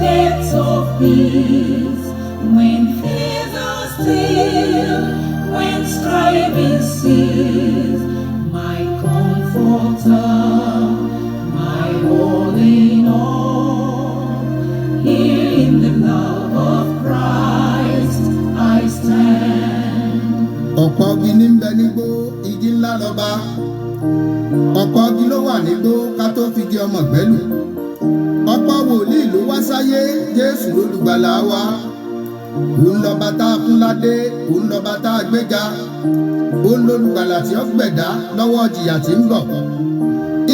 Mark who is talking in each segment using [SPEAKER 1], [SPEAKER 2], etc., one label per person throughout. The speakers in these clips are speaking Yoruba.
[SPEAKER 1] Depths of peace, when fears are still, when striving cease, my comforter, my all in all. Here in the love of Christ I stand.
[SPEAKER 2] Ọ̀pọ̀ igi ní ń bẹ nígbó, igi ńlá lọ́ba. Ọ̀pọ̀ igi ló wà nígbó ká tó fi igi ọmọ gbẹ́lù. Ọ̀pọ̀ wòlíì ló wá sáyé, Jésù lólùgbàlà wa. Òun lọ́ba tá a fún ládé, òun lọ́ba tá a gbéga. Òun lólùgbàlà tí ó gbẹ̀dá lọ́wọ́ jìyà tí ń bọ̀.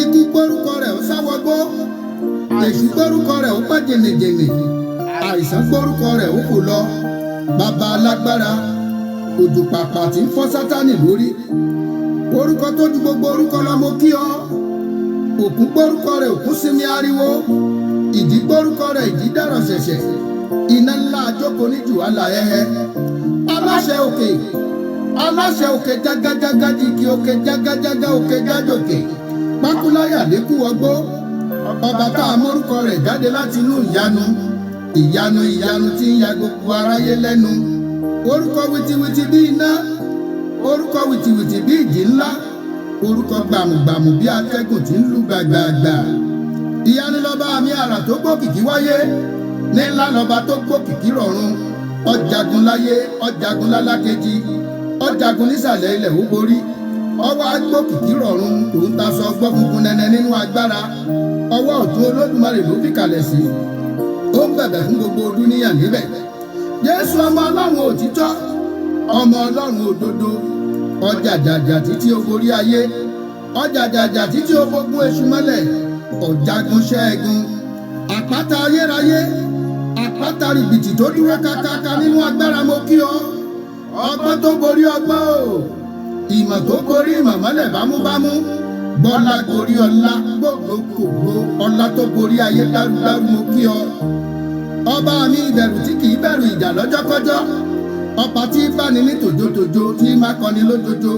[SPEAKER 2] Ikú gbórúkọ rẹ̀, ó sáwọgbó. Èṣù gbórúkọ rẹ̀, ó pẹ́ jìnnìjìnnì. Àìsàn gbórúkọ rẹ̀, ó kò lọ. Bàbá alágbára, òjò pàpà tí ń fọ́ Sátánì lórí, orúkọ tó ju gbogbo orúkọ lọ, mo kí ọ. Òkun gbórúkọ rẹ̀, òkun sinmi ariwo. Ìjì gbórúkọ rẹ̀, ìjì dẹ̀rọ̀ ṣẹ̀ṣẹ̀. Iná ńlá àjókòó ní jù wàhálà ẹhẹ. Aláṣẹ òkè, aláṣẹ òkè jágájágá, jìgì òkè jágájágá, òkè jájòkè, pákúláyà lékú ọgbó. Ọba tá a mórúkọ rẹ̀ jáde láti inú ìyanu, ìyanu, ìyanu tí ń ya gbogbo aráyé lẹ́nu. Orúkọ wìtìwìtì bí iná, orúkọ wìtìwìtì bí ìjì ńlá, orúkọ gbàmùgbàmù bí atẹ́gùn tí ń lù gbàgbàgbà. Ìyanu lọ́ba àmì àrà tó gbókìkí wáyé, ní ńlá lọ́ba tó gbókìkí rọ̀run. Ọ̀jagun láyé, ọ̀jagun lálákejì, ọ̀jagun nísàlẹ̀ ilẹ̀, ó borí. Ọwọ́ agbókìkí rọ̀run, òun taṣọ gbọ́ funfun nẹ́nẹ́ nínú agbára. Ọwọ́ ọ̀tún Olódùmarè ló fi kalẹ̀ sí, ó ń bẹ̀bẹ̀ fún gbogbo dúníyà níbẹ̀. Jésù, ọmọ Ọlọ́run òtítọ́, ọmọ Ọlọ́run òdodo, ọjàjàjà títí ó borí ayé, ọjàjàjà títí ó gbógun èṣù mọ́lẹ̀, ọ̀jagun ṣẹ́gun, àpáta ayérayé, àpáta rìbìtì tó dúró kakaka nínú agbára, mo kí ọ. Ọgbọ́n tó borí ọgbọ́n o, ìmọ̀ tó borí ìmọ̀ mọ́lẹ̀ bámúbámú, gbọ́lá gorí ọlá, gbogbogbò ọlá tó borí ayé dárúdárú, mo kí ọ. Ọba mi ìbẹ̀rù tí kì í bẹ̀rù ìjà lọ́jọ́kọ́jọ́, ọba tí báni ní tòjótòjó, tí má kọni lójoojó,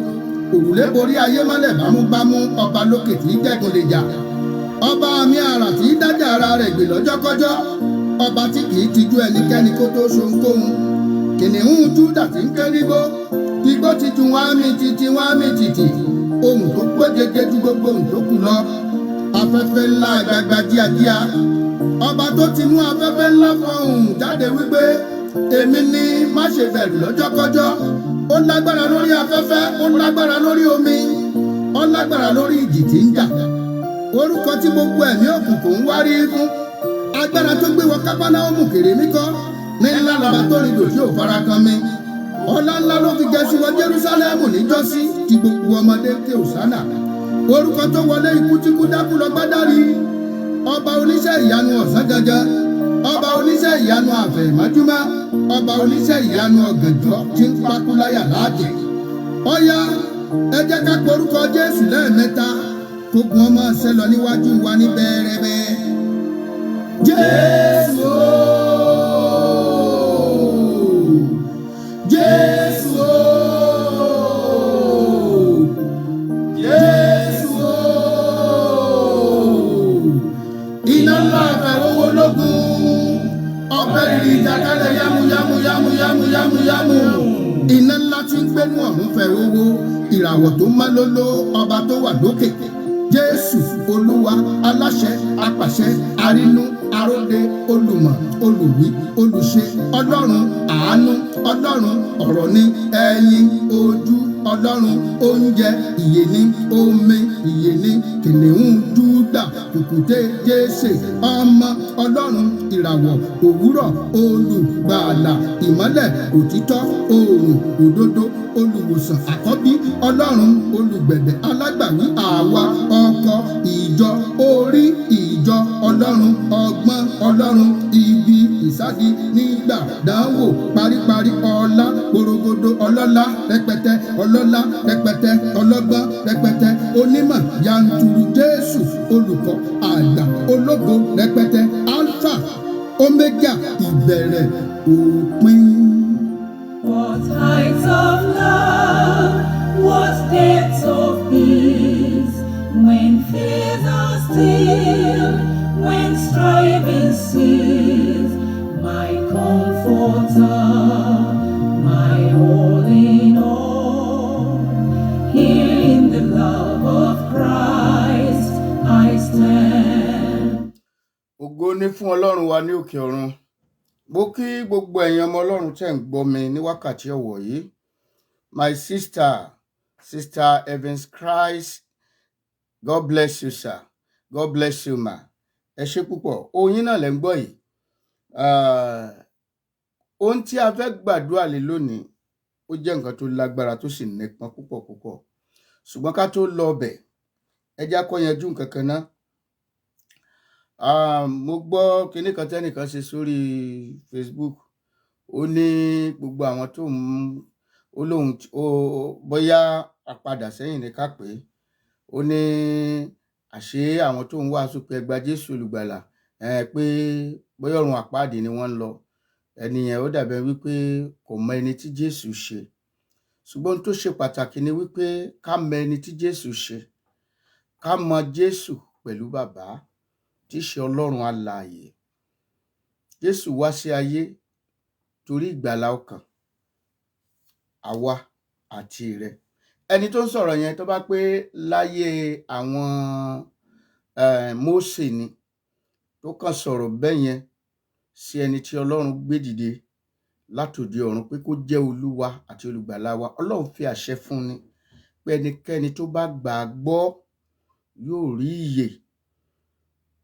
[SPEAKER 2] òrùlé borí ayé mọ́lẹ̀ bámúbámú, ọba lókè tí dẹ́gun lè jà, ọba mi àrà tí dájà ara rẹ̀ gbè lọ́jọ́kọ́jọ́, ọba tí kì í tijú ẹnikẹ́ni kó tó ṣohunkóhun, kìnìún Júdà tí ń ké nígbó, igbó ti ju wọn á mi títí, wọn á mi tìtì, ohun tó péjege ju gbogbo ohun tó kù lọ, afẹ́fẹ́ ńlá gbagba díadíá, ọba tó ti mú afẹ́fẹ́ ńlá fọhùn jáde wípé, "Èmi ni, má ṣe bẹ̀rù" lọ́jọ́kọ́jọ́. Ó lágbára lórí afẹ́fẹ́, ó lágbára lórí omi, ó lágbára lórí ìjì tí ń jà. Orúkọ tí gbogbo ẹ̀mí òkùnkùn ń wárí fún, agbára tó gbé wọ Kápánámù kèrè mí kọ́ ní ńlá lọ́ba tó rìn dòdì ò fara kan mi. Ọlá ńlá ló fi gẹ̀ẹ́sì wọ Jerúsálẹ́mù níjọ́sí tí gbogbo ọmọdé ké òsánà. Orúkọ tó wọlé ikú tí kú dákú lọ gbádàrí, ọba oníṣẹ́ ìyanu ọ̀sán gangan, ọba oníṣẹ́ ìyanu àfẹ̀mọ́júmọ́, ọba oníṣẹ́ ìyanu ọ̀gànjọ́ tí ń pákúláyà láàjẹ̀. Ọ̀yá, ẹ jẹ́ ká porúkọ Jésù lẹ́ẹ̀mẹ́ta, kógun ọmọ ṣẹ lọ níwájú wa ní bẹ́ẹ̀rẹ́bẹ́. Jésù ooo! Jésù ooo! Jésù ooo! Iná ńlá àfẹ̀wọ́wọ́ ológun, ọ̀pẹ rìrì ìjàkálẹ̀, yámú yámú yámú yámú yámú yámú. Iná ńlá tí ń gbénú ọ̀run fẹ̀ owó, ìràwọ̀ tó mọ́ lóló, ọba tó wà lókè. Jésù Olúwa, aláṣẹ, apàṣẹ, arínú, aróde, olùmọ̀, olùwí, olùṣe, Ọlọ́run àánú, Ọlọ́run ọ̀rọ̀ ní ẹ̀yìn ojú, Ọlọ́run oúnjẹ ìyè ní omi ìyè ní, kìnìún Júdà, kùkùté Jésè, ọmọ Ọlọ́run, ìràwọ̀ òwúrọ̀, olùgbàlà, ìmọ́lẹ̀ òtítọ́, oòrùn òdodo, olùwòsàn, àkọ́bí Ọlọ́run, olùgbẹ̀bẹ̀, alágbàwí àwa, ọkọ ìjọ, orí ìjọ Ọlọ́run, ọgbọ́n Ọlọ́run, ibi ìsádi nígbà dánwò, paríparí ọlá, porogodo ọlọ́lá rẹpẹtẹ, ọlọ́lá rẹpẹtẹ, ọlọ́gbọ́n rẹpẹtẹ, onímọ̀ yanturu, Jésù olùkọ́ àgbà, ológo rẹpẹtẹ, Alpha Omega, ìbẹ̀rẹ̀ òpin.
[SPEAKER 1] What heights of love, what depths of peace, when fears are still, when striving cease.
[SPEAKER 2] Ògo ni fún Ọlọ́run wa ní òkè ọ̀run. Mo kí gbogbo ẹ̀yin ọmọ Ọlọ́run tẹ́ ń gbọ́ mi ní wákàtí ọ̀wọ̀ yìí. My sister, Sister Evans Christ, God bless you, sir. God bless you, ma. Ẹ ṣé púpọ̀. Oyin náà lẹ́ ń gbọ́ yìí. Ohun tí a fẹ́ gbàdúrà lé lónìí, ó jẹ́ nǹkan tó lágbára tó sì nípọn púpọ̀ púpọ̀. Ṣùgbọ́n ká tó lọ bẹ̀, ẹ jẹ́ á kọ́ yanjú nǹkan kan ná. Mo gbọ́ kinní kan tẹ́nìkan ṣe sórí Facebook. Ó ní gbogbo àwọn tó ń ó lóun ó bóyá àpadà sẹ́yìn ní ká pè é. Ó ní àṣé àwọn tó ń wàásù pé ẹ gba Jésù olùgbàlà, pé bóyá ọ̀run àpáàdì ni wọ́n ń lọ. Ẹni yẹn ó dàbí ẹni wípé kò mọ ẹni tí Jésù ṣe. Ṣùgbọ́n ohun tó ṣe pàtàkì ni wípé ká mọ ẹni tí Jésù ṣe. Ká mọ Jésù pẹ̀lú bàbá tí í ṣe Ọlọ́run alààyè. Jésù wá sí ayé torí ìgbàlà ọkàn àwa àti rẹ. Ẹni tó ń sọ̀rọ̀ yẹn, tó bá pé láyé àwọn Mósè ni, tó kàn sọ̀rọ̀ bẹ́ẹ̀ yẹn sí ẹni tí Ọlọ́run gbé dìde látòde ọ̀run pé kó jẹ́ Olúwa àti olùgbàlà wa. Ọlọ́run fi àṣẹ fún ni pé ẹnikẹ́ni tó bá gbà á gbọ́ yóò rí ìyè.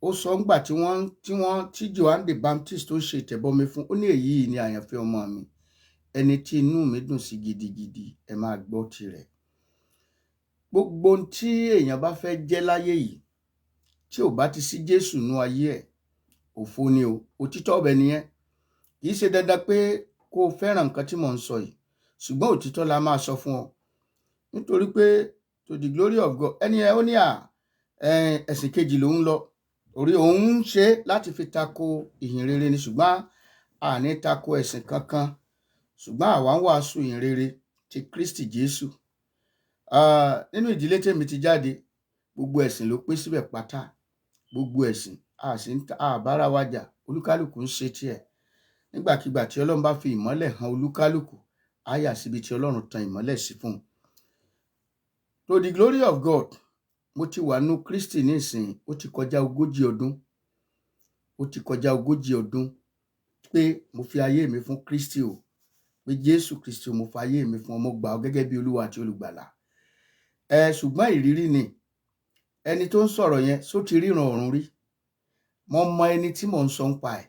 [SPEAKER 2] Ó sọ ńgbà tí wọ́n tí Johann the Baptist tó ń ṣe ìtẹ̀bọmi fún, ó ní, "Èyí ni àyànfẹ́ ọmọ mi, ẹni tí inú mi dùn sí gidigidi, ẹ máa gbọ́ tirẹ̀." Gbogbo ohun tí èèyàn bá fẹ́ jẹ́ láyé yìí, tí ò bá ti sí Jésù nú ayé ẹ̀, òfo ni o. Òtítọ́ ọbẹ̀ nìyẹn. Kì í ṣe dandan pé kó o fẹ́ràn nǹkan tí mò ń sọ yìí, ṣùgbọ́n òtítọ́ la máa sọ fún ọ, nítorí pé to the glory of God, ẹni ẹ ó ní à ẹ̀sìn kejì lòún lọ orí òun ń ṣe láti fi tako ìhìn rere ni. Ṣùgbọ́n àní tako ẹ̀sìn kankan, ṣùgbọ́n àwa ń wàásù ìhìn rere ti Kristi Jésù. Nínú ìdílé tèmi ti jáde, gbogbo ẹ̀sìn ló pé síbẹ̀ pátá, gbogbo ẹ̀sìn. A sì ń àbára wa jà, olúkálùkù ń ṣe tiẹ̀. Nígbàkigbà tí Ọlọ́run bá fi ìmọ́lẹ̀ hàn olúkálùkù, á yà síbi tí Ọlọ́run tan ìmọ́lẹ̀ sí fún un. To the glory of God, mo ti wà nú Kristi nísìnyí, ó ti kọjá 40 ọdún. Ó ti kọjá 40 ọdún pé mo fi ayé mi fún Kristi o, pé Jésù Kristi o, mo fi ayé mi fún ọ, mo gbà ọ gẹ́gẹ́ bí Olúwa àti olùgbàlà ẹ. Ṣùgbọ́n ìrírí ni. Ẹni tó ń sọ̀rọ̀ yẹn só ti ríran ọ̀run rí? Mo mọ ẹni tí mò ń sọ ń pa ẹ̀,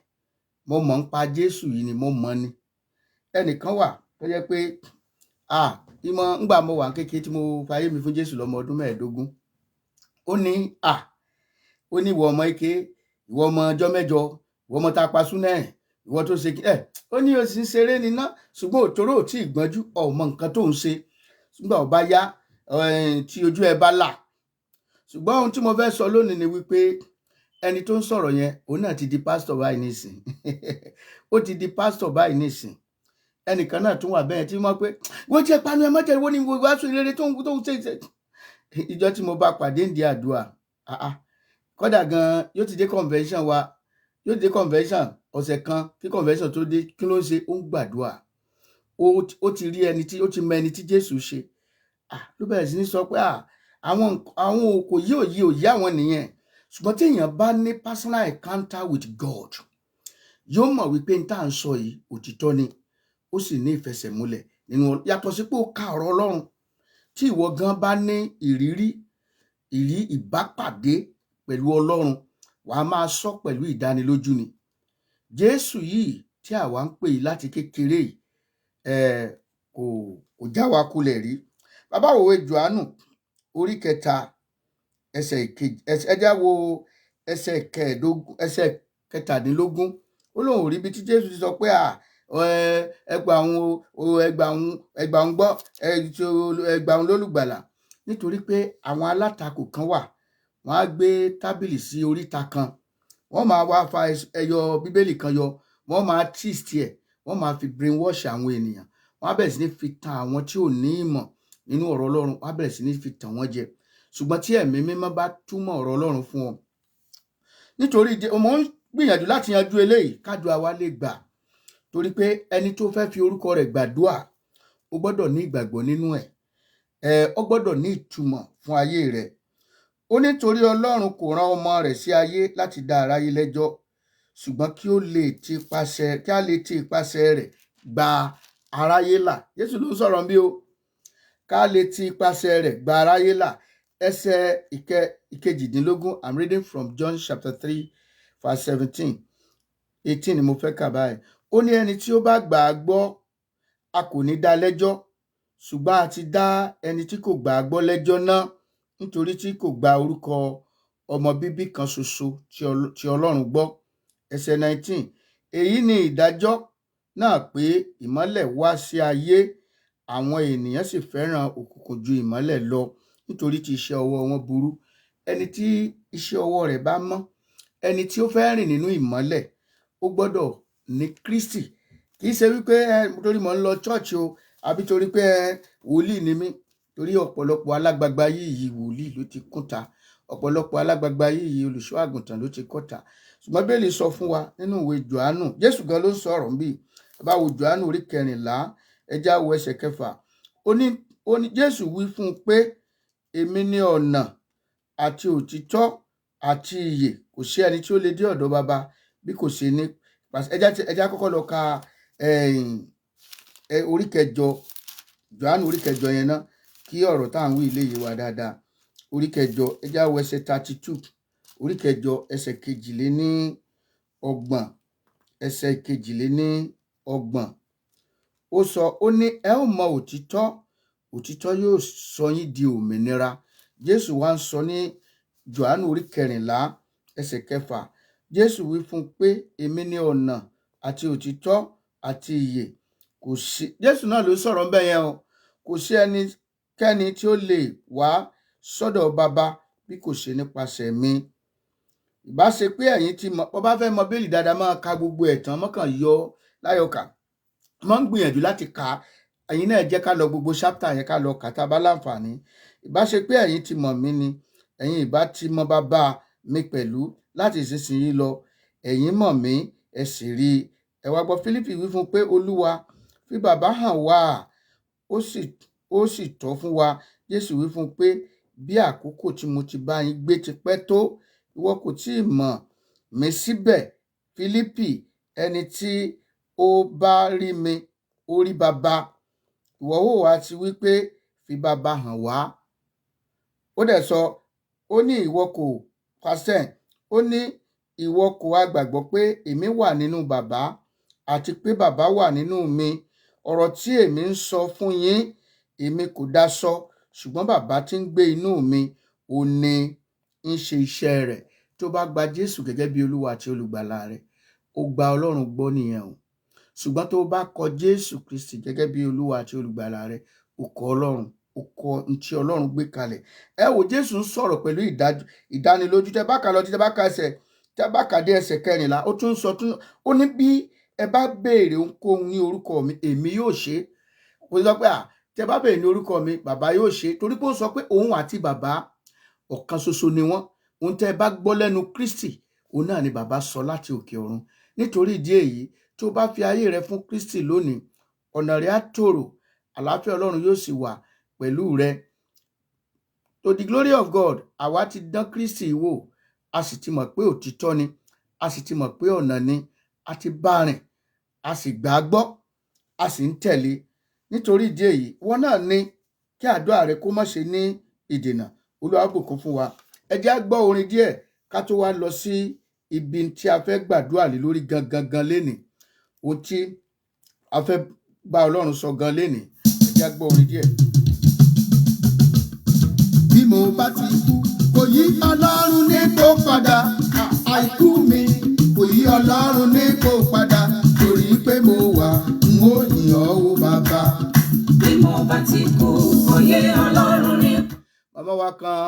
[SPEAKER 2] mo mọ̀ ń pa Jésù yìí ni, mo mọ̀ ni. Ẹnìkan wà tó jẹ́ pé ìmọ̀ ńgbà mo wà kékeré tí mo fayé mi fún Jésù lọ́mọ ọdún 15, ó ní ó ní, "Ìwọ ọmọ ike, ìwọ ọmọ ọjọ́ 8, ìwọ ọmọ tá a pa súnà ẹ̀, ìwọ tó ṣe ẹ." Ó ní, "O sì ń ṣeré níná, ṣùgbọ́n òtóró ò tí ì gbọ́njú ọmọ nǹkan tó ń ṣe. Ṣùgbọ́n ọba yá tí ojú ẹ bá là." Ṣùgbọ́n ohun tí mo fẹ́ sọ lónìí ni wípé ẹni tó ń sọ̀rọ̀ yẹn, òun náà ti di pásítọ̀ báyìí nísìn. Ó ti di pásítọ̀ báyìí nísìn. Ẹnìkan náà tún wà bẹ́ẹ̀ tí wọ́n pé wọ́n jẹ́ panu ẹ mọ́jẹ́, ìwọ ni wàásù rere tó ń ṣe ìjọ tí mo bá pàdé ń di àdúrà. Kódà gan yóò ti dé convention wa, yóò dé convention ọ̀sẹ̀ kan kí convention tó dé. Kí ló ń ṣe? Ó ń gbàdúrà. Ó ti rí ẹni tí ó ti mọ ẹni tí Jésù ṣe. Ló bẹ̀rẹ̀ sí ní sọ pé àwọn kò yí òye òye àwọn nìyẹn. Ṣùgbọ́n tí èèyàn bá ní personal encounter with God, yóò mọ̀ wípé n tá à ń sọ yìí, òtítọ́ ni, ó sì ní ìfẹsẹ̀múlẹ̀ nínú. Yàtọ̀ sí pé ó ka ọ̀rọ̀ Ọlọ́run, tí ìwọ gan bá ní ìrírí ìbápàdé pẹ̀lú Ọlọ́run, wàá máa sọ pẹ̀lú ìdánilójú ni. Jésù yìí tí àwa ń pè yìí láti kékeré yìí, kò já wa kulẹ̀ rí. Bàbá òwe Jòhánù orí 3, ẹsẹ̀ ìkejì, ẹ já wo ẹsẹ̀ 15, ẹsẹ̀ 17. Ó lóun ò rí ibi tí Jésù ti sọ pé ẹgbà òun o, ẹgbà òun, ẹgbà òun gbọ́, ẹgbà òun lólùgbàlà. Nítorí pé àwọn alátakò kan wà, wọ́n á gbé tábìlì sí oríta kan, wọ́n máa wá fa ẹyọ Bíbélì kan yọ, wọ́n máa twist ẹ̀, wọ́n máa fi brainwash àwọn ènìyàn. Wọ́n á bẹ̀rẹ̀ sí ní fi tan àwọn tí ò ní ìmọ̀ nínú ọ̀rọ̀ Ọlọ́run, wọ́n á bẹ̀rẹ̀ sí ní fi tàn wọ́n jẹ. Ṣùgbọ́n tí Ẹ̀mí Mímọ́ bá túmọ̀ ọ̀rọ̀ Ọlọ́run fún ọ, nítorí mo ń gbìyànjú láti yanjú eléyìí kádùá wa lè gbà, torí pé ẹni tó fẹ́ fi orúkọ rẹ̀ gbàdúà, ó gbọ́dọ̀ ní ìgbàgbọ́ nínú ẹ̀, ó gbọ́dọ̀ ní ìtumọ̀ fún ayé rẹ̀. Ó nítorí Ọlọ́run kò rán ọmọ rẹ̀ sí ayé láti dá aráyé lẹ́jọ́, ṣùgbọ́n kí ó lè ti ipasẹ̀ kí a lè ti ipasẹ̀ rẹ̀ gba aráyé là. Jésù ló ń sọ̀rọ̀ bí o. Ká lè ti ipasẹ̀ rẹ̀ gba aráyé là. Ẹsẹ̀ 18, I'm reading from John chapter 3 verse 17. 18 ni mo fẹ́ kà báyìí. Ó ní ẹni tí ó bá gbà á gbọ́, a kò ní dá lẹ́jọ́, ṣùgbọ́n a ti dá ẹni tí kò gbà á gbọ́ lẹ́jọ́ náà, nítorí tí kò gba orúkọ ọmọ bíbí kan ṣoṣo tí Ọlọ́run gbọ́. Ẹsẹ̀ 19. Èyí ni ìdájọ́ náà pé ìmọ́lẹ̀ wá sí ayé, àwọn ènìyàn sì fẹ́ràn òkùnkùn ju ìmọ́lẹ̀ lọ, nítorí tí iṣẹ́ ọwọ́ wọn burú. Ẹni tí iṣẹ́ ọwọ́ rẹ̀ bá mọ́, ẹni tí ó fẹ́ rìn nínú ìmọ́lẹ̀, ó gbọ́dọ̀ ní Kristi. Kì í ṣe wípé torí mò ń lọ church o, àbí torí pé wòlíì ni mí. Torí ọ̀pọ̀lọpọ̀ alágbagba yìí wòlíì ló ti kúnta, ọ̀pọ̀lọpọ̀ alágbagba yìí olùṣọ́ àgùntàn ló ti kọ́ta. Ṣùgbọ́n Bíbélì sọ fún wa nínú ìwé Jòhánù, Jésù gan ló ń sọ̀rọ̀ níbí. Bá wo Jòhánù orí 14, ẹ já wo ẹsẹ̀ 6. Ó ní Jésù wí fún un pé èmi ni ọ̀nà àti òtítọ́ àti ìyè, kò sí ẹni tí ó lè dé ọ̀dọ̀ baba bí kò ṣe ní. Ẹ já kọ́kọ́ lọ ka orí 8, Jòhánù orí 8 yẹn ná, kí ọ̀rọ̀ tá à ń wí lè yé wa dáadáa. Orí 8, ẹ já wo ẹsẹ̀ 32, orí 8 ẹsẹ̀ 32, ẹsẹ̀ 32. Ó sọ, ó ní ẹ ó mọ òtítọ́, òtítọ́ yóò sọ yín di òmìnira. Jésù wá ń sọ ní Jòhánù orí 14 ẹsẹ̀ 6. Jésù wí fún un pé èmi ni ọ̀nà àti òtítọ́ àti ìyè. Kò sí, Jésù náà ló sọ̀rọ̀ ńbẹ̀ yẹn o. Kò sí ẹnikẹ́ni tí ó lè wá sọ́dọ̀ baba bí kò ṣe nípasẹ̀ mi. Ìbá ṣe pé ẹ̀yin ti mọ̀, bó bá fẹ́ mọ Bíbélì dáadáa, máa ka gbogbo ẹ̀ tán, mọ́kàn yọ láyọ̀ká. Máa ń gbìyànjú láti kà á. Ẹ̀yin náà jẹ́ ká lọ gbogbo ṣápítà yẹn ká lọ kà tá a bá láǹfààní. Ìbá ṣe pé ẹ̀yin ti mọ̀ mí ni, ẹ̀yin ìbá ti mọ bàbá mi pẹ̀lú láti ìsinsìnyí lọ. Ẹ̀yin mọ̀ mí, ẹ sì rí i. Ẹ wá gbọ́, Fílípì wí fún un pé Olúwa, fi bàbá hàn wá, ó sì tọ́ fún wa. Jésù wí fún un pé bí àkókò tí mo ti bá yín gbé ti pẹ́ tó, ìwọ kò tí ì mọ̀ mí síbẹ̀. Fílípì, ẹni tí ó bá rí mi, ó rí baba. Ìwọ ó wá ti wí pé fi baba hàn wá. Ó dẹ̀ sọ, ó ní ìwọ kò pàṣẹ, ó ní ìwọ kò wá gbàgbọ́ pé èmi wà nínú baba àti pé baba wà nínú mi. Ọ̀rọ̀ tí èmi ń sọ fún yín, èmi kò dá sọ, ṣùgbọ́n baba tí ń gbé inú mi, ó ní ń ṣe iṣẹ́ rẹ̀. Tó bá gba Jésù gẹ́gẹ́ bí Olúwa àti olùgbàlà rẹ̀, ó gba Ọlọ́run gbọ́ nìyẹn o. Ṣùgbọ́n tó bá kọ Jésù Kristi gẹ́gẹ́ bí Olúwa àti olùgbàlà rẹ̀, ó kọ Ọlọ́run, ó kọ ohun tí Ọlọ́run gbé kalẹ̀. Ẹ wo Jésù ń sọ̀rọ̀ pẹ̀lú ìdánilójú. Tẹ bá kà lọ, tẹ bá ka ẹsẹ̀, tẹ bá kà dé ẹsẹ̀ 14, ó tún sọ tún, ó ní bí ẹ bá béèrè ohunkóhun ní orúkọ mi, èmi yóò ṣe é. Kò sọ pé tẹ bá béèrè ní orúkọ mi, bàbá yóò ṣe é. Torí pé ó sọ pé òun àti bàbá ọ̀kan ṣoṣo ni wọ́n. Ohun tẹ bá gbọ́ lẹ́nu Kristi, òun náà ni bàbá sọ láti òkè ọ̀run. Nítorí ìdí èyí, tó bá fi ayé rẹ fún Kristi lónìí, ọ̀nà rẹ á tòrò, àlàáfíà Ọlọ́run yóò sì wà pẹ̀lú rẹ. To the glory of God, àwa ti dán Kristi wò, a sì ti mọ̀ pé òtítọ́ ni, a sì ti mọ̀ pé ọ̀nà ni, a ti bá rìn, a sì gbà á gbọ́, a sì ń tẹ̀lé. Nítorí ìdí èyí, wọ́n náà ní kí àdúrà rẹ kó má ṣe ní ìdènà. Olúwa bùkún fún wa. Ẹ jẹ́ á gbọ́ orin díẹ̀ ká tó wá lọ sí ibi tí a fẹ́ gbàdúrà lé lórí gangan gan lénìí. Ohun tí a fẹ́ bá Ọlọ́run sọ gan lénìí. Ẹ jẹ́ á gbọ́ orin díẹ̀.
[SPEAKER 3] Bí mo bá ti kú, kò yí Ọlọ́run ní kó padà. Àìkú mi kò yí Ọlọ́run ní kó padà. Torí pé mo wà, n ó yìn ọ́ o bàbá.
[SPEAKER 1] Bí mo bá ti kú, kò yé Ọlọ́run ní.
[SPEAKER 2] Màmá wa kan,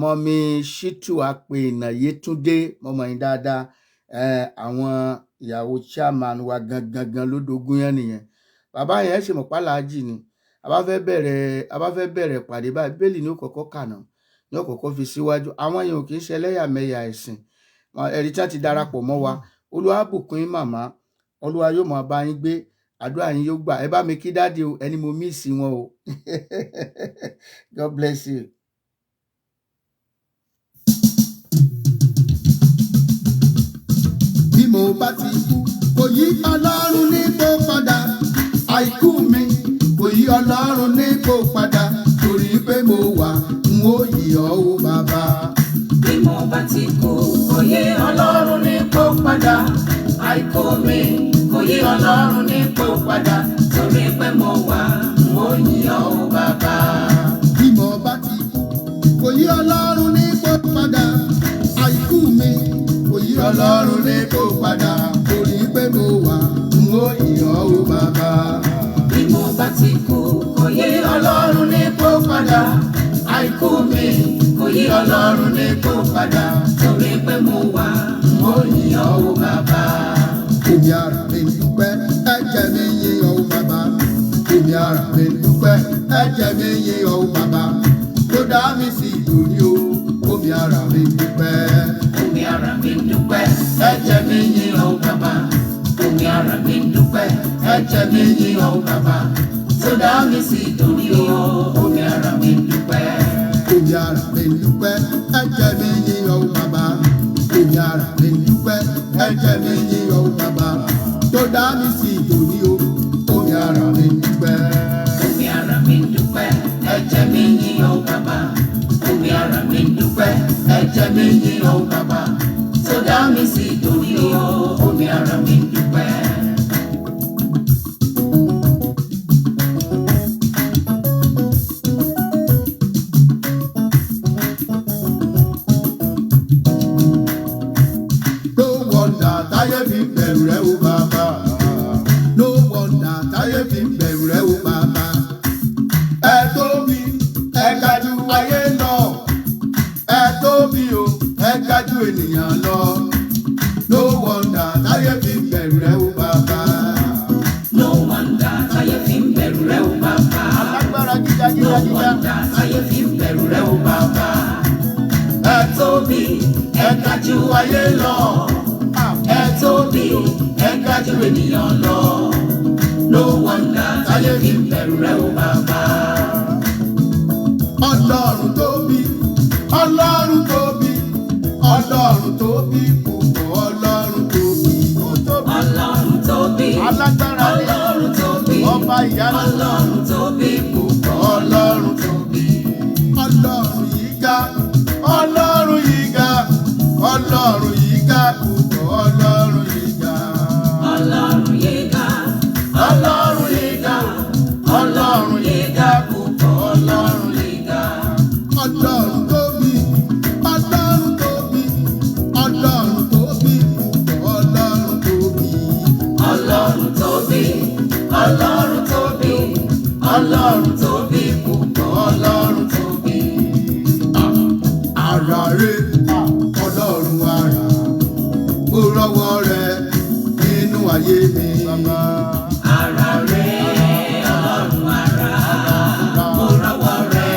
[SPEAKER 2] mọ́mí Ṣítù Apènà Yétúndé, mọ́mọ́ yín dáadáa. Àwọn ìyàwó chairman wa gangan gan ló dogun yẹn nìyẹn. Bàbá yẹn ṣe mọ̀ pàlàjì ni. A bá fẹ́ bẹ̀rẹ̀ pàdé báyìí, Bíbélì ni ó kọ́kọ́ kà náà, ni ó kọ́kọ́ fi síwájú. Àwọn yẹn ò kì í ṣe ẹlẹ́yàmẹ̀yà ẹ̀sìn. Ẹ̀rí tí wọ́n ti darapọ̀ mọ́ wa. Olúwa bùkún yín màmá. Olúwa yóò máa bá yín gbé. Àdúrà yín yóò gbà. Ẹ bá mi kí dáàdi o, ẹni mo míìsì wọn o. God bless you. mo bá ti kú kò yí Ọlọ́run ní kó padà. Àìkú mi kò yí Ọlọ́run ní kó padà, torí pé mo wà n ó yìn ọ́ o bàbá.
[SPEAKER 1] Bí mo bá ti kú, kò yé Ọlọ́run ní kó padà. Àìkú mi kò yé Ọlọ́run ní kó padà, torí pé mo wà n ó yìn ọ́ o bàbá.
[SPEAKER 2] Bí mo bá ti kú kò yí Ọlọ́run ní kó padà. Àìkú mi kò yí Ọlọ́run ní kó padà, torí pé mo wà n ó yìn ọ́ o bàbá.
[SPEAKER 1] Bí mo bá ti kú, kò yé Ọlọ́run ní kó padà. Àìkú mi kò yé Ọlọ́run ní kó padà, torí pé mo wà n ó yìn ọ́ o bàbá.
[SPEAKER 2] Èmi ara mi ń dúpẹ́, ẹ̀jẹ̀ mi yìn ọ́ o bàbá. Èmi ara mi ń dúpẹ́, ẹ̀jẹ̀ mi yìn ọ́ o bàbá. Tó dá mi sí ìdòrí o, omi ara mi ń dúpẹ́.
[SPEAKER 1] Omi ara mi ń dúpẹ́, ẹ̀jẹ̀ mi yìn ọ́ bàbá. Omi ara mi ń dúpẹ́, ẹ̀jẹ̀ mi yìn ọ́ bàbá. Tó dá mi sí torí o, omi ara mi ń dúpẹ́.
[SPEAKER 2] Omi ara mi ń dúpẹ́, ẹ̀jẹ̀ mi yìn ọ́ o bàbá. Omi ara mi ń dúpẹ́, ẹ̀jẹ̀ mi yìn ọ́ o bàbá. Tó dá mi sí ìdòrí o, omi ara mi ń dúpẹ́.
[SPEAKER 1] Omi ara mi ń dúpẹ́, ẹ̀jẹ̀ mi yìn ọ́ bàbá. Omi ara mi ń dúpẹ́, ẹ̀jẹ̀ mi yìn ọ́ bàbá. Tó dá mi sí torí o, omi ara mi ń dúpẹ́.
[SPEAKER 2] No wonder táyé fi ń bẹ̀rù rẹ o bàbá. No wonder táyé fi ń bẹ̀rù rẹ o bàbá. Ẹ tóbi, ẹ ga jù ayé lọ. Ẹ tóbi o, ẹ ga jù ènìyàn lọ. No wonder táyé fi ń bẹ̀rù rẹ o bàbá.
[SPEAKER 1] No wonder táyé fi ń bẹ̀rù rẹ o bàbá.
[SPEAKER 3] Alágbára gíga
[SPEAKER 1] No
[SPEAKER 3] gíga gíga.
[SPEAKER 1] wonder táyé fi ń bẹ̀rù rẹ o bàbá.
[SPEAKER 2] Ẹ
[SPEAKER 1] Tóbi, ẹ ga jù ayé lọ. Ẹ tóbi, ẹ ga jù ènìyàn lọ. No wonder táyé fi ń bẹ̀rù rẹ o bàbá.
[SPEAKER 2] Ọlọ́run tóbi, Ọlọ́run tóbi, Ọlọ́run tóbi púpọ̀, Ọlọ́run tóbi.
[SPEAKER 3] Ó tóbi.
[SPEAKER 1] Ọlọ́run tóbi,
[SPEAKER 3] Alágbára ni.
[SPEAKER 1] Ọlọ́run tóbi,
[SPEAKER 3] Ọba ìyanu.
[SPEAKER 1] Ọlọ́run tóbi púpọ̀, Ọlọ́run tóbi.
[SPEAKER 2] Ọlọ́run yìí ga, Ọlọ́run yìí ga, Ọlọ́run yìí ga púpọ̀, Ọlọ́run yìí ga.
[SPEAKER 1] Ọlọ́run yìí ga, Ọlọ́run yìí ga, Ọlọ́run yìí ga púpọ̀, Ọlọ́run yìí ga.
[SPEAKER 2] Ọlọ́run tóbi, Ọlọ́run tóbi, Ọlọ́run tóbi púpọ̀, Ọlọ́run tóbi.
[SPEAKER 1] Ọlọ́run tóbi, Ọlọ́run tóbi, Ọlọ́run tóbi púpọ̀, Ọlọ́run tóbi.
[SPEAKER 2] Ara rẹ̀, Ọlọ́run ara, mo rọ́wọ́ rẹ nínú ayé mi.
[SPEAKER 1] Ara rẹ̀, Ọlọ́run ara, mo rọ́wọ́ rẹ̀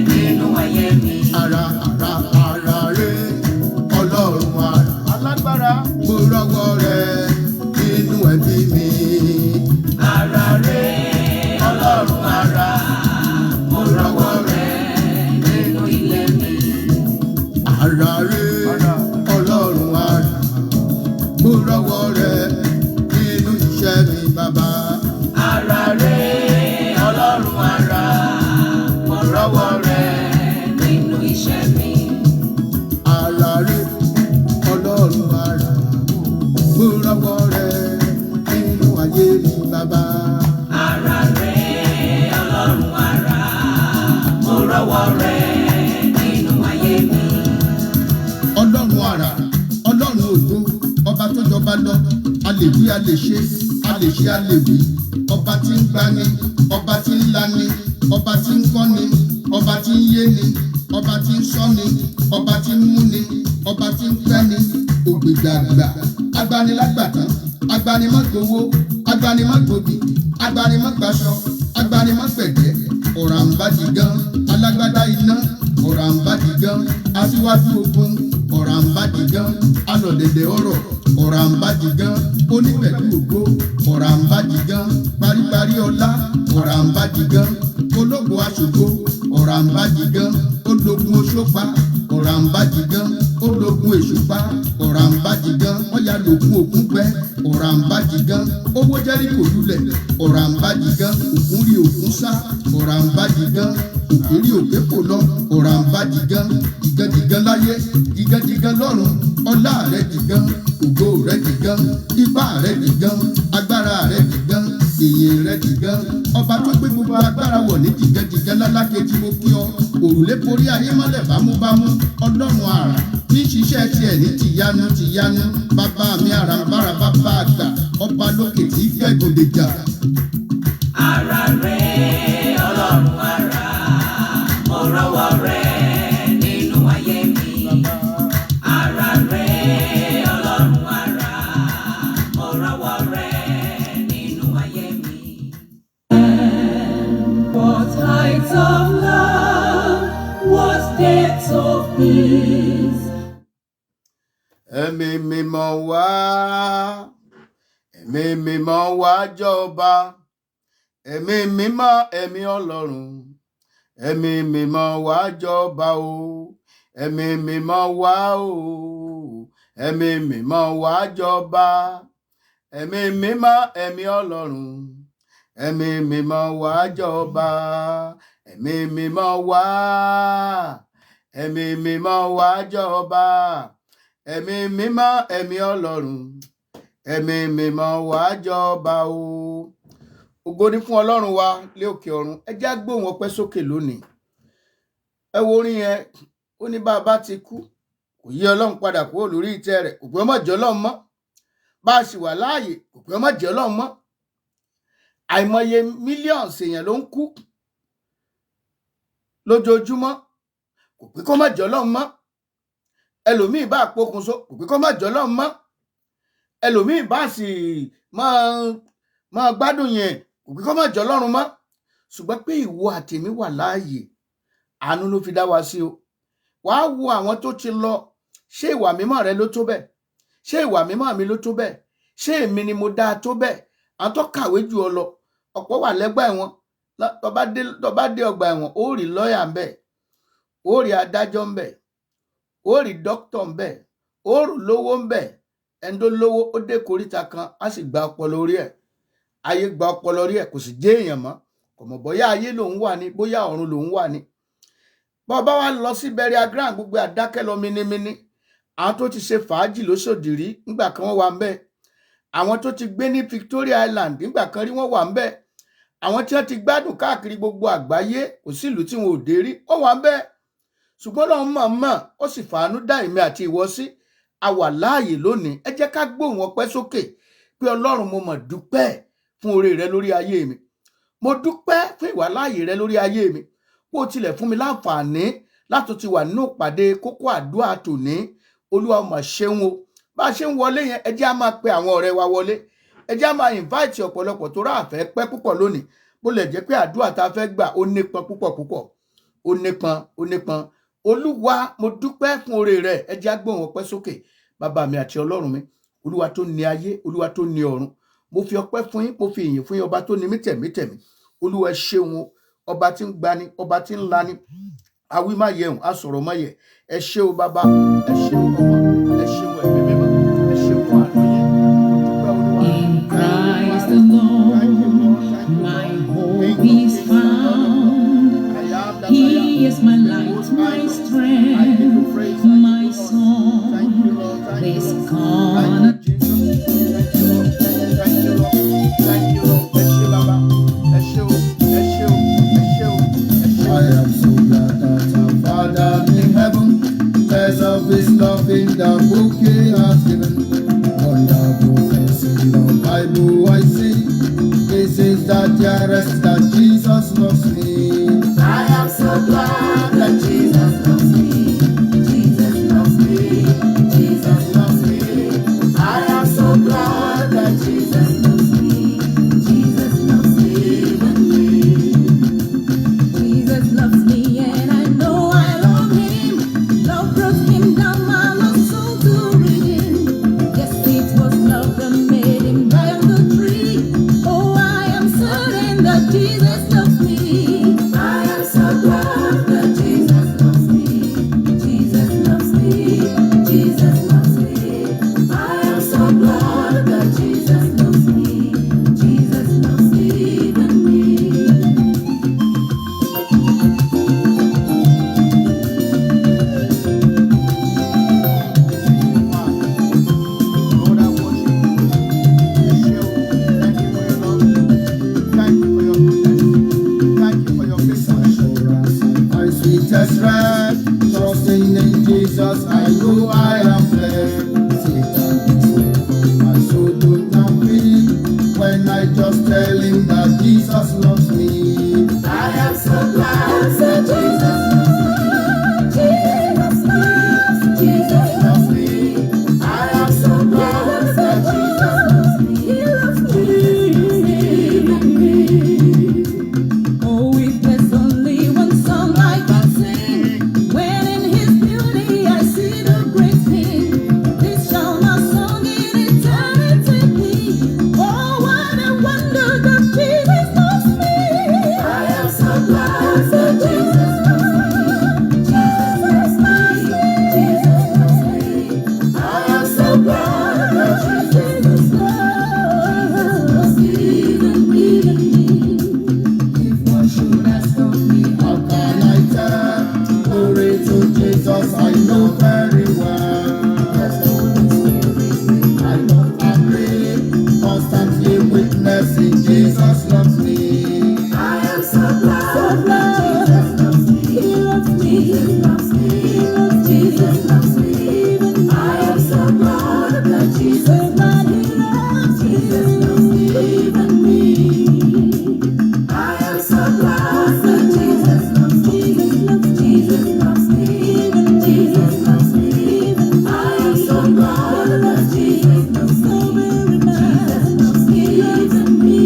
[SPEAKER 1] nínú ayé mi.
[SPEAKER 2] Ara ara ara rẹ̀, Ọlọ́run ara.
[SPEAKER 3] Alágbára.
[SPEAKER 2] Mo rọ́wọ́ rẹ nínú ẹbí mi.
[SPEAKER 1] Ara rẹ̀, Ọlọ́run ara, mo rọ́wọ́ rẹ̀ nínú ilé mi.
[SPEAKER 2] Ara rẹ, Ọlọ́run ara. Mo rọ́wọ́ rẹ nínú iṣẹ́ mi bàbá.
[SPEAKER 1] Ara rẹ̀, Ọlọ́run ara, mo rọ́wọ́ rẹ̀ nínú iṣẹ́ mi.
[SPEAKER 2] Ara rẹ, Ọlọ́run ara. Mo rọ́wọ́ rẹ nínú ayé mi bàbá.
[SPEAKER 1] Ara rẹ̀, Ọlọ́run ara, mo rọ́wọ́ rẹ̀ nínú ayé mi.
[SPEAKER 2] Ọlọ́run àrà, Ọlọ́run ògo, ọba tó jọba lọ, a lè wí a lè ṣe, a lè ṣe a lè wí. Ọba tí ń gbani, ọba tí ń lani, ọba tí ń kọ́ni, ọba tí ń yéni, ọba tí ń sọ́ni, ọba tí ń múni, ọba tí ń fẹ́ni, ògbìgbàgbà, agbanilágbàtàn, agbanimọ́gbowó, agbanimọ́gbòbí, agbanimọ́gbaṣọ, agbanimọ́gbẹ̀jẹ́, ọ̀ràǹbàjìgán, alágbádá iná, ọ̀ràǹbàjìgán, aṣíwájú ogun, ọ̀ràǹbàjìgán, alọ̀dẹ̀dẹ̀ ọ̀rọ̀, ọ̀ràǹbàjìgán, onípẹ̀lú ògo, ọ̀ràǹbàjìgán, paríparí ọlá, ọ̀ràǹbàjìgán, ológo aṣògo, ọ̀ràǹbàjìgán, ológun oṣópa, ọ̀ràǹbàjìgán, ológun èṣùpá, ọ̀ràǹbàjìgán, wọ́n ya Òkun, òkun gbẹ, ọ̀ràǹbàjìgán. Owó Jẹ́ríkò lulẹ̀, ọ̀ràǹbàjìgán. Òkun rí, òkun sá, ọ̀ràǹbàjìgán. Òkè rí, òkè kò lọ, ọ̀ràǹbàjìgán. Jìgànjìgàn láyé, jìgànjìgàn lọ́run. Ọlá rẹ jìgàn, ògo rẹ jìgàn, ipá rẹ jìgàn, agbára rẹ jìgàn, ìyìn rẹ jìgàn. Ọba tó gbé gbogbo agbára wọ̀ ní jìgànjìgàn lálákejì, mo kí ọ. Òrùlé borí ayé mọ́lẹ̀ bámúbámú. Ọlọ́run àrà tí ń ṣiṣẹ́ tiẹ̀ ní tìyanu tìyanu. Bàbá mi àràǹbára, bàbá àgbà, ọba lókè tí gbẹ̀gùn jà.
[SPEAKER 1] Ara rẹ̀, Ọlọ́run ara, mo rọ́wọ́ rẹ̀ nínú ayé mi. Ara rẹ̀, Ọlọ́run ara, mo rọ́wọ́ rẹ̀ nínú ayé mi. What heights of love, what depths of peace.
[SPEAKER 3] Ẹ̀mí mímọ́ wá, ẹ̀mí mímọ́ wá jọba. Ẹ̀mí mímọ́, ẹ̀mí Ọlọ́run, ẹ̀mí mímọ́ wá jọba o. Ẹ̀mí mímọ́ wá o, ẹ̀mí mímọ́ wá jọba. Ẹ̀mí mímọ́, ẹ̀mí Ọlọ́run, ẹ̀mí mímọ́ wá jọba. Ẹ̀mí mímọ́ wá, ẹ̀mí mímọ́ wá jọba. Ẹ̀mí mímọ́, ẹ̀mí Ọlọ́run, ẹ̀mí mímọ́ wá jọba o. Ògo ni fún Ọlọ́run wa lé òkè ọ̀run. Ẹ jẹ́ á gbóhùn ọpẹ́ sókè lónìí. Ẹ wo orin yẹn, ó ní bá a bá ti kú, kò yí Ọlọ́run padà kúrò lórí ìtẹ́ rẹ̀. Kò pé ọmọ jẹ́ Ọlọ́run mọ́. Bá a sì wà láàyè, kò pé ọmọ jẹ́ Ọlọ́run mọ́. Àìmọye millions èèyàn ló ń kú lójoojúmọ́, kò pé kó má jẹ́ Ọlọ́run mọ́. Ẹlòmíì bá pokùnso, kò pé kó má jẹ́ Ọlọ́run mọ́. Ẹlòmíì bá sì máa gbádùn yẹn, kò pé kó má jẹ́ Ọlọ́run mọ́. Ṣùgbọ́n pé ìwọ àtèmi wà láàyè, àánú ló fi dá wa sí o. Wàá wo àwọn tó ti lọ. Ṣé ìwà mímọ́ rẹ ló tó bẹ́ẹ̀? Ṣé ìwà mímọ́ mi ló tó bẹ́ẹ̀? Ṣé èmi ni mo dáa tó bẹ́ẹ̀? Àwọn tó kàwé jù ọ lọ, ọ̀pọ̀ wà lẹ́gbà ẹ̀wọ̀n. Tó bá dé ọgbà ẹ̀wọ̀n, ó rí lọ́ọ̀yà ńbẹ̀, ó rí adájọ́ ńbẹ̀, ó rí dókítà ńbẹ̀, ó rí lówó ńbẹ̀. Ẹni tó lówó, ó dé koríta kan, á sì gba ọpọlọ orí ẹ̀. Ayé gba ọpọlọ orí ẹ̀, kò sì jẹ́ èèyàn mọ́. Kò mọ̀ bóyá ayé lòun wà ní, bóyá ọ̀run lòun wà ní. Bọ́ bá wá lọ sí burial ground, gbogbo àdákẹ́ lọ mínímíní. Àwọn tó ti ṣe fàájì lóṣòdì rí nígbà kan, wọ́n wà ń bẹ̀. Àwọn tó ti gbé ní Victoria Island nígbà kan rí, wọ́n wà ń bẹ̀. Àwọn tí wọ́n ti gbádùn káàkiri gbogbo àgbáyé, kò sí ìlú tí wọn ò dé rí, wọ́n wà ń bẹ̀. Ṣùgbọ́n Ọlọ́run mọ̀ mọ̀, ó sì fàánú dá èmi àti ìwọ sí, a wà láàyè lónìí. Ẹ jẹ́ ká gbóhùn ọpẹ́ sókè pé, Ọlọ́run, mo mọ̀ dúpẹ́ fún oore rẹ lórí ayé mi. Mo dúpẹ́ fún ìwàláàyè rẹ lórí ayé mi, kó o tilẹ̀ fún mi láǹfààní láti ti wà nínú ìpàdé kókó àdúrà tòní. Olúwa, mà ṣeun o. Bá a ṣe ń wọlé yẹn, ẹ jẹ́ á máa pe àwọn ọ̀rẹ́ wa wọlé. Ẹ jẹ́ á máa invite ọ̀pọ̀lọpọ̀ tó rà fẹ́ pẹ́ púpọ̀ lónìí, bó lè jẹ́ pé àdúrà tá a fẹ́ gbà, ó nípọn púpọ̀ púpọ̀, ó nípọn, ó nípọn. Olúwa, mo dúpẹ́ fún oore rẹ. Ẹ jẹ́ á gbóhùn ọpẹ́ sókè. Bàbá mi àti Ọlọ́run mi, Olúwa tó ní ayé, Olúwa tó ní ọ̀run, mo fi ọpẹ́ fún yín, mo fi ìyìn fún yín, ọba tó ní mí tẹ̀mítẹ̀mí. Olúwa, ẹ ṣeun o. Ọba tí ń gbani, ọba tí ń lani, awí má yẹun, asọ̀rọ̀ má yẹ. Ẹ ṣé o Bàbá, ẹ ṣé o Ọmọ, ẹ ṣeun Ẹ̀mí Mímọ́, ẹ ṣeun fún àánú yín. Mo dúpẹ́, Olúwa.
[SPEAKER 1] In Christ alone, my hope is found. He is my light, my strength, my song. This corner
[SPEAKER 3] Thank you, Jesus. Thank you, Lord. Thank you, Lord. Thank you, Lord. Ẹ ṣé Bàbá. Ẹ ṣé o. Ẹ ṣé o. Ẹ ṣé o. Ẹ ṣé o.
[SPEAKER 2] I am so glad that our Father in heaven tells of his love in the book he has given. Wonderful things in the Bible I see. This is the dearest that Jesus loves me.
[SPEAKER 1] I am so glad that Jesus loves me. Jesus loves me. Jesus loves me. I glad that Jesus loves me. Jesus loves even me. I am so glad that Jesus loves me. Jesus loves me. Jesus loves me. I am so glad that Jesus loves me. Jesus loves even me.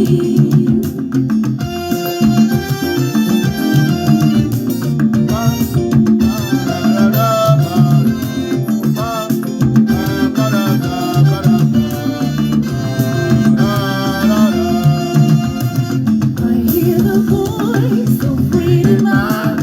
[SPEAKER 1] I hear the voice of Redeemer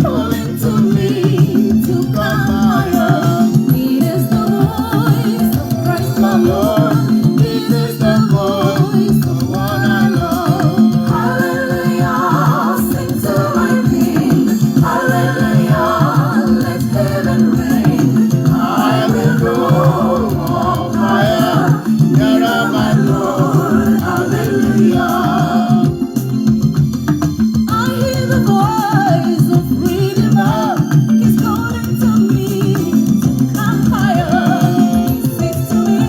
[SPEAKER 1] calling to me to come higher. It is the voice of Christ my Lord. It is the voice of one I love. Hallelujah, sing to my King. Hallelujah, let heaven ring. I will go up higher, nearer my Lord. Hallelujah. I hear the voice of Redeemer. He's calling to me to come higher. He says to me,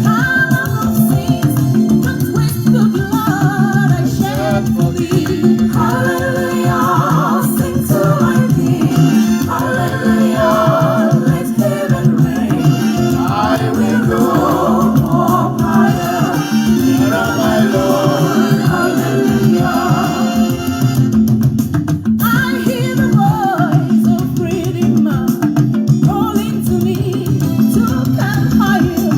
[SPEAKER 1] come out of sins. Don't waste the blood I shed for thee. Hallelujah, sing to my King. Hallelujah, let heaven ring. I will go up higher, nearer my Lord. Hallelujah. I hear the voice of Redeemer calling to me to come higher,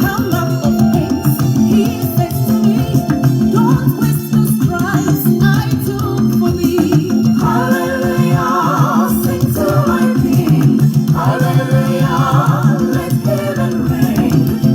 [SPEAKER 1] come up of things. He says to me, don't waste the stripes I took for thee. Hallelujah, sing to my King. Hallelujah, let heaven ring.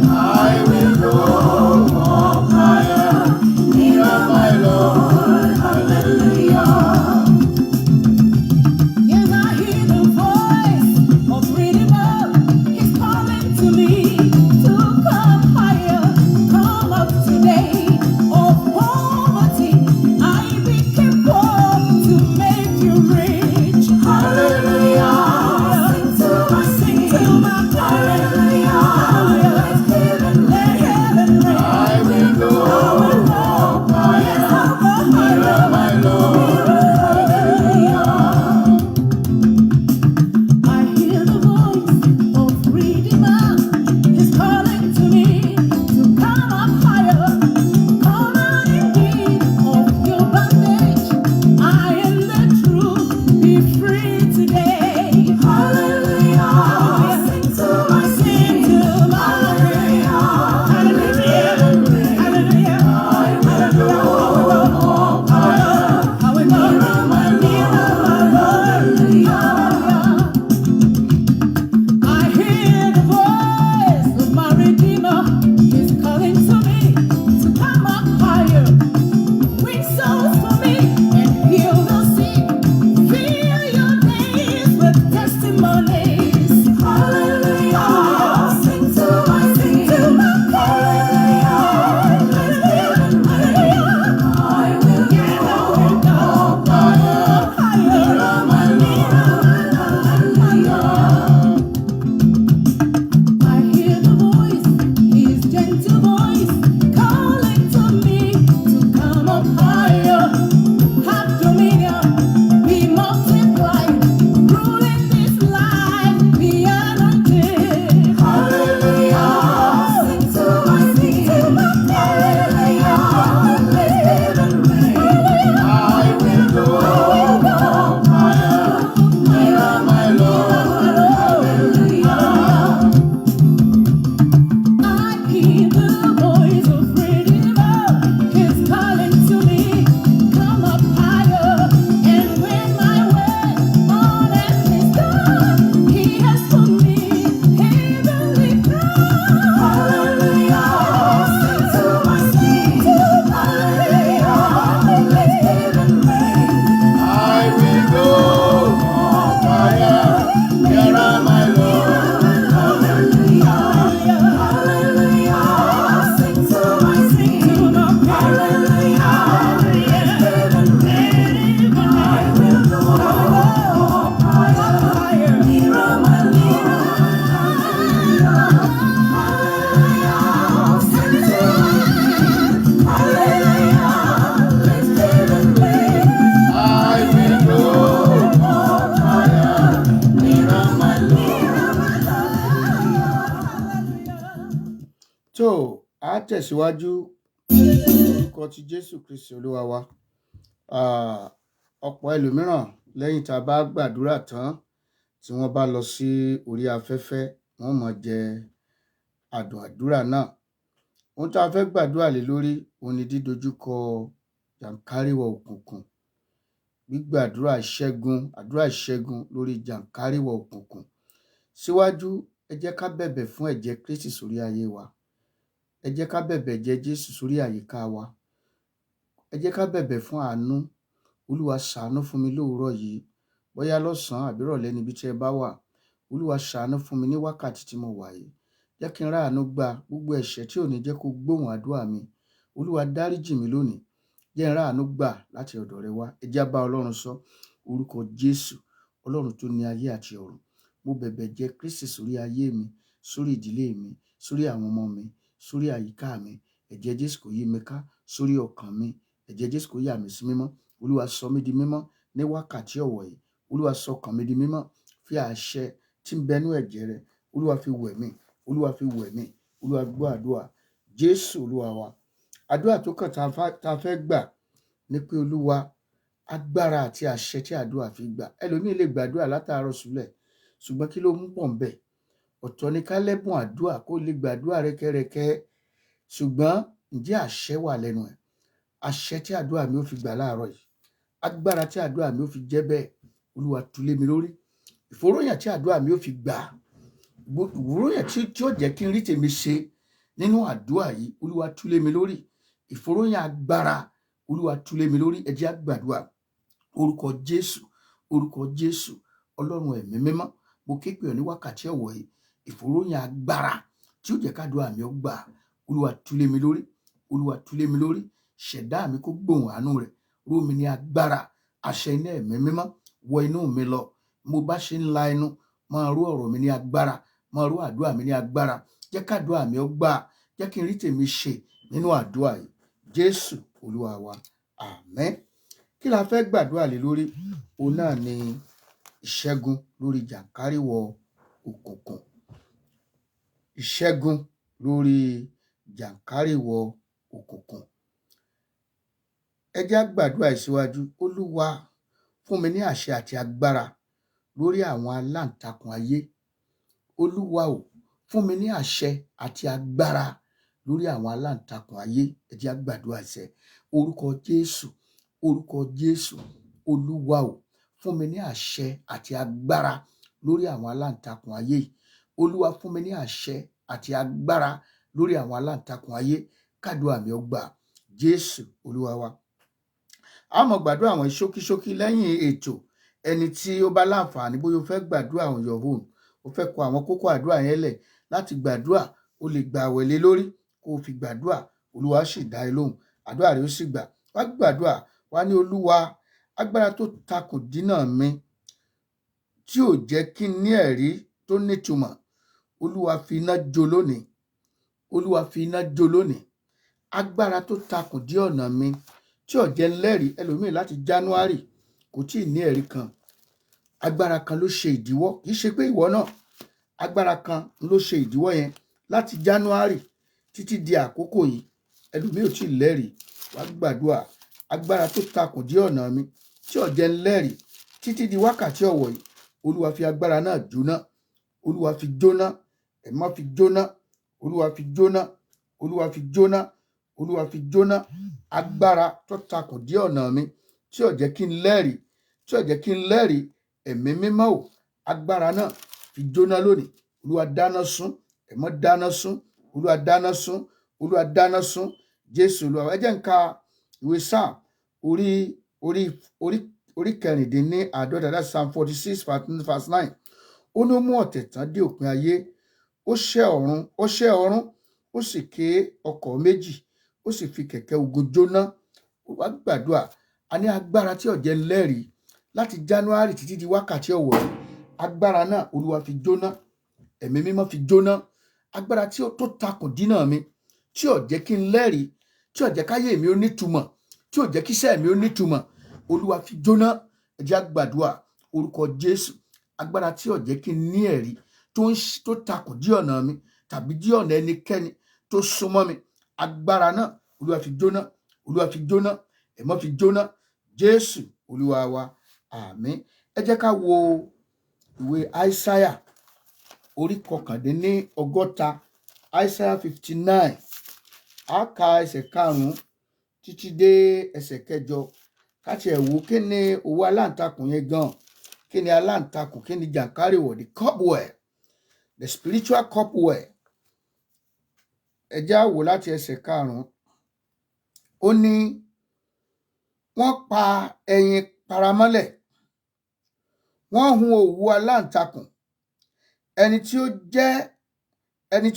[SPEAKER 2] Tó a tẹ̀síwájú orúkọ ti Jésù Kristi Olúwa wa. Ọ̀pọ̀ ẹlòmíràn lẹ́yìn tá a bá gbàdúrà tán tí wọ́n bá lọ sí orí afẹ́fẹ́, wọ́n máa jẹ àdùn àdúrà náà. Ohun tá a fẹ́ gbàdúrà lé lórí òun ni dídojúkọ jàǹkáríwọ̀ òkùnkùn. Gbígbàdúrà ìṣẹ́gun, àdúrà ìṣẹ́gun lórí jàǹkáríwọ̀ òkùnkùn. Síwájú, ẹ jẹ́ ká bẹ̀bẹ̀ fún ẹ̀jẹ̀ Kristi sórí ayé wa. Ẹ jẹ́ ká bẹ̀bẹ̀ ẹ̀jẹ̀ Jésù sórí àyíká wa. Ẹ jẹ́ ká bẹ̀bẹ̀ fún àánú. Olúwa ṣàánú fún mi lówùúrọ̀ yìí. Bóyá lọ́sàn-án àbí ìrọ̀lẹ́ níbi tí ẹ bá wà. Olúwa ṣàánú fún mi ní wákàtí tí mo wà yìí. Jẹ́ kí n ráàánú gba gbogbo ẹ̀ṣẹ̀ tí ò ní jẹ́ kó gbóhùn àdúrà mi. Olúwa dáríjì mí lónìí. Jẹ́ n ráàánú gbà láti ọ̀dọ̀ rẹ wá. Ẹ jẹ́ á bá Ọlọ́run sọ. Orúkọ Jésù, Ọlọ́run tó ní ayé àti ọ̀run. Mo bẹ̀bẹ̀ jẹ́ Kristi sórí ayé mi, sórí ìdílé mi, sórí àwọn ọmọ mi, sórí àyíká mi. Ẹ̀jẹ̀ Jésù kó yí mi ká, sórí ọkàn mi. Ẹ̀jẹ̀ Jésù kó yà mí sí mímọ́. Olúwa sọ mí di mímọ́ ní wákàtí ọ̀wọ̀ yìí. Olúwa sọ ọkàn mi di mímọ́. Fi àṣẹ tí ń bẹ nínú ẹ̀jẹ̀ rẹ. Olúwa fi wẹ̀ mí. Olúwa fi wẹ̀ mí. Olúwa gbọ́ àdúrà. Jésù Olúwa wa. Àdúrà tó kàn tá a fẹ́ gbà ni pé Olúwa, agbára àti àṣẹ tí àdúrà fi gbà. Ẹlòmíì lè gbàdúrà látàárọ̀ súlẹ̀, ṣùgbọ́n kí ló mú pọ̀ ń bẹ̀? Ọ̀tọ̀ ni ká lẹ́bùn àdúrà kó lè gbàdúrà rẹ́kẹ́rẹ́kẹ́, ṣùgbọ́n ǹjẹ́ àṣẹ wà lẹ́nu ẹ̀? Àṣẹ tí àdúrà mi ó fi gbà láàárọ̀ yìí, agbára tí àdúrà mi ó fi jẹ́ bẹ́ẹ̀, Olúwa tú lé mi lórí. Ìfòróyàn tí àdúrà mi ó fi gbà, ìfòróyàn tí ó jẹ́ kí n rí tèmi ṣe nínú àdúrà yìí, Olúwa tú lé mi lórí. Ìfòróyàn agbára, Olúwa tú lé mi lórí. Ẹ jẹ́ á gbàdúrà. Orúkọ Jésù, orúkọ Jésù, Ọlọ́run ẹ̀mí mímọ́, mo ké pè ọ́ ní wákàtí ọ̀wọ̀ yìí. Ìfòróyàn agbára tí ó jẹ́ kádùá mi ó gbà, Olúwa tú lé mi lórí. Olúwa tú lé mi lórí. Ṣẹ̀dá mi kó gbóhùn àánú rẹ̀. Ró mi ní agbára, àṣẹ iná ẹ̀mí mímọ́ wọ inú mi lọ. Mo bá ṣe ń la ẹnu, máa ró ọ̀rọ̀ mi ní agbára, máa ró àdúrà mi ní agbára. Jẹ́ kádùá mi ó gbà, jẹ́ kí n rí tèmi ṣe nínú àdúrà yìí. Jésù Olúwa wa. Àmín. Kí la fẹ́ gbàdúrà lé lórí? Òun náà ni ìṣẹ́gun lórí jàǹkáríwọ̀ òkùnkùn. Ìṣẹ́gun lórí jàǹkáríwọ̀ òkùnkùn. Ẹ jẹ́ á gbàdúrà yìí síwájú. Olúwa fún mi ní àṣẹ àti agbára lórí àwọn aláǹtakùn ayé. Olúwa ò fún mi ní àṣẹ àti agbára lórí àwọn aláǹtakùn ayé. Ẹ jẹ́ á gbàdúrà sẹ́. Orúkọ Jésù, orúkọ Jésù, Olúwa ò fún mi ní àṣẹ àti agbára lórí àwọn aláǹtakùn ayé. Olúwa fún mi ní àṣẹ àti agbára lórí àwọn aláǹtakùn ayé. Kádùá mi ó gbà. Jésù Olúwa wa. A máa gbàdúrà àwọn ṣókíṣókí lẹ́yìn ètò. Ẹni tí ó bá láǹfààní bóyá o fẹ́ gbàdúrà on your own, o fẹ́ kọ àwọn kókó àdúrà yẹn lẹ̀ láti gbàdúrà, o lè gbà àwẹ̀ lé lórí kó o fi gbàdúrà, Olúwa sì dá ẹ lóhùn, àdúrà rẹ ó sì gbà. Wá gbàdúrà, wá ní Olúwa, agbára tó takùn dínà mi tí ò jẹ́ kí n ní ẹ̀rí tó nítumọ̀, Olúwa fi iná jó lónìí. Olúwa fi iná jó lónìí. Agbára tó takùn dí ọ̀nà mi tí ò jẹ́ lẹ́rìí, ẹlòmíì láti January kò tíì ní ẹ̀rí kan. Agbára kan ló ṣe ìdíwọ́, kì í ṣe pé ìwọ náà. Agbára kan ló ṣe ìdíwọ́ yẹn láti January títí di àkókò yìí, ẹlòmíì ò tíì lẹ́rìí. Wá gbàdúrà, agbára tó takùn dí ọ̀nà mi tí ò jẹ́ lẹ́rìí títí di wákàtí ọ̀wọ̀ yìí, Olúwa fi agbára náà jóná. Olúwa fi jóná. Ẹ má fi jóná. Olúwa fi jóná. Olúwa fi jóná. Olúwa fi jóná. Agbára tó takùn dí ọ̀nà mi tí ò jẹ́ kí n lẹ́rìí, tí ò jẹ́ kí n lẹ́rìí, ẹ̀mí mímọ́ ò, agbára náà fi jóná lónìí. Olúwa dáná sun. Ẹ má dáná sun. Olúwa dáná sun. Olúwa dáná sun. Jésù Olúwa wa. Ẹ jẹ́ n ka ìwé Psalm orí 46, that's Psalm 46 verse 9. Ó ní ó mú ọ̀tẹ̀ tán dé òpin ayé, ó ṣẹ́ ọ̀run, ó ṣẹ́ ọ̀run, ó sì ké ọkọ̀ méjì, ó sì fi kẹ̀kẹ́ ogun jóná. Wá gbàdúrà, a ní agbára tí ó jẹ́ lẹ́rìí láti January títí di wákàtí ọ̀wọ̀ yìí, agbára náà Olúwa fi jóná. Ẹ̀mí mímọ́ fi jóná. Agbára tí ó tó takùn dínà mi tí ò jẹ́ kí n lẹ́rìí, tí ò jẹ́ káyé mi ó nítumọ̀, tí ò jẹ́ kíṣẹ́ mi ó nítumọ̀, Olúwa fi jóná. Ẹ jẹ́ á gbàdúrà. Orúkọ Jésù, agbára tí ò jẹ́ kí n ní ẹ̀rí tó takùn dí ọ̀nà mi tàbí dí ọ̀nà ẹnikẹ́ni
[SPEAKER 3] tó súnmọ́ mi, agbára náà, Olúwa fi jóná, Olúwa fi jóná, ẹ̀mọ́ fi jóná. Jésù Olúwa wa, àmín. Ẹ jẹ́ ká wo ìwé Aísáyà orí 69, Isaiah 59. A ka ẹsẹ̀ 5 títí dé ẹsẹ̀ 8. Ká tiẹ̀ wò kí ni òwú aláǹtakùn yẹn gan, kí ni aláǹtakùn, kí ni jàǹkárìwọ̀, the cobweb, the spiritual cobweb. Ẹ jẹ́ á wò láti ẹsẹ̀ 5. Ó ní wọ́n pa ẹyin paramọ́lẹ̀, wọ́n hun òwú aláǹtakùn. Ẹni tí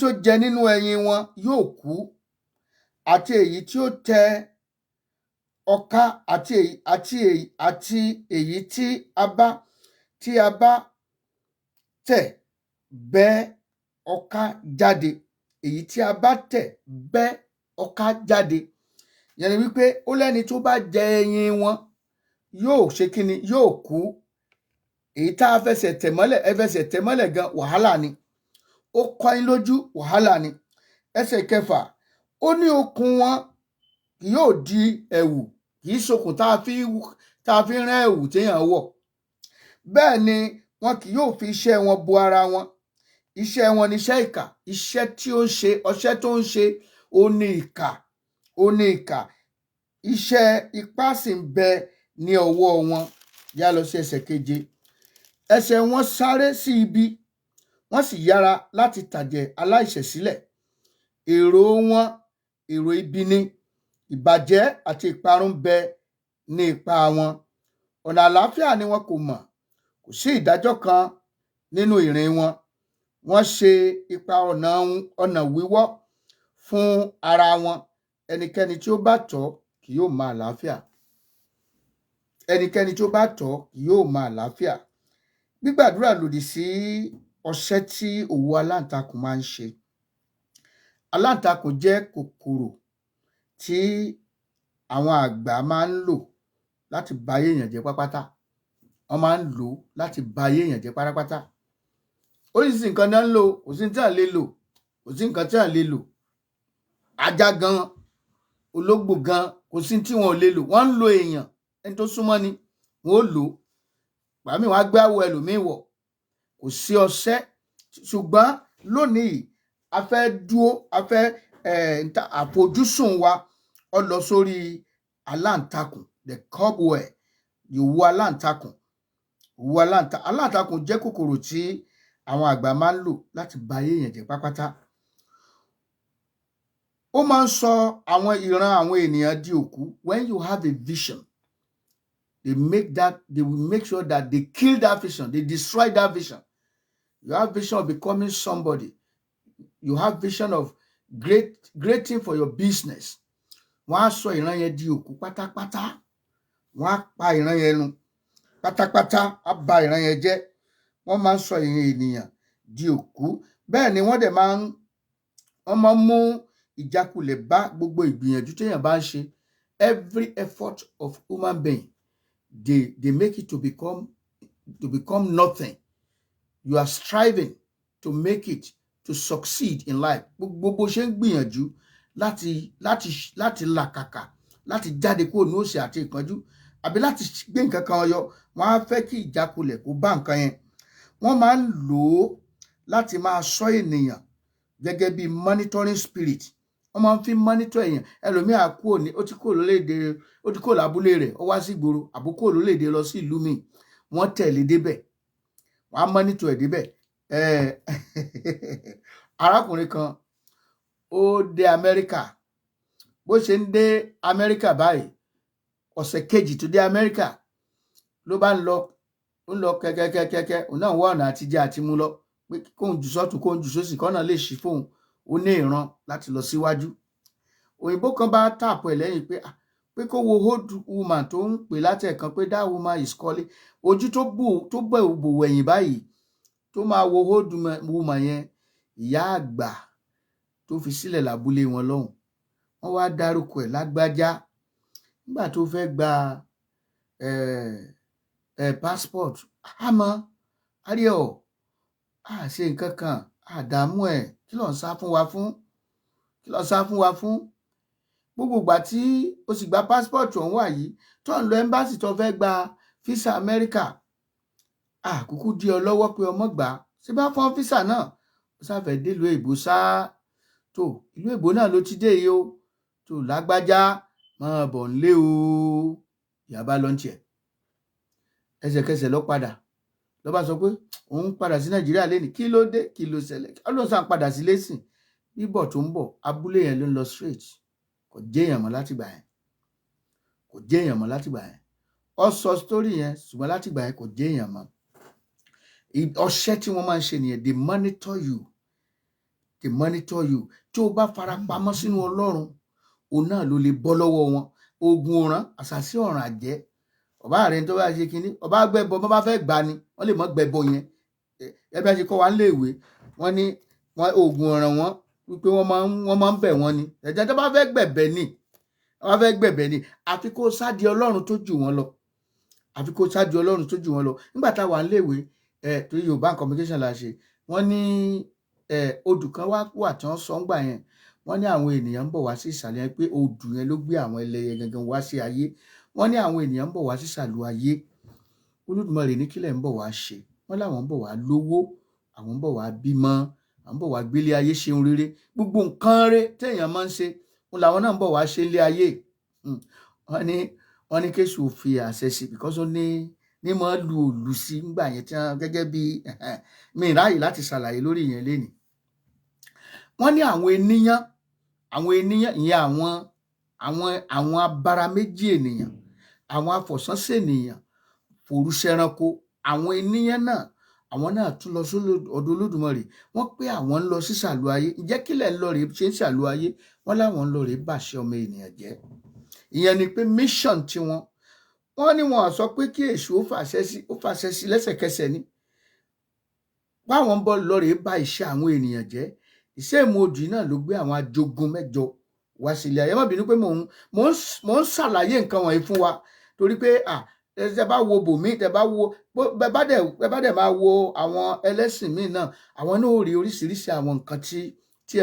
[SPEAKER 3] ó jẹ nínú ẹyin wọn yóò kú, àti èyí tí ó tẹ ọ̀ka àti èyí tí a bá tẹ̀ bẹ́ ọ̀ka jáde, èyí tí a bá tẹ̀ bẹ́ ọ̀ka jáde. Yẹn ni wípé ó lẹ́ni tó bá jẹ ẹyin wọn yóò ṣe kíni? Yóò kú. Èyí tá a fẹsẹ̀ tẹ̀ mọ́lẹ̀, ẹ fẹsẹ̀ tẹ̀ mọ́lẹ̀ gan, wàhálà ni. Ó kọ́ yín lójú, wàhálà ni. Ẹsẹ̀ 6, ó ní okùn wọn kì yóò di ẹ̀wù, kì í ṣokùn tá a fi rán ẹ̀wù téèyàn wọ̀. Bẹ́ẹ̀ ni wọn kì yóò fi iṣẹ́ wọn bo ara wọn. Iṣẹ́ wọn ni iṣẹ́ ìkà, iṣẹ́ tí ó ń ṣe, ọṣẹ́ tó ń ṣe, ó ní ìkà, ó ní ìkà. Iṣẹ́ ipá sì ń bẹ ní ọwọ́ wọn. Yá lọ sí ẹsẹ̀ 7. Ẹsẹ̀ wọn sáré sí ibi, wọ́n sì yára láti tàjẹ̀ aláìṣẹ̀ sílẹ̀. Èrò wọn èrò ibi ni, ìbàjẹ́ àti ìparun bẹ ní ipa wọn. Ọ̀nà àlàáfíà ni wọn kò mọ̀, kò sí ìdájọ́ kan nínú ìrìn wọn. Wọ́n ṣe ipa ọ̀nà wíwọ́ fún ara wọn. Ẹnikẹ́ni tí ó bá tọ̀ kì yóò mọ àlàáfíà. Ẹnikẹ́ni tí ó bá tọ̀ kì yóò mọ àlàáfíà. Gbígbàdúrà lòdì sí ọṣẹ́ tí òwú aláǹtakùn máa ń ṣe. Aláǹtakùn jẹ́ kòkòrò tí àwọn àgbà máa ń lò láti ba ayé èèyàn jẹ́ pátápátá. Wọ́n máa ń lò ó láti ba ayé èèyàn jẹ́ pátápátá. Oríṣiríṣi nǹkan ni wọ́n ń lò, kò sí tí à lè lò, kò sí nǹkan tí à lè lò. Ajá gan, ológbò gan, kò sí tí wọn ò lè lò. Wọ́n ń lo èèyàn, ẹni tó súnmọ́ ni wọ́n ó lò ó. Gbàmí wọ́n á gbé àwọ̀ ẹlòmíì wọ̀. Kò sí ọṣẹ́. Ṣùgbọ́n lónìí, a fẹ́ dúó, a fẹ́ àfojúsùn wa ó lọ sórí aláǹtakùn, the cobweb, òwú aláǹtakùn. Òwú aláǹtakùn jẹ́ kòkòrò tí àwọn àgbà máa ń lò láti ba ayé èèyàn jẹ́ pátápátá. Ó máa ń sọ àwọn ìran àwọn ènìyàn di òkú. When you have a vision, they will make sure that they kill that vision, they destroy that vision. You have vision of becoming somebody. You have vision of great great thing for your business. Wọ́n á sọ ìran yẹn di òkú pátápátá. Wọ́n á pa ìran yẹn run pátápátá, á ba ìran yẹn jẹ́. Wọ́n máa ń sọ ìran ènìyàn di òkú. Bẹ́ẹ̀ ni wọ́n máa ń mú ìjákulẹ̀ bá gbogbo ìgbìyànjú téèyàn bá ń ṣe. Every effort of human being, they make it to become nothing. You are striving to make it, to succeed in life. Gbogbo bó ṣe ń gbìyànjú láti làkàkà, láti jáde kúrò ní òṣì àti ìpọ́njú, àbí láti gbé nǹkan kan yọ, wọ́n á fẹ́ kí ìjákulẹ̀ kó bá nǹkan yẹn. Wọ́n máa ń lò ó láti máa ṣọ́ ènìyàn gẹ́gẹ́ bí monitoring spirit. Wọ́n máa ń fi monitor èèyàn. Ẹlòmíà kúrò ní, ó ti kúrò lórílẹ̀-èdè, ó ti kúrò lábúlé rẹ̀, ó wá sí ìgboro, àbó kúrò lórílẹ̀-èdè lọ sí ìlú míì, wọ́n tẹ̀lé débẹ̀, wọ́n á monitor ẹ̀ débẹ̀. Arákùnrin kan, ó dé Amẹ́ríkà. Bó ṣe ń dé Amẹ́ríkà báyìí, ọ̀sẹ̀ kejì tó dé Amẹ́ríkà, ló bá ń lọ, ó ń lọ kẹ́kẹ́kẹ́kẹ́. Òun náà wá ọ̀nà àtijẹ àti mú lọ, pé kóun jù sọ́tún, kóun jù sósì, kọ́nà lè ṣí fóun. Ó ní ìran láti lọ síwájú. Òyìnbó kan bá tap ẹ̀ lẹ́yìn pé, ah, pé kó wo old woman tó ń pè látẹ̀kan, pé that woman is calling. Ojú tó bù tó bẹ̀ bò wẹ̀yìn báyìí tó máa wo old woman yẹn, ìyá àgbà tó fi sílẹ̀ lábúlé wọn lọ́hùn. Wọ́n wá dárúkọ ẹ̀, lágbájá. Nígbà tó fẹ́ gba passport, àmọ́ àríọ̀ a ṣe nǹkan kan, àdààmú ẹ̀, kí ló ń sá fún wa fún?
[SPEAKER 2] Kí ló sá fún wa fún? Gbogbo ìgbà tí o sì gba passport ọ̀hún wà yìí, tó ń lọ embassy tó fẹ́ gba visa Amẹ́ríkà, àkúkú di ọ lọ́wọ́ pé ọmọ gbà á. Ṣé bá fọ́n visa náà, ó sáfẹ́ délùú èbó sáá. Tó ìlú èbó náà ló ti dé yìí o. Tó lágbájá máa bọ̀ nílé o. Ìyá bá lọ ń tiẹ̀, ẹsẹ̀kẹsẹ̀ lọ padà, ló bá sọ pé òun padà sí Nàìjíríà lẹ́nìí. Kí ló dé? Kí ló ṣẹlẹ̀? Ọlọ́run sàn padà sí lẹ́sìn. Bíbọ̀ tó ń bọ̀, abúlé yẹn ló ń lọ straight. Kò jẹ́yàn mọ́ látìgbà yẹn, kò jẹ́yàn mọ́ látìgbà yẹn. Ó sọ story yẹn, ṣùgbọ́n látìgbà yẹn kò jẹ́yàn mọ́. Ọṣẹ́ tí wọ́n máa ń ṣe nìyẹn. They monitor you, they monitor you. Tí o bá fara pamọ́ sínú Ọlọ́run, òun náà ló lè bọ́ lọ́wọ́ wọn. Ogun ọ̀ràn, àṣàsí, ọ̀ràn, àjẹ́, ọba rẹ tó bá ṣe kínní, ọba gbẹbọ, bá fẹ́ gbà ni wọ́n lè mọ́ gbẹbọ yẹn. Ẹ bí a ṣe kọ́ wa nílé ìwé, wọ́n ní wọ́n oògùn ọ̀ràn wọn wípé wọ́n máa ń bẹ̀ wọ́n ni. Ẹ̀jẹ̀ tó bá fẹ́ gbẹ̀bẹ̀ ni, wọ́n bá fẹ́ gbẹ̀bẹ̀ ni. Àfi kó sádi Ọlọ́run tó jù wọ́n lọ, àfi kó sádi Ọlọ́run tó jù wọ́n lọ. Nígbà tá a wà nílé ìwé ẹ, torí Yorùbá communication la ṣe, wọ́n ní ẹ odù kan wá wà tí wọ́n sọ ń gbà yẹn. Wọ́n ní àwọn ènìyàn ń bọ̀ wá sí ìsàlẹ̀ yẹn, pé odù yẹn ló gbé àwọn ẹlẹ́yẹ gangan wá sí ayé. Wọ́n ní àwọn ènìyàn ń bọ̀ wá sí ìsàlẹ̀ ayé. Olódùmarè ní kílẹ̀ ń bọ̀ wá ṣe? Wọ́n láwọn ń bọ̀ wá lówó, àwọn ń bọ̀ wá bímọ, àwọn ń bọ̀ wá gbélé ayé, ṣeun rere, gbogbo nǹkan rere téèyàn máa ń ṣe òun làwọn náà ń bọ̀ wá ṣe nílé ayé. Wọ́n ní kéṣù fi àṣẹ sí, because ó ní mọ́ lu òlù sí ńgbà yẹn tí wọ́n gẹ́gẹ́ bí mi ráàyè láti ṣàlàyé lórí ìyẹn lénìí. Wọ́n ní àwọn ènìyàn ìyẹn, àwọn abara méjì ènìyàn, àwọn afọ̀sánsènìyàn forúṣẹranko, àwọn ènìyàn náà, àwọn náà tún lọ sí ọ̀dọ̀ Olódùmarè. Wọ́n pé àwọn ń lọ sí sàlù ayé. Ǹjẹ́ kílẹ̀ ń lọ rèé ṣe ń sàlù ayé? Wọ́n láwọn ń lọ rèé bàṣẹ ọmọ ènìyàn jẹ́. Ìyẹn ni pé mission tiwọn. Wọ́n ní wọn sọ pé kí èṣù ó fàṣẹ sí lẹ́sẹ̀kẹsẹ̀ ni, báwọn ń bọ̀ lọ rèé bá iṣẹ́ àwọn ènìyàn jẹ́. Ìṣe ìmú odù náà ló gbé àwọn ajogun mẹ́jọ wá sílé ayé. Má bínú pé mò ń ṣàlàyé nǹkan wọ̀nyí fún wa, torí pé tẹ bá wo bòmí, tẹ bá wo bẹ bá dẹ̀ máa wo àwọn ẹlẹ́sìn míì náà, àwọn náà ó rí oríṣiríṣi àwọn nǹkan tí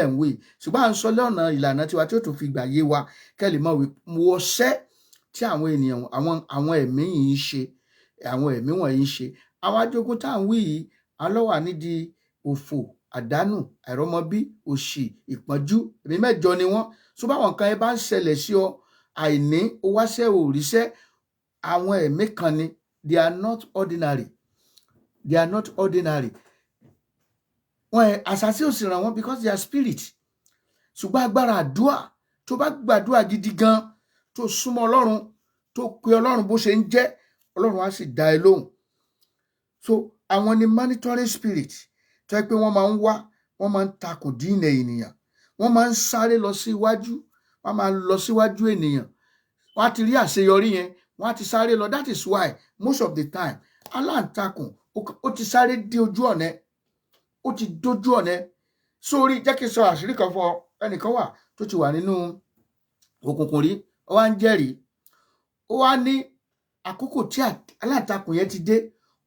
[SPEAKER 2] ẹ̀ ń wí. Ṣùgbọ́n à ń sọ lọ́nà ìlànà tiwa tí ó tún fi gbà yé wa, kẹ́ lè mọ̀ wí wọṣẹ́ tí àwọn ènìyàn, àwọn ẹ̀mí yìí ń ṣe, àwọn ẹ̀mí wọ̀nyí ń ṣe. Àwọn ajogun tá à ń wí yìí, àwọn ló wà nídìí òfò, àdánù, àìrọ́mọbí, òṣì, ìpọ́njú. Ẹ̀mí mẹ́jọ ni wọ́n. Tó báwọn nǹkan ẹ bá ń ṣẹlẹ̀ sí ọ, àìní, ó wáṣẹ́, ò ríṣẹ́, àwọn ẹ̀mí kan ni. They are not ordinary, they are not ordinary. Wọn ẹ àṣàṣì ò sì ràn wọ́n because they are spirit. Ṣùgbọ́n agbára àdúà, tó bá gbàdúà gidi gan, tó súnmọ́ Ọlọ́run, tó pe Ọlọ́run bó ṣe ń jẹ́, Ọlọ́run á sì dá ẹ lóhùn. So àwọn ni monitoring spirit tó yẹ pé wọ́n máa ń wá, wọ́n máa ń takùn dínà ènìyàn, wọ́n máa ń sáré lọ sí iwájú, wọ́n máa ń lọ síwájú ènìyàn. Wọ́n á ti rí àṣeyọrí yẹn, wọ́n á ti sáré lọ. That is why most of the time, aláǹtakùn ó ti sáré dé ojú ọ̀nà ẹ̀, ó ti dójú ọ̀nà ẹ̀. Sórí, jẹ́ kí n sọ àṣírí kan fún ọ. Ẹnìkan wà tó ti wà nínú òkùnkùn rí, ó wá ń jẹ́rìí. Ó wá ní àkókò tí aláǹtakùn yẹn ti dé,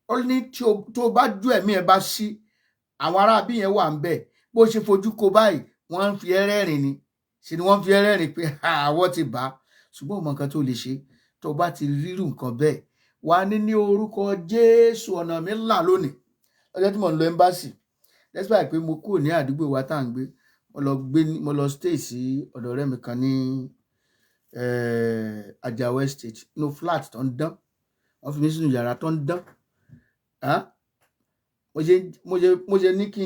[SPEAKER 2] ó ní tí tó o bá ju ẹ̀mí ẹ̀ bá sí, àwọn aráabí yẹn wà ń bẹ̀. Bó ṣe fojú ko báyìí, wọ́n ń fi ẹ́ rẹ́rìn ni, ṣe ni wọ́n ń fi ẹ́ rẹ́rìn pé àwọ̀ ti bá a. Ṣùgbọ́n òmò nǹkan tó lè ṣe tó o bá ti rírù nǹkan bẹ́ẹ̀, wà ní ní orúkọ Jésù, ọ̀nà mi là lónìí. Ọjọ́ tí mò ń lọ embassy, despite pé mo kúrò ní àdúgbò wa tá à ń gbé, mo lọ stay sí ọ̀dọ̀ ọ̀rẹ́ mi kan ní Ajao Estate, no flat tó ń dán. Wọ́n fi mí sínú yàrá tó ń dán. Ah, mo ṣe ní kí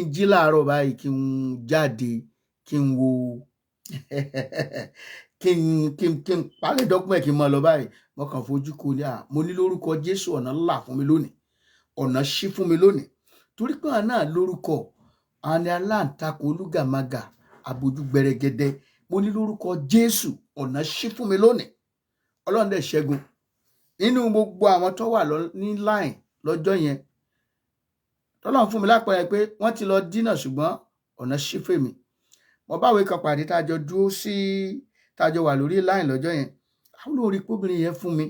[SPEAKER 2] n jí láàárọ̀ báyìí, kí n jáde, kí n wo, kí n palẹ̀ document, kí n máa lọ báyìí. Mo kàn fojú ko ní à, mo ní lórúkọ Jésù, ọ̀nà ńlá fún mi lónìí, ọ̀nà ṣí fún mi lónìí. Torí pé àwọn náà lórúkọ, àwọn ni aláǹtakùn, olúgàmagà, abojú gbẹrẹgẹdẹ. Mo ní lórúkọ Jésù, ọ̀nà ṣí fún mi lónìí. Ọlọ́run dẹ̀ ṣẹ́gun. Nínú gbogbo àwọn tó wà ní line lọ́jọ́ yẹn, tọ́lọ́run fún mi lápẹẹrẹ pé wọ́n ti lọ dínà, ṣùgbọ́n ọ̀nà ṣí fèmí. Mo báwé kan pàdé tá a jọ dúró sí, tá a jọ wà lórí line lọ́jọ́ yẹn. Àwọn olórí kóbìnrin yẹn fún mi,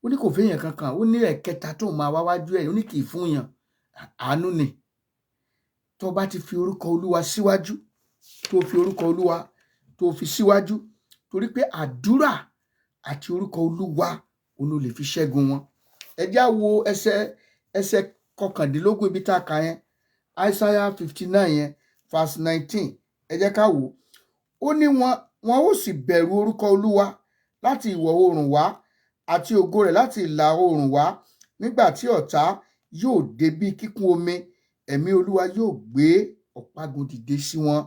[SPEAKER 2] ó ní kò fẹ́yàn kankan, ó ní ẹ̀kẹta tó máa wá wájú ẹ̀, ó ní kì í fún yàn. Àánú ni. Tó bá ti fi orúkọ Olúwa síwájú. tó fi orúkọ Olúwa tó fi síwájú, torí pé àdúrà àti orúkọ Olúwa òun ló lè fi ṣẹ́gun wọn. Ẹ já wo ẹsẹ̀ 19 ibi tá a kà yẹn, Isaiah 59 yẹn, verse 19. Ẹ jẹ́ ká wò ó. Ó ní wọn ó sì bẹ̀rù orúkọ Olúwa láti ìwọ̀ oòrùn wá, àti ògo rẹ̀ láti ìlà oòrùn wá. Nígbà tí ọ̀tá yóò dé bí kíkún omi, ẹ̀mí Olúwa yóò gbé ọ̀págun dìde sí wọn.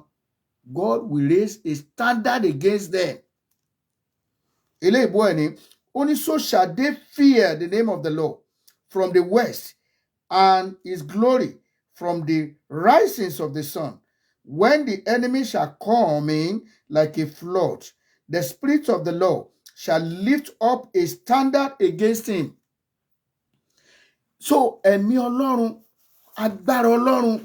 [SPEAKER 2] God will raise a standard against them. Eléyìí ẹ̀ ní ó ní, "So shall they fear the name of the Lord from the west and his glory from the risings of the sun. When the enemy shall come in like a flood, the Spirit of the Lord shall lift up a standard against him." So ẹ̀mí Ọlọ́run, agbára Ọlọ́run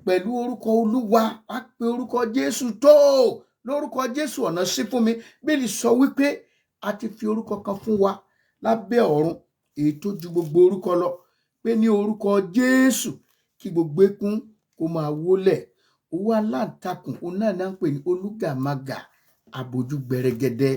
[SPEAKER 2] pẹ̀lú orúkọ Olúwa, wá pe orúkọ Jésù tó lórúkọ Jésù, ọ̀nà sí fún mi. Bíbélì sọ wípé a ti fi orúkọ kan fún wa lábẹ́ ọ̀run èyí tó ju gbogbo orúkọ lọ, pé ní orúkọ Jésù kí gbogbo eékún kó máa wólẹ̀. Òwú aláǹtakùn, òun náà náà ń pè ní olúgàmagà, àbójú gbẹrẹgẹdẹ.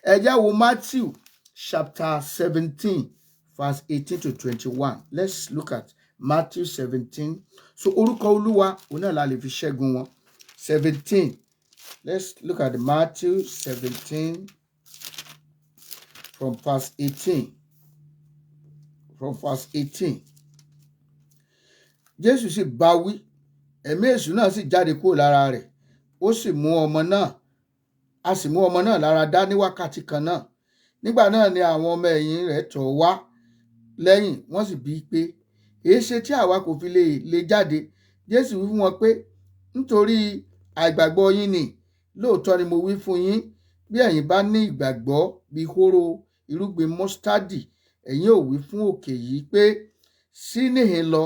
[SPEAKER 2] Ẹ já wo Matthew chapter 17 verse 18 to 21. Let's look at Matthew 17. So orúkọ Olúwa, òun náà la lè fi ṣẹ́gun wọn. 17, let's look at Matthew 17 from verse 18, from verse 18. Jésù sì bá wí, ẹ̀mí èṣù náà sì jáde kúrò lára rẹ̀, ó sì mú ọmọ náà, a sì mú ọmọ náà lára dá ní wákàtí kan náà. Nígbà náà ni àwọn ọmọ ẹ̀yìn rẹ̀ tọ̀ wá lẹ́yìn, wọ́n sì bí i pé, "Èéṣe tí àwa kò fi lè lé jáde?" Jésù wí fún wọn pé, "Nítorí àìgbàgbọ́ yín ni. Lóòótọ́ ni mo wí fún yín, bí ẹ̀yin bá ní ìgbàgbọ́ bíi hóró irúgbìn mọ́sítádì, ẹ̀yin ò wí fún òkè yìí pé, 'Ṣí níhìn lọ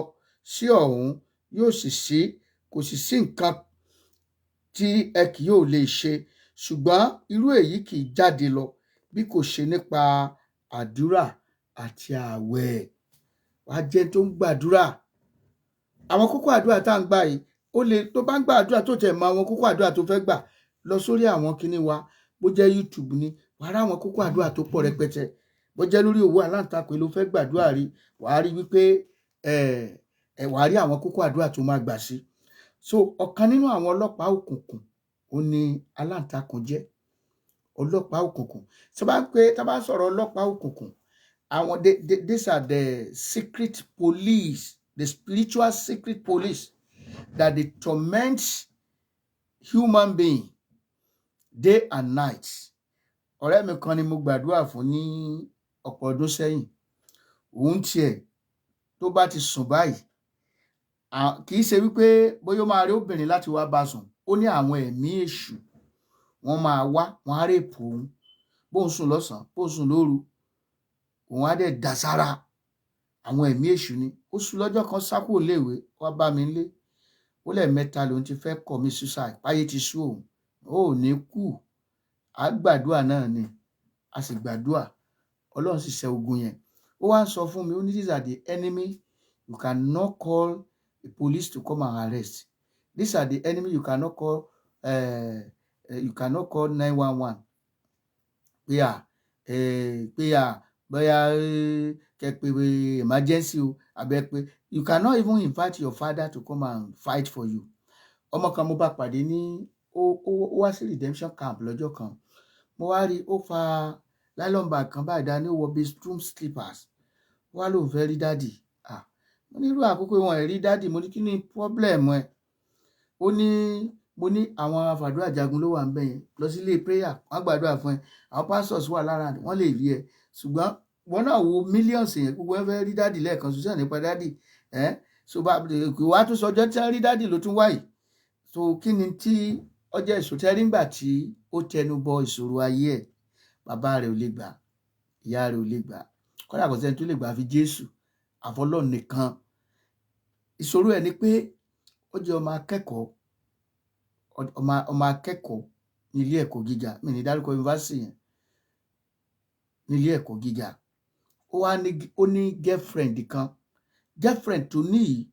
[SPEAKER 2] sí ọ̀hún,' yóò sì ṣí. Kò sì sí nǹkan tí ẹ kì yóò lè ṣe. Ṣùgbọ́n irú èyí kì í jáde lọ bí kò ṣe nípa àdúrà àti ààwẹ̀." Wàá jẹ́ tó ń gbàdúrà. Àwọn kókó àdúrà tá à ń gbà yìí, ó lè tó bá ń gbàdúrà tó tẹ̀ mọ àwọn kókó àdúrà tó fẹ́ gbà, lọ sórí àwọn kinní wa. Bó jẹ́ YouTube ni, wàá rí àwọn kókó àdúrà tó pọ̀ rẹpẹtẹ. Bó jẹ́ lórí òwú aláǹtakùn ló fẹ́ gbàdúrà rí, wàá rí wípé ẹ wàá rí àwọn kókó àdúrà tó máa gbà sí. So ọ̀kan nínú àwọn ọlọ́pàá òkùnkùn ó ní aláǹtakùn jẹ́. Ọlọ́pàá òkùnkùn tí wọ́n bá ń pè, tí wọ́n bá ń sọ̀rọ̀ ọlọ́pàá òkùnkùn, àwọn these are the secret police, the spiritual secret police that they torment human being day and night. Ọ̀rẹ́ mi kan ni mo gbàdúrà fún ní ọ̀pọ̀ ọdún sẹ́yìn. Òun tiẹ̀, tó bá ti sùn báyìí, kì í ṣe wípé bóyá ó máa rí obìnrin láti wá bá sùn. Ó ní àwọn ẹ̀mí èṣù, wọ́n máa wá, wọ́n á rape òun. Bóun sùn lọ́sàn-án, bóun sùn lóru, òun á dẹ̀ dà sára. Àwọn ẹ̀mí èṣù ni. Ó sùn lọ́jọ́ kan, sá kúrò léèwé, wá bá mi nílé. Ó lẹ́ẹ̀mẹ́ta lòun ti fẹ́ commit suicide, páyé ti sú òun. Ó ò ní kú, á gbàdúrà náà ni. A sì gbàdúrà, Ọlọ́run sì ṣẹ́ ogun yẹn. Ó wá ń sọ fún mi, ó ní, "These are the enemy you cannot call the police to come and arrest. These are the enemy you cannot call 911 pé à bóyá kẹ pé emergency o, àbẹ pé you cannot even invite your father to come and fight for you." Ọmọ kan mo bá pàdé ní ó wá sí redemption camp lọ́jọ́ kan. Mo wá rí ó fa nylon bag kan báyìí dání, ó wọ bedroom slippers. Ó wá lóun fẹ́ rí daddy. Ah, mo ní irú àkókò wọn ẹ̀ rí daddy. Mo ní, "Kí ni problem ẹ?" Ó ní, mo ní àwọn afàdúrà jagun ló wà ń bẹ̀ yẹn, lọ sí ilé prayer, wọ́n gbàdúrà fún ẹ. Àwọn pastors wà lára, wọ́n lè rí ẹ. Ṣùgbọ́n wọn náà wo millions yẹn, gbogbo ẹ fẹ́ rí daddy lẹ́ẹ̀kan ṣoṣo nípa daddy ẹ. So bá wàá tún sọjọ́ tí wọ́n rí daddy ló tún wáyìí. So kí ni tí ọjọ́ ìṣòro tẹ́rí ńgbà tí ó tẹnu bọ ìṣòro ayé ẹ̀? Bàbá rẹ̀ ò lè gbà, ìyá rẹ̀ ò lè gbà, kódà kò sẹ́ni tó lè gbà fi Jésù àfọlọ́run nìkan. Ìṣòro ẹ̀ ni pé ó jẹ́ ọmọ akẹ́kọ̀ọ́, ọmọ akẹ́kọ̀ọ́ ní ilé ẹ̀kọ́ gíga. Mi ní dárúkọ yunifásitì yẹn. Ní ilé ẹ̀kọ́ gíga, ó wá ní, ó ní girlfriend kan. Girlfriend tó ní yìí,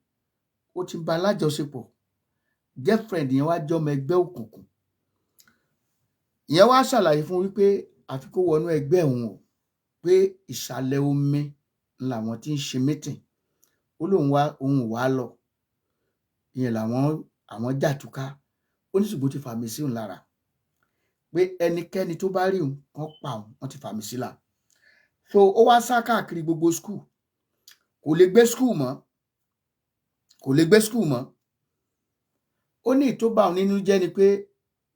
[SPEAKER 2] ó ti bá alájọṣepọ̀.
[SPEAKER 3] Girlfriend yẹn wá jọmọ ẹgbẹ́ òkùnkùn. Ìyẹn wá ṣàlàyé fún wípé àfi kó wọnú ẹgbẹ́ òun o, pé ìsàlẹ̀ omi làwọn ti ń ṣe meeting. Ó lóun wá, òun ò wá lọ. Ìyẹn làwọn àwọn jàtúká. Ó ní ṣùgbọ́n ó ti fàmì sí òun lára pé ẹnikẹ́ni tó bá rí òun kàn pa òun. Wọ́n ti fàmì sí la. So ó wá sá káàkiri gbogbo school. Kò lè gbé school mọ́, kò lè gbé school mọ́. Ó ní ìtó bá òun nínú jẹ́ ni pé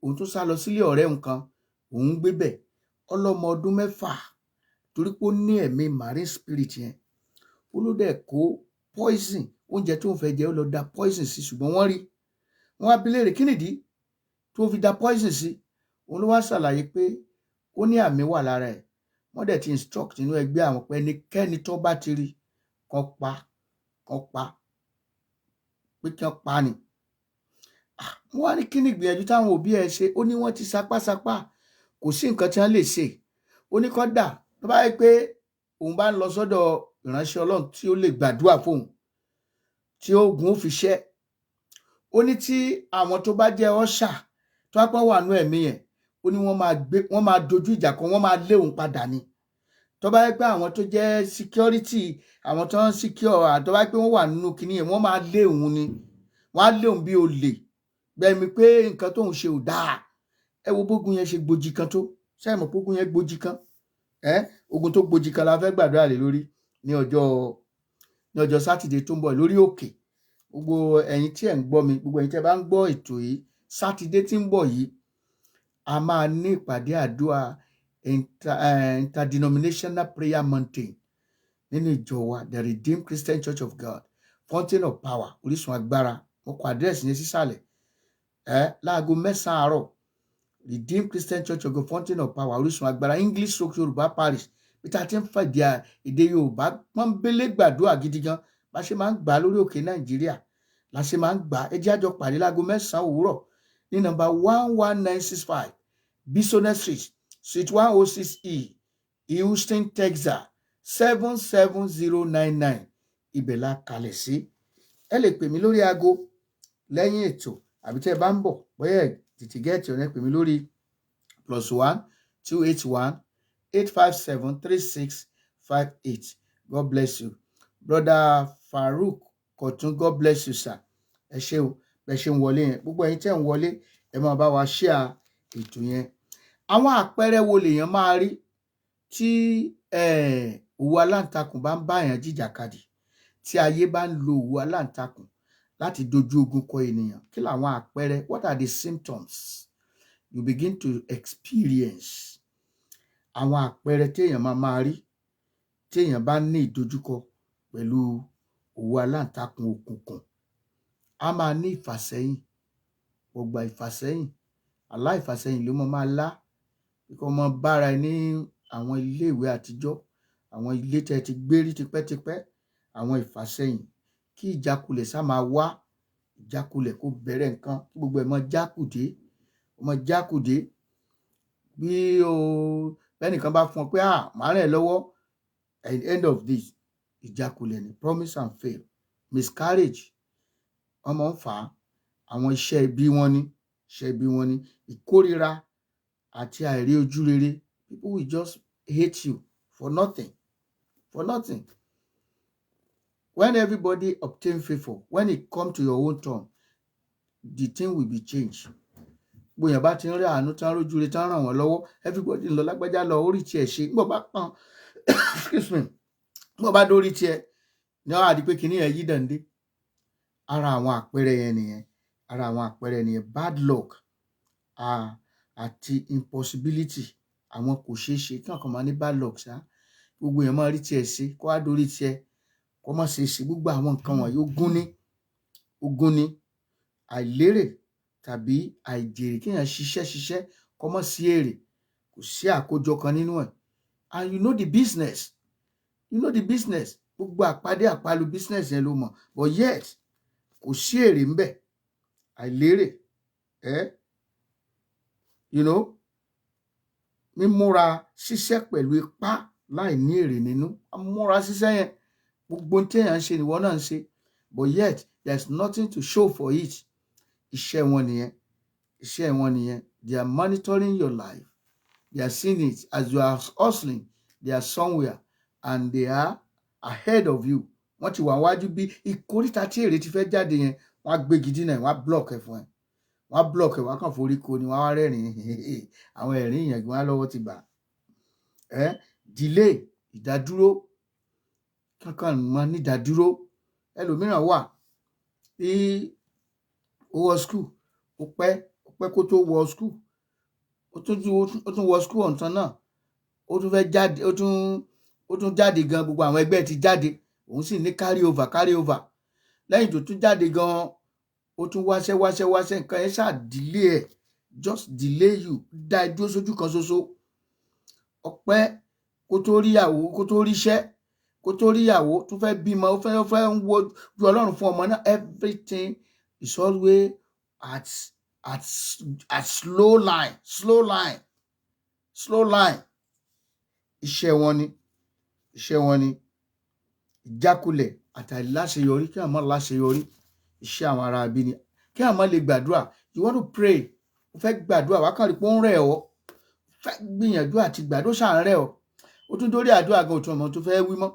[SPEAKER 3] òun tún sá lọ sílé ọ̀rẹ́ òun kan, òun ń gbé bẹ̀, ọlọ́mọ ọdún 6, torí pé ó ní ẹ̀mí marine spirit yẹn. Ó ló dẹ̀ kó poison oúnjẹ tó ń fẹ́ jẹ, ó lọ da poison sí. Ṣùgbọ́n wọ́n rí wọ́n wá bi léèrè kí nìdí tó fi da poison sí. Òun ló wá ṣàlàyé pé ó ní àmì wà lára ẹ̀, wọ́n dẹ̀ ti instruct nínú ẹgbẹ́ àwọn pé ẹnikẹ́ni tó bá ti rí kán pa, kán pa, pé kí wọ́n pa ni. Wọ́n wá ní kí ni ìgbìyànjú táwọn òbí ẹ̀ ṣe? Ó ní wọ́n ti sapásapá, kò sí nǹkan tí wọ́n lè ṣe. Ó ní kódà tó bá yẹ pé òun bá ń lọ sọ́dọ̀ ìránṣẹ́ Ọlọ́run tí ó lè gbàdúrà fóun tí oògùn ó fi ṣẹ́. Ó ní tí àwọn tó bá jẹ́ ọ́ṣà tó bá pọ́n wà nú ẹ̀mí yẹn, ó ní wọ́n máa gbé, wọ́n máa dojú ìjà kan, wọ́n máa lé òun padà ni. Tó bá yẹ pé àwọn tó jẹ́ security, àwọn tó ń secure, tó bá yẹ pé wọ́n wà nínú kinní yẹn, wọ́n máa lé òun ni, wọ́n á lé òun bí olè bẹ́ẹ̀ mi pé nǹkan tóun ṣe ò dáa. Ẹ wo bógun yẹn ṣe gbòjì kan tó ṣe é mọ̀ pógun yẹn gbòjì kan ẹ. Ogun tó gbòjì kan la fẹ́ gbàdúrà lé lórí ní ọjọ́ Sátidé tó ń bọ̀ lórí òkè. Gbogbo ẹ̀yin tí ẹ̀ ń gbọ́ mi, gbogbo ẹ̀yin tí ẹ bá ń gbọ́ ètò yìí, Sátidé tí ń bọ̀ yìí, a máa ní ìpàdé àdúrà interdenominational prayer mountain nínú ìjọ wa, The Redeemed Christian Church of God, Fountain of Power, Orísun Agbára. Mo kọ àdírẹ́sì yẹn sísàlẹ̀ ẹ. Láago 9 àárọ̀, Redeemed Christian Church of God, Fountain of Power, Orísun Agbára, English stroke Yorùbá Parish, bí tá a ti ń fàdí èdè Yorùbá pọ́nbélé gbàdúrà gidi gan. Bá ṣe máa ń gbà á lórí òkè Nàìjíríà la ṣe máa ń gbà á. Ẹ jẹ́ àjọ pàdé láago 9 òwúrọ̀ ní nọ́mbà 11965 Bisonet Street, Suite 106E, Houston, Texas, 77099. Ibẹ̀ la kalẹ̀ sí. Ẹ lè pè mí lórí aago lẹ́yìn ètò, àbí tẹ́ ẹ bá ń bọ̀, bóyá ẹ tètè get ọ̀nà, ẹ pè mí lórí +1 281 857 3658. God bless you, Brother Farouk Kọ̀tún. God bless you, sir. Ẹ ṣé o, bẹ ṣe ń wọlé yẹn. Gbogbo ẹ̀yin tẹ́ ń wọlé, ẹ máa bá wa share ètò yẹn. Àwọn àpẹẹrẹ wo lèèyàn máa rí tí òwú aláǹtakùn bá ń bá èèyàn jìjàkadì, tí ayé bá ń lo òwú aláǹtakùn láti dojú ogun kọ ènìyàn? Kí làwọn àpẹẹrẹ? What are the symptoms you begin to experience? Àwọn àpẹẹrẹ téèyàn máa máa rí téèyàn bá ní ìdojúkọ pẹ̀lú òwú aláǹtakùn òkùnkùn: a máa ní ìfàsẹ́yìn, ọgbà ìfàsẹ́yìn, àlá ìfàsẹ́yìn ló máa máa lá, kí wọ́n máa bára ẹ ní àwọn iléèwé àtijọ́, àwọn ilé tẹ́ ẹ ti gbé rí tipẹ́tipẹ́, àwọn ìfàsẹ́yìn, kí ìjákulẹ̀ sá máa wá, ìjákulẹ̀, kó bẹ̀rẹ̀ nǹkan kí gbogbo ẹ̀ máa jákùdé, ó máa jákùdé. Bí o bẹ́nìkan bá fún ọ pé, "Ah, màá ràn ẹ́ lọ́wọ́," at the end of this, ìjákulẹ̀ ni. Promise and fail, miscarriage, wọ́n máa ń fà á. Àwọn iṣẹ́ ibi wọn ni, iṣẹ́ ibi wọn ni. Ìkórira àti àìrí ojú rere. People will just hate you for nothing, for nothing. When everybody obtain favour, when it come to your own turn, the thing will be changed. Gbòyàn bá ti ń rí àánú tán, rójú rere tán, ràn wọ́n lọ́wọ́, everybody ń lọ, lágbájá lọ orí tiẹ̀ ṣe. Nígbà bá kàn, excuse me, nígbà bá dórí tiẹ̀ ní wọ́n á di pé kinní yẹn yí dàndé. Ara àwọn àpẹẹrẹ yẹn nìyẹn, ara àwọn àpẹẹrẹ nìyẹn. Bad luck àti impossibility, àwọn kò ṣeé ṣe, kí wọn kàn máa ní bad luck ṣá. Gbogbo èèyàn máa rí tiẹ̀ ṣe, kó wá dórí tiẹ̀ kó má ṣe é ṣe. Gbogbo àwọn nǹkan wọ̀nyí, ogún ní, ogún ní. Àìlérè tàbí àìjèrè, kéèyàn ṣiṣẹ́ ṣiṣẹ́ kó má sí èrè, kò sí àkójọ kan nínú ẹ̀. And you know the business, you know the business, gbogbo àpàdé àpalu business yẹn ló mọ̀, but yet kò sí èrè ńbẹ̀. Àìlérè ẹ, mímúra ṣiṣẹ́ pẹ̀lú ipá láì ní èrè nínú. Múra ṣiṣẹ́ yẹn, gbogbo ohun téèyàn ń ṣe nìwọ náà ń ṣe, but yet there is nothing to show for it. Iṣẹ́ wọn nìyẹn, iṣẹ́ wọn nìyẹn. They are monitoring your life. They are seeing it as you are hustling. They are somewhere and they are ahead of you. Wọ́n ti wà wájú bí ìkóríta tí èrè ti fẹ́ jáde yẹn. Wọ́n á gbégi dínà ẹ̀, wọ́n á block ẹ̀ fún ẹ, wọ́n á block ẹ̀, wọ́n á kàn forí ko ni, wọ́n á rẹ́rìn-ín. Àwọn ẹ̀rín yẹn, wọ́n á lọ́wọ́ ti bà ẹ́. Delay, ìdádúró kankan mọ nídádúró. Ẹlòmíràn wà tí ó wọ school, ó pẹ́, ó pẹ́ kó tó wọ school. Ó tún wọ school ọ̀ǹtàn náà, ó tún fẹ́ jáde, ó tún jáde gan, gbogbo àwọn ẹgbẹ́ ti jáde, òun sì ní carry over, carry over. Lẹ́yìn tó tún jáde gan, ó tún wáṣẹ́, wáṣẹ́, wáṣẹ́. Nǹkan yẹn ṣáà delay ẹ̀, just delay you, dá ẹ dúró sójú kan ṣoṣo. Ọpẹ́ kó tó ríyàwó, kó tó ríṣẹ́, kó tó ríyàwó, tó fẹ́ bímọ, ó fẹ́ ń wo ju Ọlọ́run fún ọmọ náà. Everything is always at slow line, slow line, slow line. Iṣẹ́ wọn ni, iṣẹ́ wọn ni. Ìjákulẹ̀ àtàìláṣeyọrí, kí àwọn láṣeyọrí, iṣẹ́ àwọn ará ibí ni. Kí àwọn lè gbàdúrà, you want to pray, o fẹ́ gbàdúrà, wàá kàn rí pé ó ń rẹ̀ ọ́. Fẹ́ gbìyànjú àti gbàdúrà, ṣáà ń rẹ̀ ọ́. Ó tún dórí àdúrà gan, òtún ọmọ tó fẹ́ wí mọ́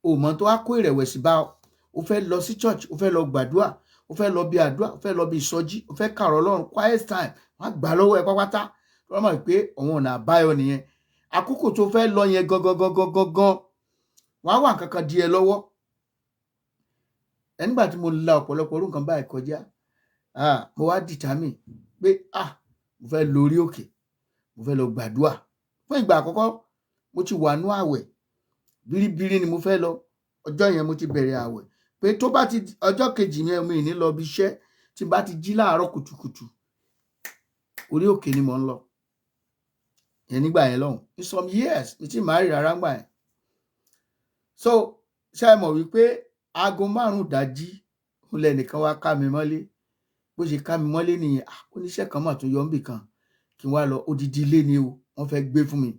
[SPEAKER 3] òmò tó wá kó ìrẹ̀wẹ̀sì bá ọ. O fẹ́ lọ sí church, o fẹ́ lọ gbàdúrà, o fẹ́ lọ bí àdúrà, o fẹ́ lọ bí ìsọjí, o fẹ́ kàrọ̀ Ọlọ́run, quiet time, wọ́n á gbà lọ́wọ́ ẹ pápátá. Wọ́n mọ̀ pé òun ọ̀nà àbáyọ nìyẹn. Àkókò tó fẹ́ lọ yẹn gangan gangan gangan, wọ́n á wà kankan di ẹ lọ́wọ́ ẹ. Nígbà tí mo la ọ̀pọ̀lọpọ̀ orú nǹkan báyìí kọjá, ah, mo wá determine pé, ah, mo fẹ́ lórí òkè, mo fẹ́ lọ gbàdúrà. Fún ìgbà àkọ́kọ́, mo ti wà nú àwẹ̀ bíríbírí ni mo fẹ́ lọ. Ọjọ́ yẹn, mo ti bẹ̀rẹ̀ àwẹ̀ pé tó bá ti ọjọ́ kejì yẹn, mi ní lọ bí iṣẹ́. Tí bá ti jí láàárọ̀ kùtùkùtù, orí òkè ni mò ń lọ yẹn. Nígbà yẹn lọ́hùn, in some years, mi ti máa rí rárá gbà yẹn. So ṣé ẹ mọ̀ wípé aago 5 dájí ń lẹ́nìkan wá ká mi mọ́lé? Bó ṣe ká mi mọ́lé nìyẹn. Ah, oníṣẹ́ kan mà tún yọ níbì kan kí n wá lọ. Odidi ilé ni o, wọ́n fẹ́ gbé fún mi.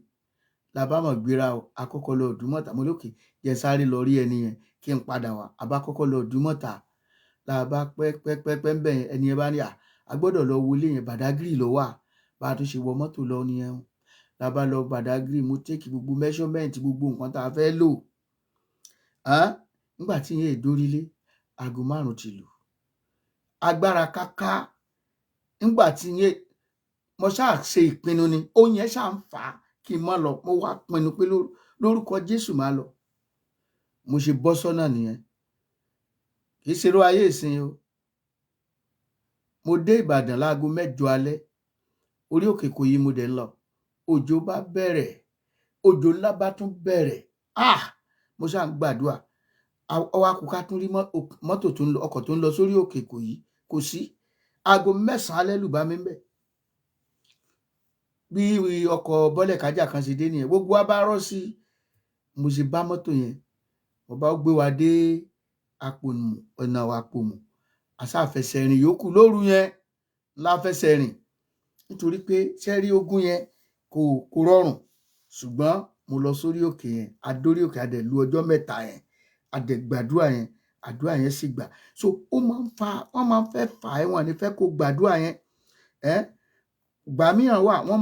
[SPEAKER 3] La bá mọ̀ gbéra o. Akọ́kọ́ lọ Ìdúmọ̀tà. Mo lókè jẹ́ sáré lọ rí ẹni yẹn kí n padà wá. A bá kọ́kọ́ lọ Ìdúmọ̀tà, la bá pẹ́ pẹ́ pẹ́ pẹ́ ń bẹ̀ yẹn. Ẹni yẹn bá ní à, a gbọ́dọ̀ lọ wọlé yẹn, Badagry ló wà. Bá a tún ṣe wọ mọ́tò lọ nìyẹn o. La bá lọ Badagry, mo take gbogbo measurement, gbogbo nǹkan tá a fẹ́ lò. Nígbà tí yẹn ìdórílé, aago 5 ti lù. Agbára káká. Nígbà tí yẹn mo ṣáà ṣe ìpinnu ni, ó yẹn ṣáà ń fà á kí n má lọ. Mo wá pinnu pé lórúkọ Jésù, máa lọ. Mo ṣe bọ́ sọ́nà nìyẹn. Kì í ṣerú ayé ìsìn o. Mo dé Ìbàdàn láago 8 alẹ́. Orí òkè kò yí mo dẹ̀ ń lọ. Òjò bá bẹ̀rẹ̀, òjò ńlá bá tún bẹ̀rẹ̀. Ah, mo ṣáà ń gbàdúrà. Ọwọ́ akùkà tún rí mọ́tò tó ń lọ, ọkọ̀ tó ń lọ sórí òkè kò yí, kò sí. Aago 9 alẹ́ lù bá mi ń bẹ̀. Bí ọkọ̀ bọ́lẹ̀ kájà kan ṣe dé nìyẹn. Gbogbo wa bá rọ́ sí. Mo ṣe bá mọ́tò yẹn, mo bá gbé wa dé Àpòmù, ọ̀nà Àpòmù. Àṣàfẹsẹ̀ rìn yòókù lóru yẹn ńlá fẹsẹ̀ rìn, nítorí pé sẹ́rí ogun yẹn kò rọrùn. Ṣùgbọ́n mo lọ sórí òkè yẹn, adórí òkè, a dẹ̀ lu ọjọ́ 3 yẹn, a dẹ̀ gbàdúrà yẹn, àdúrà yẹn sì gbà. So ó máa ń fa, wọ́n máa ń fẹ́ fà ẹ́, wọ́n ní fẹ́ kó gbàdúrà yẹn. Ẹ́ gbà mìíràn wà, wọ́n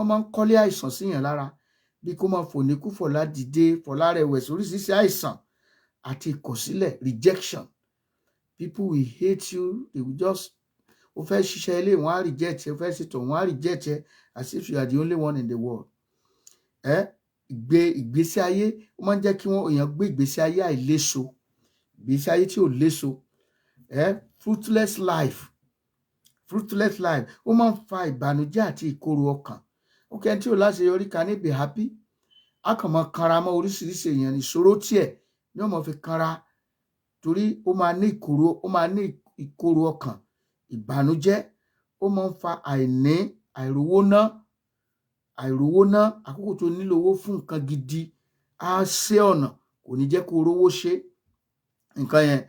[SPEAKER 3] máa ń kọ́lé àìsàn síyàn lára, bí kó máa fò ní kú, fọ̀lá dìde, fọ̀lá rẹ̀wẹ̀sì, oríṣiríṣi àìsàn àti ìkọ̀sílẹ̀, rejection. People will hate you. They will just, o fẹ́ ṣiṣẹ́ ilé, wọ́n á reject ẹ. O fẹ́ ṣètò, wọ́n á reject ẹ, as if you are the only one in the world. Ẹ ìgbé ìgbésí ayé, ó máa ń jẹ́ kí wọ́n èèyàn gbé ìgbésí ayé àìléso, ìgbésí ayé tí ò léso, ẹ fruitless life, fruitless life. Ó máa ń fa ìbànújẹ́ àti ìkorò ọkàn. Ó kẹ́ni tí ò láṣeyọrí can be happy. A kàn máa kanra mọ́ oríṣiríṣi èèyàn. Ìṣòro tiẹ̀ ni ó máa fi kanra, torí ó máa ní ìkorò ọkàn, ìbànújẹ́. Ó máa ń fa àìní, àìrówó ná, àìrówó ná. Àkókò tó nílò owó fún nǹkan gidi, á ṣe ọ̀nà, kò ní jẹ́ kó rówó ṣe nǹkan yẹn.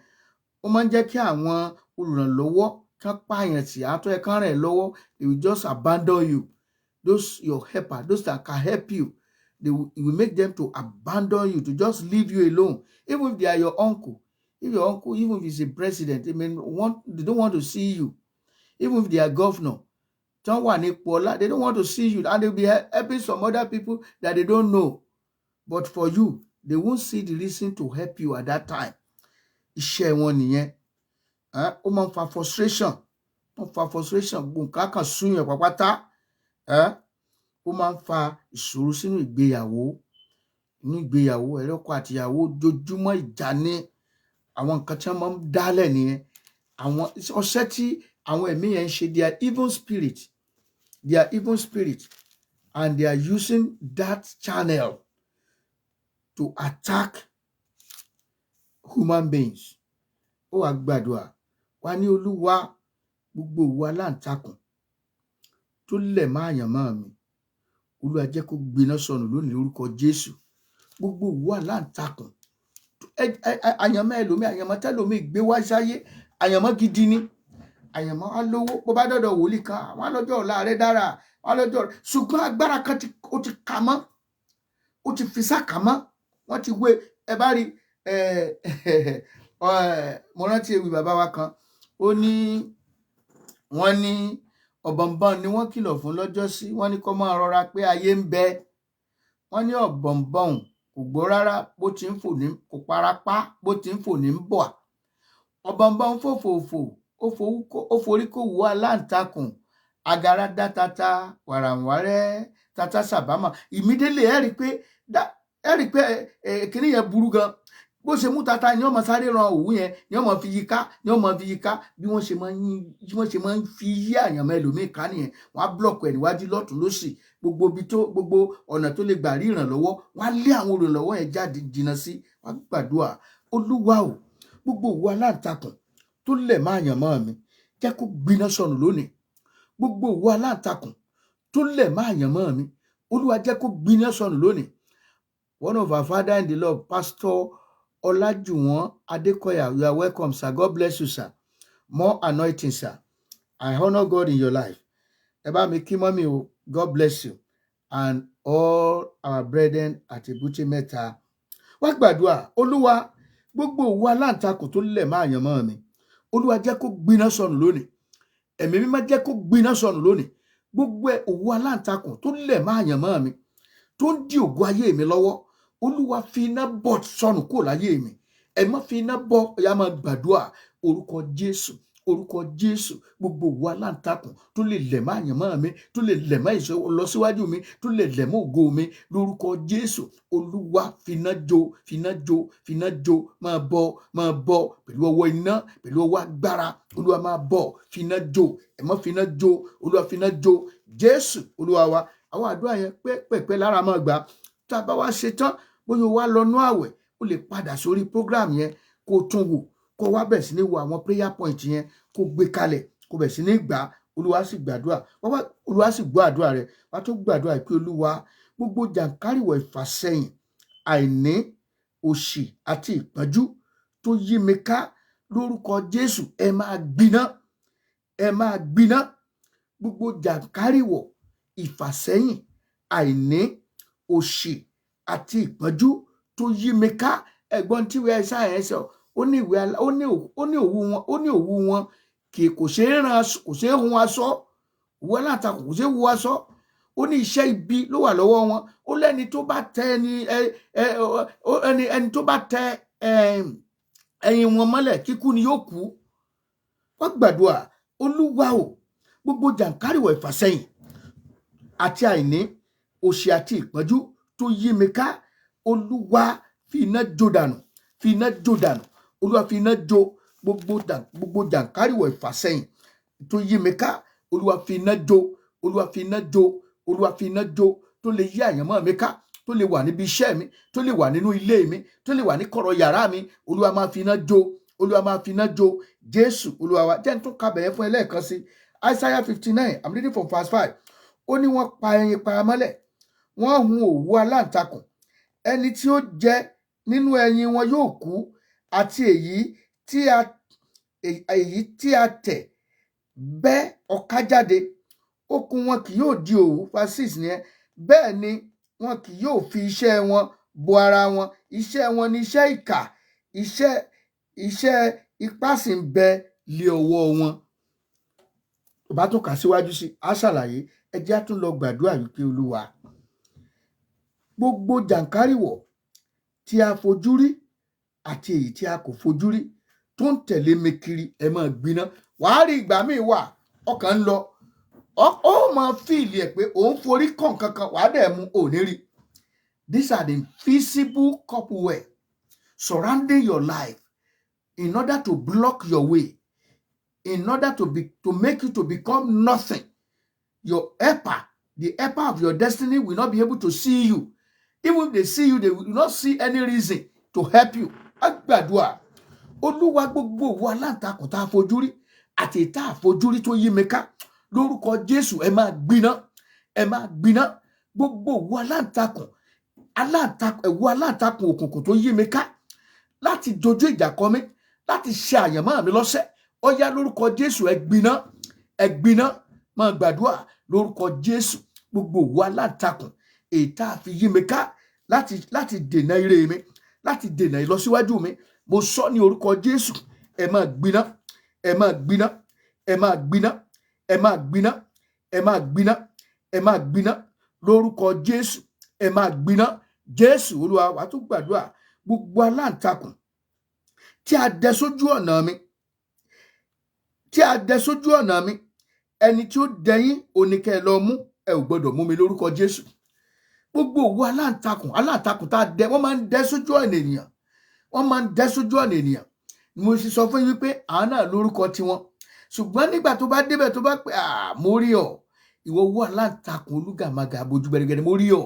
[SPEAKER 3] Ó máa ń jẹ́ kí àwọn olùrànlọ́wọ́ kán pààyàn tì á tó ẹ, kán ràn ẹ́ lọ́wọ́. They will just abandon you. Those your helper, those that can help you, they will, it will make them to abandon you, to just leave you alone, even if they are your uncle.
[SPEAKER 4] If your uncle, even if he's a president, they don't want to see you. Even if they are governor, tí wọ́n wà ní ipò ọlá, they don't want to see you, and they will be helping some other people that they don't know. But for you, they won't see the reason to help you at that time. Iṣẹ́ wọn nìyẹn. Ó máa ń fa frustration, ó ń fa frustration, gbogbo nǹkan kan súnyàn pápátá. Ó máa ń fa ìṣòro sínú ìgbéyàwó. Inú ìgbéyàwó, ẹlọ́kọ àtìyàwó, ojoojúmọ́ ìjà ní. Àwọn nǹkan tí wọ́n máa ń dálẹ̀ nìyẹn. Àwọn ọṣẹ́ tí àwọn ẹ̀mí yẹn ń ṣe, they are evil spirit, they are evil spirit, and they are using that channel to attack human beings. Ó wàá gbàdúrà wá ní, "Olúwa, gbogbo òwú aláǹtakùn tó lẹ̀ mọ́ àyànmọ́ mi, Olúwa, jẹ́ kó gbiná sọnù lónìí lórúkọ Jésù." Gbogbo òwú aláǹtakùn, àyànmọ́ ẹlòmíì, àyànmọ́ tẹlòmíì gbé wá sáyé, àyànmọ́ gidi ni. Àyànmọ́ á lówó, bó bá dọ̀dọ̀ wòlíì kan, àwọn alọ́jọ́ ọ̀la rẹ̀ dára, àwọn alọ́jọ́, ṣùgbọ́n agbára kan ó ti kà mọ́, ó ti fi sáka mọ́, wọ́n ti wé ẹ bá rí ẹ. Mo rántí ewì bàbá wa kan, ó ní wọ́n ní ọ̀bọ̀nbọ̀n ni wọ́n kìlọ̀ fún lọ́jọ́sí, wọ́n ní kó máa rọra pé ayé ń bẹ. Wọ́n ní ọ̀bọ̀nbọ̀n kò gbọ́ rárá, bó ti ń fò ní kò parapá, bó ti ń fò ní ń bọ̀. Ọ̀bọ̀nbọ̀n fòfòfò, ó forí kó wú aláǹtakùn, agara dá tata wàràǹwárẹ́, tata sàbámà. Immediately, ẹ rí i pé kíní yẹn burú gan. Bó ṣe mú tata ni wọ́n máa sáré ran òwú yẹn, ni wọ́n máa fi yí ká, ni wọ́n máa fi yí ká. Bí wọ́n ṣe máa ń fi yí àyànmọ́ ẹlòmíì ká nìyẹn. Wọ́n á block ẹ̀ níwájú, lọ́tún, lósì, gbogbo ibi tó, gbogbo ọ̀nà tó lè gbà rí ìrànlọ́wọ́, wọ́n á lé àwọn olùrànlọ́wọ́ yẹn jáde jìnnà sí. Wọ́n á gbàdúrà, "Olúwa o, gbogbo òwú aláǹtakùn tó lẹ̀ mọ́ àyànmọ́ mi, jẹ́ kó gbiná sọnù lónìí. Gbogbo òwú aláǹtakùn tó lẹ̀ mọ́ àyànmọ́ mi, Olúwa, jẹ́ kó gbiná sọnù lónìí." One of our father in the Lord, Pastor Olajuwon Adekoya, you are welcome, sir. God bless you, sir. More anointing, sir. I honour God in your life. Ẹ bá mi kí mummy o. God bless you and all our brethren at Ebute Mẹ́ta. Wá gbàdúrà, "Olúwa, gbogbo òwú aláǹtakùn tó lẹ̀ mọ́ àyànmọ́ mi, Olúwa, jẹ́ kó gbiná sọnù lónìí. Ẹ̀mí Mímọ́, jẹ́ kó gbiná sọnù lónìí. Gbogbo òwú aláǹtakùn tó lẹ̀ mọ́ àyànmọ́ mi, tó ń dí ògo ayé mi lọ́wọ́, Olúwa, fi iná bọ̀ sọnù kúrò láyé mi. Ẹ má fi iná bọ́." Ọ̀yá, máa gbàdúrà. Orúkọ Jésù, orúkọ Jésù. Gbogbo òwú aláǹtakùn tó lè lẹ̀ mọ́ àyànmọ́ mi, tó lè lẹ̀ mọ́ ìlọsíwájú mi, tó lè lẹ̀ mọ́ ògo mi, lórúkọ Jésù, Olúwa, finá jó, finá jó, finá jó. Máa bọ́, máa bọ́ pẹ̀lú ọwọ́ iná, pẹ̀lú ọwọ́ agbára. Olúwa, máa bọ́, finá jó, ẹ má finá jó. Olúwa, finá jó. Jésù Olúwa wa. Àwọn àdúrà yẹn pẹ́pẹ́pẹ́ lára máa gbà. Tá a bá wá ṣe tán, bóyá o wá lọ nú àwẹ̀, o lè padà sórí program yẹn, kó o tún wò, kó o wá bẹ̀rẹ̀ sí ní wo àwọn prayer point yẹn, kó o gbé kalẹ̀, kó o bẹ̀rẹ̀ sí ní gbà á. Olúwa sì gbàdúrà, Olúwa sì gbọ́ àdúrà rẹ̀. Wá tó gbàdúrà pé, "Olúwa, gbogbo jàǹkárìwọ̀ ìfàsẹ́yìn, àìní, òṣì àti ìpọ́njú tó yí mi ká, lórúkọ Jésù, ẹ máa gbiná, ẹ máa gbiná. Gbogbo jàǹkárìwọ̀ ìfàsẹ́yìn, àìní, òṣì àti ìpọ́njú tó yí mi ká." Ẹ̀gbọ́n tí ìwé Aísáyà yẹn sọ, ó ní ìwé ó ní òwú wọn, ó ní òwú wọn kì kò ṣeé ran aṣọ, kò ṣeé hun aṣọ. Òwú aláǹtakùn kò ṣeé hu aṣọ. Ó ní iṣẹ́ ibi ló wà lọ́wọ́ wọn. Ó lẹ́ni tó bá tẹ ẹni ẹ ẹ ẹni ẹni tó bá tẹ ẹyin wọn mọ́lẹ̀, kíkú ni yóò kú. Wọ́n gbàdúrà, "Olúwa o, gbogbo jàǹkárìwọ̀ ìfàsẹ́yìn àti àìní, òṣì àti ìpọ́njú tó yí mi ká, Olúwa, fi iná jó dànù, fi iná jó dànù. Olúwa, fi iná jó gbogbo jàǹkárìwọ̀ ìfàsẹ́yìn tó yí mi ká. Olúwa, fi iná jó. Olúwa, fi iná jó. Olúwa, fi iná jó, tó lè yí àyànmọ́ mi ká, tó lè wà níbi iṣẹ́ mi, tó lè wà nínú ilé mi, tó lè wà ní kọ̀rọ̀ yàrá mi. Olúwa, máa fi iná jó. Olúwa, máa fi iná jó." Jésù Olúwa wa. Jẹ́ n tún ka bẹ̀yẹn fún ẹ lẹ́ẹ̀kan sí. Isaiah 59, I'm reading from verse 5. Ó ní wọ́n pa ẹyin paramọ́lẹ̀, wọ́n hun òwú aláǹtakùn. Ẹni tí ó jẹ nínú ẹyin wọn yóò kú, àti èyí tí a tẹ̀ bẹ́ ọ̀ká jáde. Okùn wọn kì yóò di òwú. Verse 6 nìyẹn. Bẹ́ẹ̀ ni wọn kì yóò fi iṣẹ́ wọn bo ara wọn. Iṣẹ́ wọn ni iṣẹ́ ìkà, iṣẹ́ Iṣẹ́ ipá sì ń bẹ lé ọwọ́ wọn. Tó bá tún kà síwájú sí, á ṣàlàyé. Ẹ jẹ́ á tún lọ gbàdúrà wípé, Olúwa, gbogbo jàǹkárìwọ̀ tí a fojú rí àti èyí tí a kò fojú rí tó ń tẹ̀lé mi kiri, ẹ máa gbiná. Wàá rí ìgbà míì wà, ọkàn ń lọ, ó máa feel ẹ̀ pé òun forí kàn kankan, wàá dẹ̀ mú òní rí. These are the invisible cobweb surrounding your life in order to block your way, in order to make you to become nothing. Your helper, the helper of your destiny, will not be able to see you. Even if they see you, they will not see any reason to help you. A gbàdúrà, Olúwa, gbogbo òwú aláǹtakùn tá a fojú rí àti tá a fojú rí tó yí mi ká, lórúkọ Jésù, ẹ máa gbiná, ẹ máa gbiná. Gbogbo òwú aláǹtakùn, ẹ̀wú aláǹtakùn òkùnkùn tó yí mi ká láti dojú ìjà kọ mi, láti ṣe àyànmọ́ mi lọ́sẹ̀, ó yá, lórúkọ Jésù, ẹ gbiná, ẹ gbiná. Máa gbàdúrà lórúkọ Jésù. Gbogbo òwú aláǹtakùn èyí tá a fi yí mi ká láti dènà ire mi, láti dènà ìlọsíwájú mi, mo sọ ní orúkọ Jésù, ẹ máa gbiná, ẹ máa gbiná, ẹ máa gbiná, ẹ máa gbiná, ẹ máa gbiná, ẹ máa gbiná lórúkọ Jésù, ẹ máa gbiná. Jésù Olúwa. Wàá tún gbàdúrà, gbogbo aláǹtakùn tí a dẹ sójú ọ̀nà mi, tí a dẹ sójú ọ̀nà mi, ẹni tí ó dẹyín oníkẹ́ ẹ lọ mú, ẹ ò gbọ́dọ̀ mú mi lórúkọ Jésù. Gbogbo òwú aláǹtakùn tá a dẹ, wọ́n máa ń dẹ sójú ọ̀nà ènìyàn, wọ́n máa ń dẹ sójú ọ̀nà ènìyàn. Mo sì sọ fún yín wípé àwọn náà lórúkọ tiwọn, ṣùgbọ́n nígbà tó bá débẹ̀, tó bá pè à, mo rí ọ, ìwọ owó aláǹtakùn olúgàmàgà abojú gbẹdẹgbẹdẹ, mo rí ọ.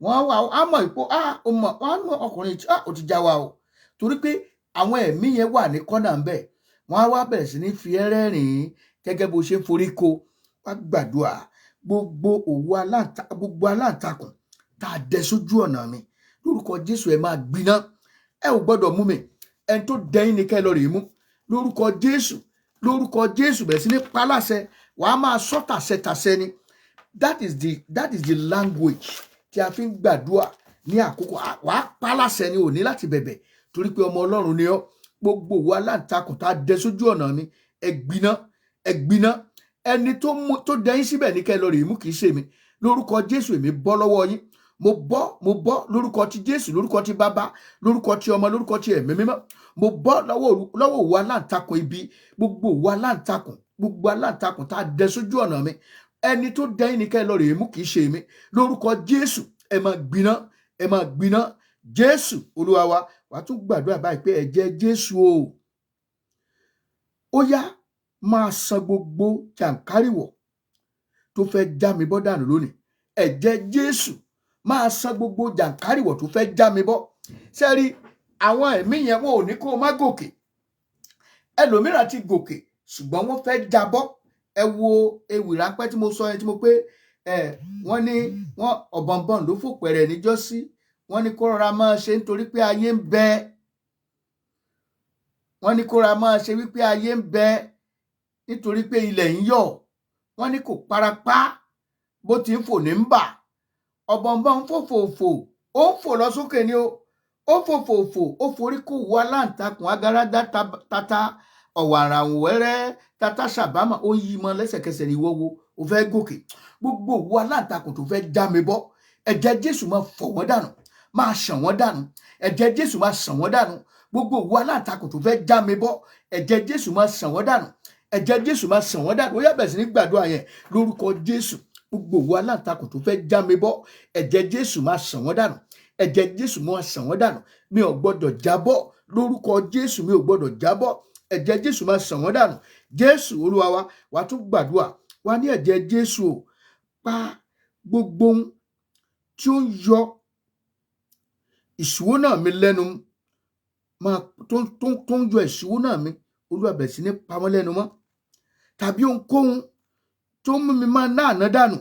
[SPEAKER 4] Wọ́n wà á mọ̀ ìpò á, ó mọ̀, wọ́n á mọ̀ ọkùnrin tí ó ti já wa o, torí pé àwọn ẹ̀mí yẹn wà ní kọ́nà ń bẹ̀. Wọ́n á wá bẹ̀rẹ̀ sí ní fi ẹ́ rẹ́rìn-ín gẹ́gẹ́ bó ṣe ń forí ko. Wá gbàdúrà, gbogbo òwú gbogbo aláǹtakùn tá a dẹ sójú ọ̀nà mi, lórúkọ Jésù, ẹ máa gbiná, ẹ ò gbọ́dọ̀ mú mi. Ẹni tó dẹyìn ni kẹ́ ẹ lọ rèé mú lórúkọ Jésù, lórúkọ Jésù. Bẹ̀rẹ̀ sí ní paláṣẹ, wàá máa sọ tàṣẹ tàṣẹ ni. That is the language tí a fi ń gbàdúrà ní àkókò. Wàá paláṣẹ ni, ò ní láti bẹ̀bẹ̀, torí pé ọmọ Ọlọ́run ni ọ́. Gbogbo òwú aláǹtakùn tá a dẹ sójú ọ̀nà mi, ẹ gbiná, ẹ gbiná. Ẹni tó mú tó dẹyìn síbẹ̀ ní kẹ́ ẹ lọ rèé mú, kì í ṣe mi. Lórúkọ Jésù, èmi bọ́ lọ́wọ́ yín. Mo bọ́, mo bọ́ lórúkọ ti Jésù, lórúkọ ti Bàbá, lórúkọ ti Ọmọ, lórúkọ ti Ẹ̀mí Mímọ́. Mo bọ́ lọ́wọ́ òwú aláǹtakùn ibi, gbogbo òwú aláǹtakùn, gbogbo aláǹtakùn tá a dẹ sójú ọ̀nà mi, ẹni tó dẹyìn ní kẹ́ ẹ lọ rèé mú, kì í ṣe mi. Lórúkọ Jésù, ẹ máa gbiná, ẹ máa gbiná. Jésù Olúwa wa. Wàá tún gbàdúrà báyìí pé, ẹ̀jẹ̀ Jésù o, ó yá, máa san gbogbo jàǹkárìwọ̀ tó fẹ́ já mi bọ́ dànù lónìí. Ẹ̀jẹ̀ Jésù, máa san gbogbo jàǹkárìwọ̀ tó fẹ́ já mi bọ́. Sẹ́rí àwọn ẹ̀mí yẹn, wọn ò ní kó o má gòkè. Ẹlòmíràn ti gòkè, ṣùgbọ́n wọ́n fẹ́ jábọ́. Ẹ wo ewì ráńpẹ́ tí mo sọ yẹn, tí mo pé ẹ wọ́n ní wọ́n ọ̀bọ̀nbọ̀n ló fò pẹ̀rẹ̀ níjọ́sí, wọ́n ní kó rọra máa ṣe nítorí pé ayé ń bẹ. Wọ́n ní kó rọra máa ṣe wípé ayé ń bẹ, nítorí pé ilẹ̀ ń yọ̀. Wọ́n ní kò parapá, bó ti ń fò ní ń bà. Ọ̀bọ̀nbọ̀n ń fò fò fò, ó ń fò lọ sókè ni ó ó fò fò fò, ó forí kó wọ aláǹtakùn agarada tata ọ̀wàrà wẹ́rẹ́ tata ṣàbámà, ó yí mọ́ lẹ́sẹ̀kẹsẹ̀ ní. Ìwọ́wọ́ ó fẹ́ gòkè, gbogbo òwú aláǹtakùn tó fẹ́ já mi bọ́, ẹ̀jẹ̀ Jésù máa fọ̀ wọ́n dànù, máa ṣàn wọ́n dànù. Ẹ̀jẹ̀ Jésù máa ṣàn wọ́n dànù. Gbogbo òwú aláǹtakùn tó fẹ́ já mi bọ́, ẹ̀jẹ̀ Jésù máa ṣàn wọ́n dànù, ẹ̀jẹ̀ Jésù máa ṣàn wọ́n dànù. Ó yá, bẹ̀rẹ̀ sí ní gbàdúrà yẹn lórúkọ Jésù. Gbogbo òwú aláǹtakùn tó fẹ́ já mi bọ́, ẹ̀jẹ̀ Jésù máa ṣàn wọ́n dànù, ẹ̀jẹ̀ Jésù máa ṣàn wọ́n dànù. Mi ò gbọ́dọ̀ jábọ́ lórúkọ Jésù, mi ò gbọ́dọ̀ jábọ́. Ẹ̀jẹ̀ Jésù máa ṣàn wọ́n dànù. Jésù Olúwa wa. Wàá tún gbàdúrà wà ní, ẹ̀jẹ̀ Jésù o, pa gbogbo ohun tí ó ń yọ ìṣúná mi lẹ́nu, máa tó ń yọ ìṣúná mi, Olúwa, bẹ̀rẹ̀ sí ní pa wọ́n lẹ́nu mọ́, tàbí ohunkóhun tó ń mú mi máa ná àná dànù,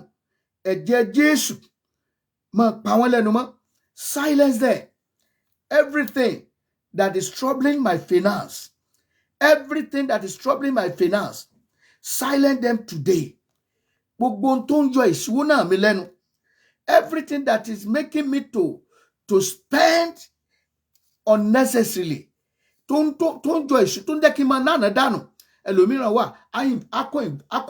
[SPEAKER 4] ẹ̀jẹ̀ Jésù máa pa wọ́n lẹ́nu mọ́. Silence them. Everything that is troubling my finance, everything that is troubling my finance, silence them today. Gbogbo ohun tó ń yọ ìṣúná mi lẹ́nu, everything that is making me to spend unnecessarily, tó ń mú mi máa ná àná dànù, lórúkọ Jésù, ẹ̀jẹ̀ Jésù máa pa wọ́n lẹ́nu mọ́. tó ń tó ń jọ ìṣú, tó ń jẹ́ kí n máa nánà dànù. Ẹlòmíràn wà, á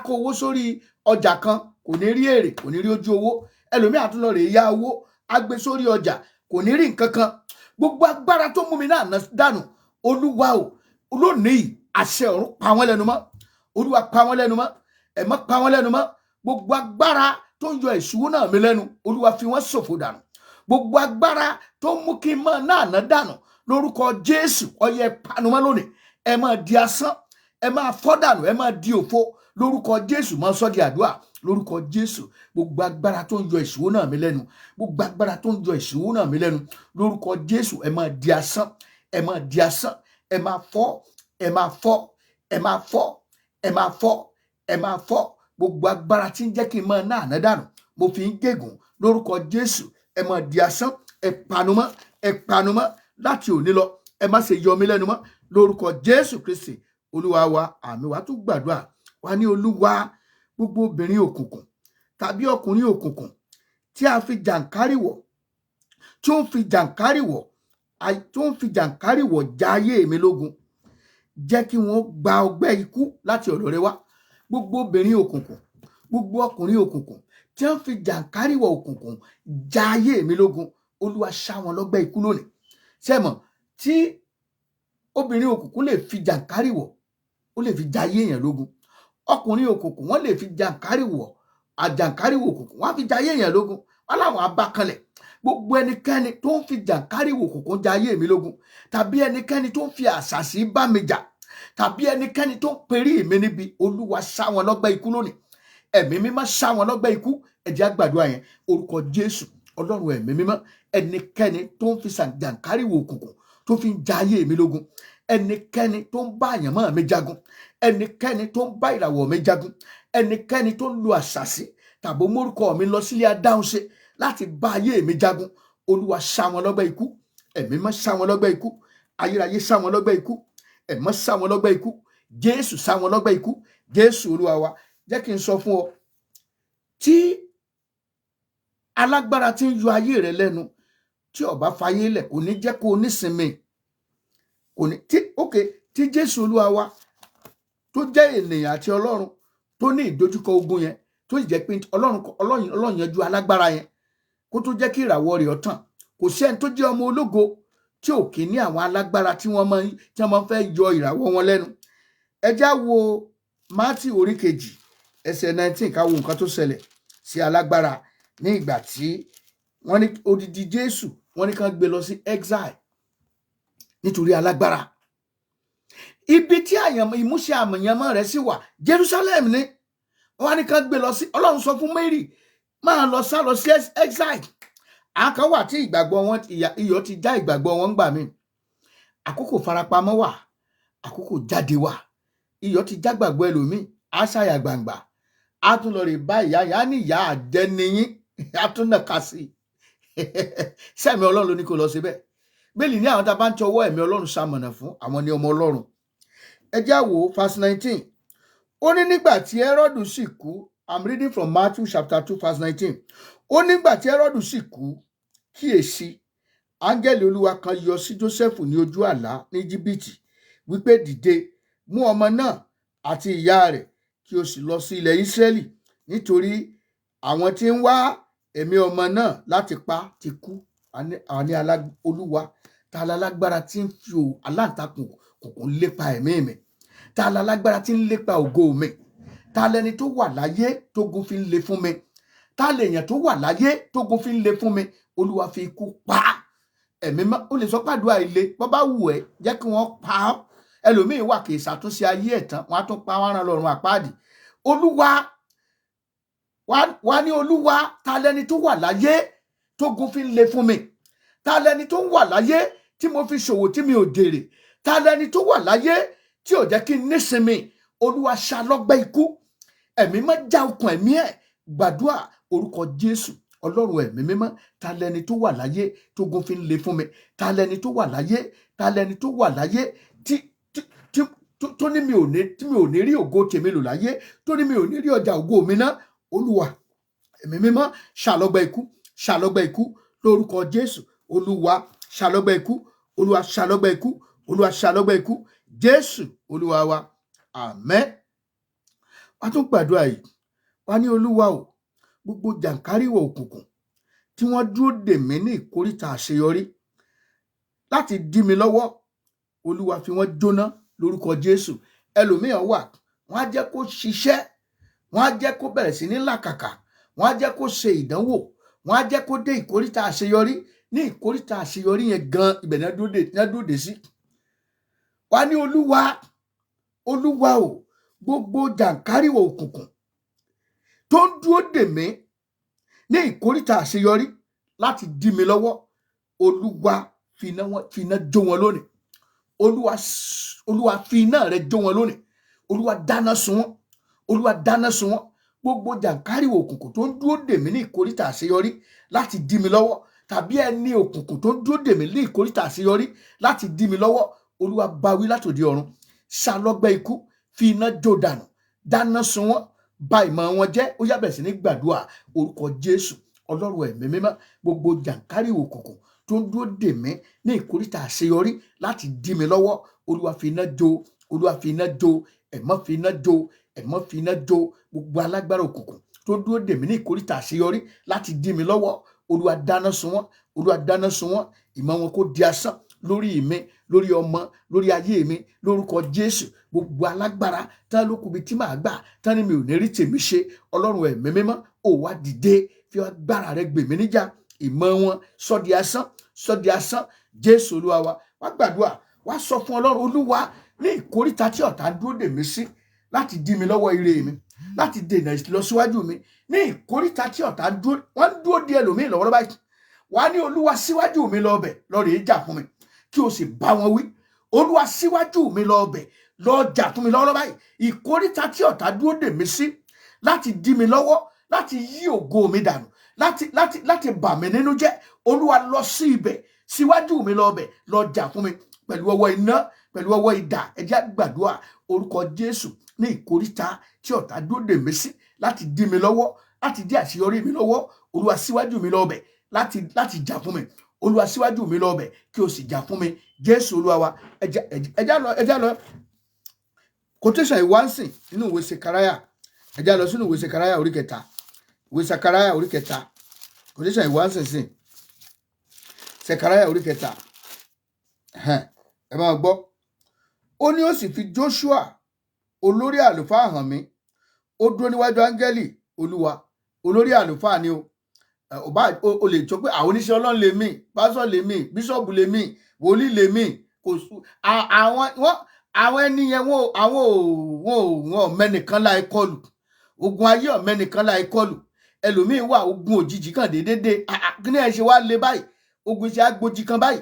[SPEAKER 4] kó owó sórí ọjà kan, kò ní rí èrè, kò ní rí ojú owó. Ẹlòmíràn tún lọ rè ya owó, á gbé sórí ọjà, kò ní rí nǹkan kan. Gbogbo agbára tó mú mi náà dànù, Olúwa o, lónìí àṣẹ ọ̀run pa wọ́n lẹ́nu mọ́. Olúwa, pa wọ́n lẹ́nu mọ́. Ẹ̀mọ́, pa wọ́n lẹ́nu mọ́. Gbogbo agbára tó ń yọ ìṣúwó náà mi lẹ́nu, Olúwa, fi wọ́n ṣòfò dànù. Gbogbo agbára tó ń mú kí n máa náà ná dànù, lórúkọ Jésù, ọyẹ panumọ́ lónìí. Ẹ máa di asán, ẹ máa fọ́ dànù, ẹ máa di òfo lórúkọ Jésù. Máa sọ di àdúrà lórúkọ Jésù. Gbogbo agbára tó ń yọ ìṣúwó náà mi lẹ́nu, gbogbo agbára tó ń yọ ìṣúwó náà mi lẹ́nu, lórúkọ Jésù, ẹ máa di asán, ẹ máa di asán, ẹ máa fọ́, ẹ máa fọ́, ẹ máa fọ́, ẹ máa fọ́, ẹ máa fọ́. Gbogbo agbára tí ń jẹ́ kí n máa ná àná dànù, mo fi ń gégùn lórúkọ Jésù. Ẹ máa di asán, ẹ panumọ́, ẹ panumọ́ láti òní lọ. Ẹ má ṣe yọ mí lẹ́nu mọ́ lórúkọ Jésù Kristi Olúwa wa. Àmín. Wa tún gbàdúrà wa ní, Olúwa, gbogbo obìnrin òkùnkùn tàbí ọkùnrin òkùnkùn tí a fi jàǹkárìwọ̀, tí ó ń fi jàǹkárìwọ̀, tó ń fi jàǹkárìwọ̀ já ayé mi lógun, jẹ́ kí wọ́n gba ọgbẹ́ ikú láti ọ̀dọ̀ rẹ wá. Gbogbo obìnrin òkùnkùn, gbogbo ọkùnrin òkùnkùn tí wọ́n fi jàǹkárìwọ̀ òkùnkùn já ayé mi lógun, Olúwa, ṣá wọn lọ́gbẹ́ ikú lónìí. Sẹ́mọ̀ tí obìnrin òkùnkùn lè fi jàǹkárìwọ̀, ó lè fi já ayé èèyàn lógun. Ọkùnrin òkùnkùn, wọ́n lè fi jàǹkárìwọ̀, àjàǹkárìwọ̀ òkùnkùn, wọ́n á fi já ayé èèyàn lógun. Wọ́n láwọn abákanlẹ̀. Gbogbo ẹnikẹ́ni tó ń fi jàǹkárìwọ̀ òkùnkùn já ayé mi lógun, tàbí ẹnikẹ́ni tó ń fi àṣàṣì bá mi jà, tàbí ẹnikẹ́ni tó ń perí mi níbi, Olúwa, ṣá wọn lọ́gbẹ́ ikú lónìí. Ẹ̀mí Mímọ́, ṣá wọn lọ́gbẹ́ ikú. Ẹ jẹ́ á gbàdúrà yẹn. Orúkọ Jésù. Ọlọ́run Ẹ̀mí Mímọ́, ẹnikẹ́ni tó ń fi jàǹkárìwọ̀ òkùnkùn tó fi ń ja ayé mi lógun, ẹnikẹ́ni tó ń bá àyànmọ́ mi jagun, ẹnikẹ́ni tó ń bá ìràwọ̀ mi jagun, ẹnikẹ́ni tó ń lo àṣàṣì tàbí mórúkọ mi lọ sílé adáhunṣe láti bá ayé mi jagun, Olúwa, ṣá wọn lọ́gbẹ́ ikú. Ẹ̀mí mọ́, ṣá wọn lọ́gbẹ́ ikú. Ayérayé, ṣá wọn lọ́gbẹ́ ikú. Ẹ̀mọ́, ṣá wọn lọ́gbẹ́ ikú. Jésù, ṣá wọn lọ́gbẹ́ ikú. Jésù Olúwa wa. Jẹ́ kí n sọ fún ọ, tí alágbára tí ń yọ ayé rẹ lẹ́nu, tí ó bá fayé lẹ̀, kò ní jẹ́ kó o nísinmi, kò ní tí. Ok, tí Jésù Olúwa wa tó jẹ́ ènìyàn àti Ọlọ́run tó ní ìdojúkọ ogun yẹn, tó sì jẹ́ pé Ọlọ́run yanjú alágbára yẹn kó tó jẹ́ kí ìràwọ̀ rẹ̀ ó tàn. Kò sí ẹni tó jẹ́ ọmọ ológo tí ò kí ní àwọn alágbára tí wọ́n máa ń fẹ́ yọ ìràwọ̀ wọn lẹ́nu. Ẹ já wo Mátíù orí 2, ẹsẹ̀ 19, ká wo nǹkan tó ṣẹlẹ̀ sí alágbára ní ìgbà tí wọ́n ní odidi Jésù, wọ́n ní kán gbé lọ sí exile nítorí alágbára. Ibi tí àyànmọ́, ìmúṣẹ àyànmọ́ rẹ̀ sì wà, Jerusalem ni. Wọ́n ní kán gbé lọ sí. Ọlọ́run sọ fún Mary, máa lọ sá lọ sí exile. Àwọn kan wà tí ìgbàgbọ́ wọn, iyọ̀ ti já ìgbàgbọ́ wọn gbà mí. Àkókò farapamọ́ wà, àkókò jáde wà. Iyọ̀ ti já gbàgbọ́ ẹlòmíì, á ṣàyà gbàǹgbà, á tún lọ rè bá ìyá yẹn, á ní ìyá àjẹniyín, á tún nàka sí i. Sẹ́mi Ọlọ́run ló ní kó lọ síbẹ̀. Bẹ́ẹ̀ni, ní àwọn tá a bá ń tọwọ́ ẹ̀mí Ọlọ́run ṣamọ̀nà fún, àwọn ní ọmọ Ọlọ́run. Ẹ já wo verse 19. Ó ní nígbà tí Hẹ́rọ́dù sì kú. I'm reading from Matthew chapter 2 verse 19. Ó nígbà tí Hẹ́rọ́dù sì kú, kíyèsí, áńgẹ́lì Olúwa kan yọ sí Jósẹ́fù ní ojú àlá ní Íjíbítì, wípé, "Dìde, mú ọmọ náà àti ìyá rẹ̀, kí o sì lọ sí ilẹ̀ Ísírẹ́lì, nítorí àwọn tí ń wá ẹ̀mí ọmọ náà láti pa ti kú." Àwọn ní Olúwa, ta lálágbára tí ń fi aláǹtakùn kùnkùn lépa ẹ̀mí mi? Ta lálágbára tí ń lépa ògo mi? Ta lẹni tó wà láyé tógun fi ń le fún mi? Ta lèèyàn tó wà láyé tógun fi ń le fún mi? Olúwa, fi ikú pa á. Ẹ̀mí mọ́, ó lè sọ pàdúrà ilé bọ́ bá wù ẹ́, jẹ́ kí wọ́n pa ọ́. Ẹlòmíín wà, kì í ṣàtúnṣe ayé ẹ̀ tán, wọ́n á tún pa wọ́n rán lọ́rùn àpáàdì. Olúwa wá ní, Olúwa, ta lẹni tó wà láyé tógun fi ń le fún mi? Ta lẹni tó wà láyé tí mo fi ṣòwò tí mi ò jèrè? Ta lẹni tó wà láyé tí ò jẹ́ kí n nísinmi? Olúwa, ṣá lọ́gbẹ́ ikú. Ẹ̀mí mọ́, já okùn ẹ̀mí ẹ̀. Gbàdúrà. Orúkọ Jésù. Ọlọ́run Ẹ̀mí Mímọ́, ta lẹni tó wà láyé tógun fi ń le fún mi? Ta lẹni tó wà láyé? Ta lẹni tó wà láyé tí tó ní mi ò ní, tí mi ò ní rí ògo tèmi lò láyé, tó ní mi ò ní rí ọjà ògo mi ná? Olúwa Ẹ̀mí Mímọ́, ṣàlọ́gbẹ́ ikú, ṣàlọ́gbẹ́ ikú lórúkọ Jésù. Olúwa, ṣàlọ́gbẹ́ ikú. Olúwa ṣá lọ́gbẹ́ ikú. Olúwa ṣá lọ́gbẹ́ ikú. Jésù Olúwa wa, àmín. Wá tún gbàdúrà yìí, wá ní, Olúwa o, gbogbo jàǹkáríwọ̀ òkùnkùn tí wọ́n dúró dè mí ní ìkóríta àṣeyọrí láti dí mi lọ́wọ́, Olúwa fi wọ́n jóná lórúkọ Jésù. Ẹlòmíràn wà, wọ́n á jẹ́ kó ṣiṣẹ́, wọ́n á jẹ́ kó bẹ̀rẹ̀ sí ní làkàkà, wọ́n á jẹ́ kó ṣe ìdánwò, wọ́n á jẹ́ kó dé ìkóríta àṣeyọrí. Ní ìkóríta àṣeyọrí yẹn gan, ibẹ̀ náà dúró dé sí. Wá ní, Olúwa, Olúwa o, gbogbo jàǹkáríwọ̀ òkùnkùn tó ń dúró dè mí ní ìkóríta àṣeyọrí láti dí mi lọ́wọ́, Olúwa fi iná jó wọn lónìí. Olúwa, Olúwa fi iná rẹ jó wọn lónìí. Olúwa dáná sun wọn. Olúwa dáná sun wọn. Gbogbo jàǹkáríwọ̀ òkùnkùn tó ń dúró dè mí ní ìkóríta àṣeyọrí láti dí mi lọ́wọ́, tàbí ẹni òkùnkùn tó ń dúró dè mí ní ìkóríta àṣeyọrí láti dí mi lọ́wọ́, Olúwa bá wí látòdì ọ̀run, ṣá lọ́gbẹ́ ikú, fi iná jó dànù, dáná sun wọn, bà ìmọ̀ wọn jẹ́. Ó yá, bẹ̀rẹ̀ sí ní gbàdúrà. Orúkọ Jésù. Ọlọ́run ẹ̀mí mímọ́, gbogbo jàǹkáríwọ̀ òkùnkùn tó ń dúró dè mí ní ìkóríta àṣeyọrí láti dí mi lọ́wọ́, Olúwa fi iná jó. Olúwa fi iná jó. Ẹ̀mọ́ fi iná jó. Ẹ̀mọ́ fi iná jó. Gbogbo alágbára òkùnkùn tó dúró dè mí ní ìkóríta àṣeyọrí láti dí mi lọ́wọ́, Olúwa dáná sun wọ́n. Olúwa dáná sun wọ́n. Ìmọ̀ wọn kó di asán lórí mi, lórí ọmọ, lórí ayé mi, lórúkọ Jésù. Gbogbo alágbára tán ló kùbi tí màá gbà tán ni mi ò ní rí tèmi ṣe, Ọlọ́run ẹ̀mí mímọ́ ò, wá dìde, fi agbára rẹ gbè mí níjà. Ìmọ̀ wọn, sọ di asán, sọ di asán. Jésù Olúwa wa. Wá gbàdúrà, wá sọ fún Ọlọ́run, Olúwa, ní ìkóríta tí ọ̀tá dúró dè mí sí láti dí mi lọ́wọ́ ire mi, láti dènà ìlọsíwájú mi, ní ìkóríta tí ọ̀tá dúró, wọ́n ń dúró di ẹlòmíì lọ́wọ́lọ́wọ́ báyìí. Wá ní, Olúwa, síwájú mi lọ bẹ̀, lọ rèé jà fún mi, kí o sì bá wọn wí. Olúwa, síwájú mi lọ bẹ̀, lọ jà fún mi lọ́wọ́lọ́wọ́ báyìí. Ìkóríta tí ọ̀tá dúró dè mí sí láti dí mi lọ́wọ́, láti yí ògo mi dànù, láti bà mí nínú jẹ́, Olúwa, lọ sí ibẹ̀, síwájú mi lọ bẹ̀, lọ jà fún mi pẹ̀lú ọwọ́ iná, pẹ̀lú ọwọ́ idà. Ẹ jẹ́ gbàdúrà. Orúkọ Jésù. Ní ìkóríta tí ọ̀tá dúró dè mí sí láti dí mi lọ́wọ́, láti dí àṣeyọrí mi lọ́wọ́, Olúwa, síwájú mi lọ bẹ̀ láti jà fún mi. Olúwa, síwájú mi lọ bẹ̀, kí o sì jà fún mi. Jésù Olúwa wa. Ẹ jẹ́ lọ quotation ìwánsìn nínú ìwé Sekaraya. Ẹ jẹ́ lọ sínú ìwé Sekaraya orí 3, ìwé Sekaraya orí 3, quotation ìwánsìn sìn Sekaraya orí 3. Ẹ máa gbọ́. Ó ní, ó sì fi Joshua olórí àlùfáà hàn mí, ó dúró níwájú áńgẹ́lì Olúwa. Olórí àlùfáà ni o. Ò bá o lè sọ pé àwọn oníṣẹ́ Ọlọ́run lè mí, pásọ̀ lè mí, bíṣọ̀bù lè mí, wòlíì lè mí. Kò sú àwọn wọ́n, àwọn ẹni yẹn, wọn ò àwọn ò wọn ò wọn ò mẹ́nìkan láì kọlù. Ogun ayé ò mẹ́nìkan láì kọlù. Ẹlòmíín wà, ogun òjijì kan déédéé. Kí ni ẹ ṣe wá lé báyìí? Ogun ṣe á gbòjì kan báyìí.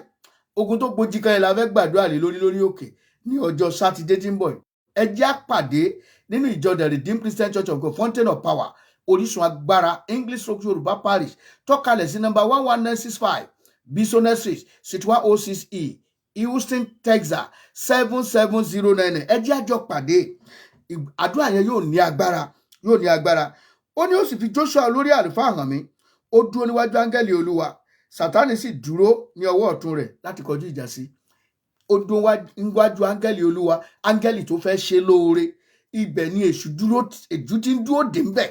[SPEAKER 4] Ogun tó gbòjì kan yẹn la fẹ́ gbàdúrà lé lórí lórí òkè ní ọjọ́ Sátidé tí ń bọ̀ yìí. Ẹ jẹ́ á pàdé nínú ìjọ The Redeemed Christian Church of God, Fountain of Power, Orísun Agbára, English Stroke Yorùbá Parish, tọ́kalẹ̀ sí number 11965 Bisonet Street, Suite 106E, Houston, Texas 77099. Ẹ jẹ́ á jọ pàdé. Àdúrà yẹn yóò ní agbára, yóò ní agbára. Ó ní, ó sì fi Joshua olórí àlùfáà hàn mí, ó dúró níwájú áńgẹ́lì Olúwa, Sátánì sì dúró ní ọwọ́ ọ̀tún rẹ̀ láti kọjú ìjà sí. Ó dúró níwájú áńgẹ́lì Olúwa, áńgẹ́lì tó fẹ́ ṣe lóore. Ibẹ̀ ni èṣù dúró, èṣù tí ń dúró dè ń bẹ̀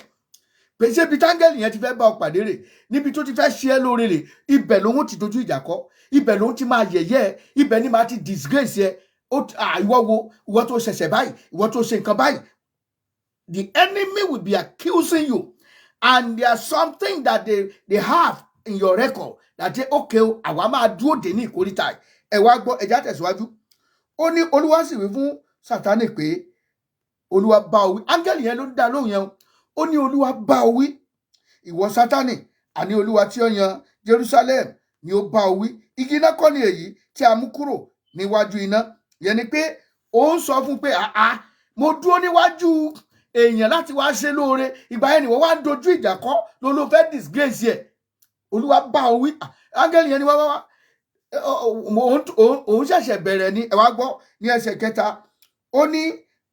[SPEAKER 4] pé ṣé ibi táńgẹ́lì yẹn ti fẹ́ bá ọ pàdé rè, níbi tó ti fẹ́ ṣe é lóore rè, ibẹ̀ lòun ti dojú ìjà kọ, ibẹ̀ lòun ti máa yẹ̀yẹ́ ẹ, ibẹ̀ ni máa ti disgrace ẹ. Ìwọ wo, ìwọ tó ṣẹ̀ṣẹ̀ báyìí, ìwọ tó ṣe nǹkan báyìí. The enemy will be accusing you, and there's something that they have in your record that they, okay o, àwa máa dúró dè ní ìkórìtà yìí. Ẹ wá gbọ́, ẹ já tẹ̀síwájú. Ó ní, Olúwa sì wí fún Sátánì pé, Olúwa bá ọ wí. Áńgẹ́lì yẹn ló ń dá lóhùn yẹn o. Ó ní, Olúwa bá ọ wí, ìwọ Sátánì, àní Olúwa tí ó yan Jerusalem ni ó bá ọ wí. Igi iná kọ́ ni èyí tí a mú kúrò níwájú iná? Yẹn ni pé ó ń sọ fún pé, àá, mo dúró níwájú èèyàn láti wá ṣe lóore, ìgbà yẹn ni wọ́n wá ń dojú ìjà kọ́, ló fẹ́ disgrace ẹ̀. Olúwa bá ọ wí. Ah, áńgẹ́lì yẹn ni wá wá wá, òun ṣẹ̀ṣẹ̀ bẹ̀rẹ̀ ni. Ẹ wá gbọ́ ní ẹsẹ̀ 3. Ó ní,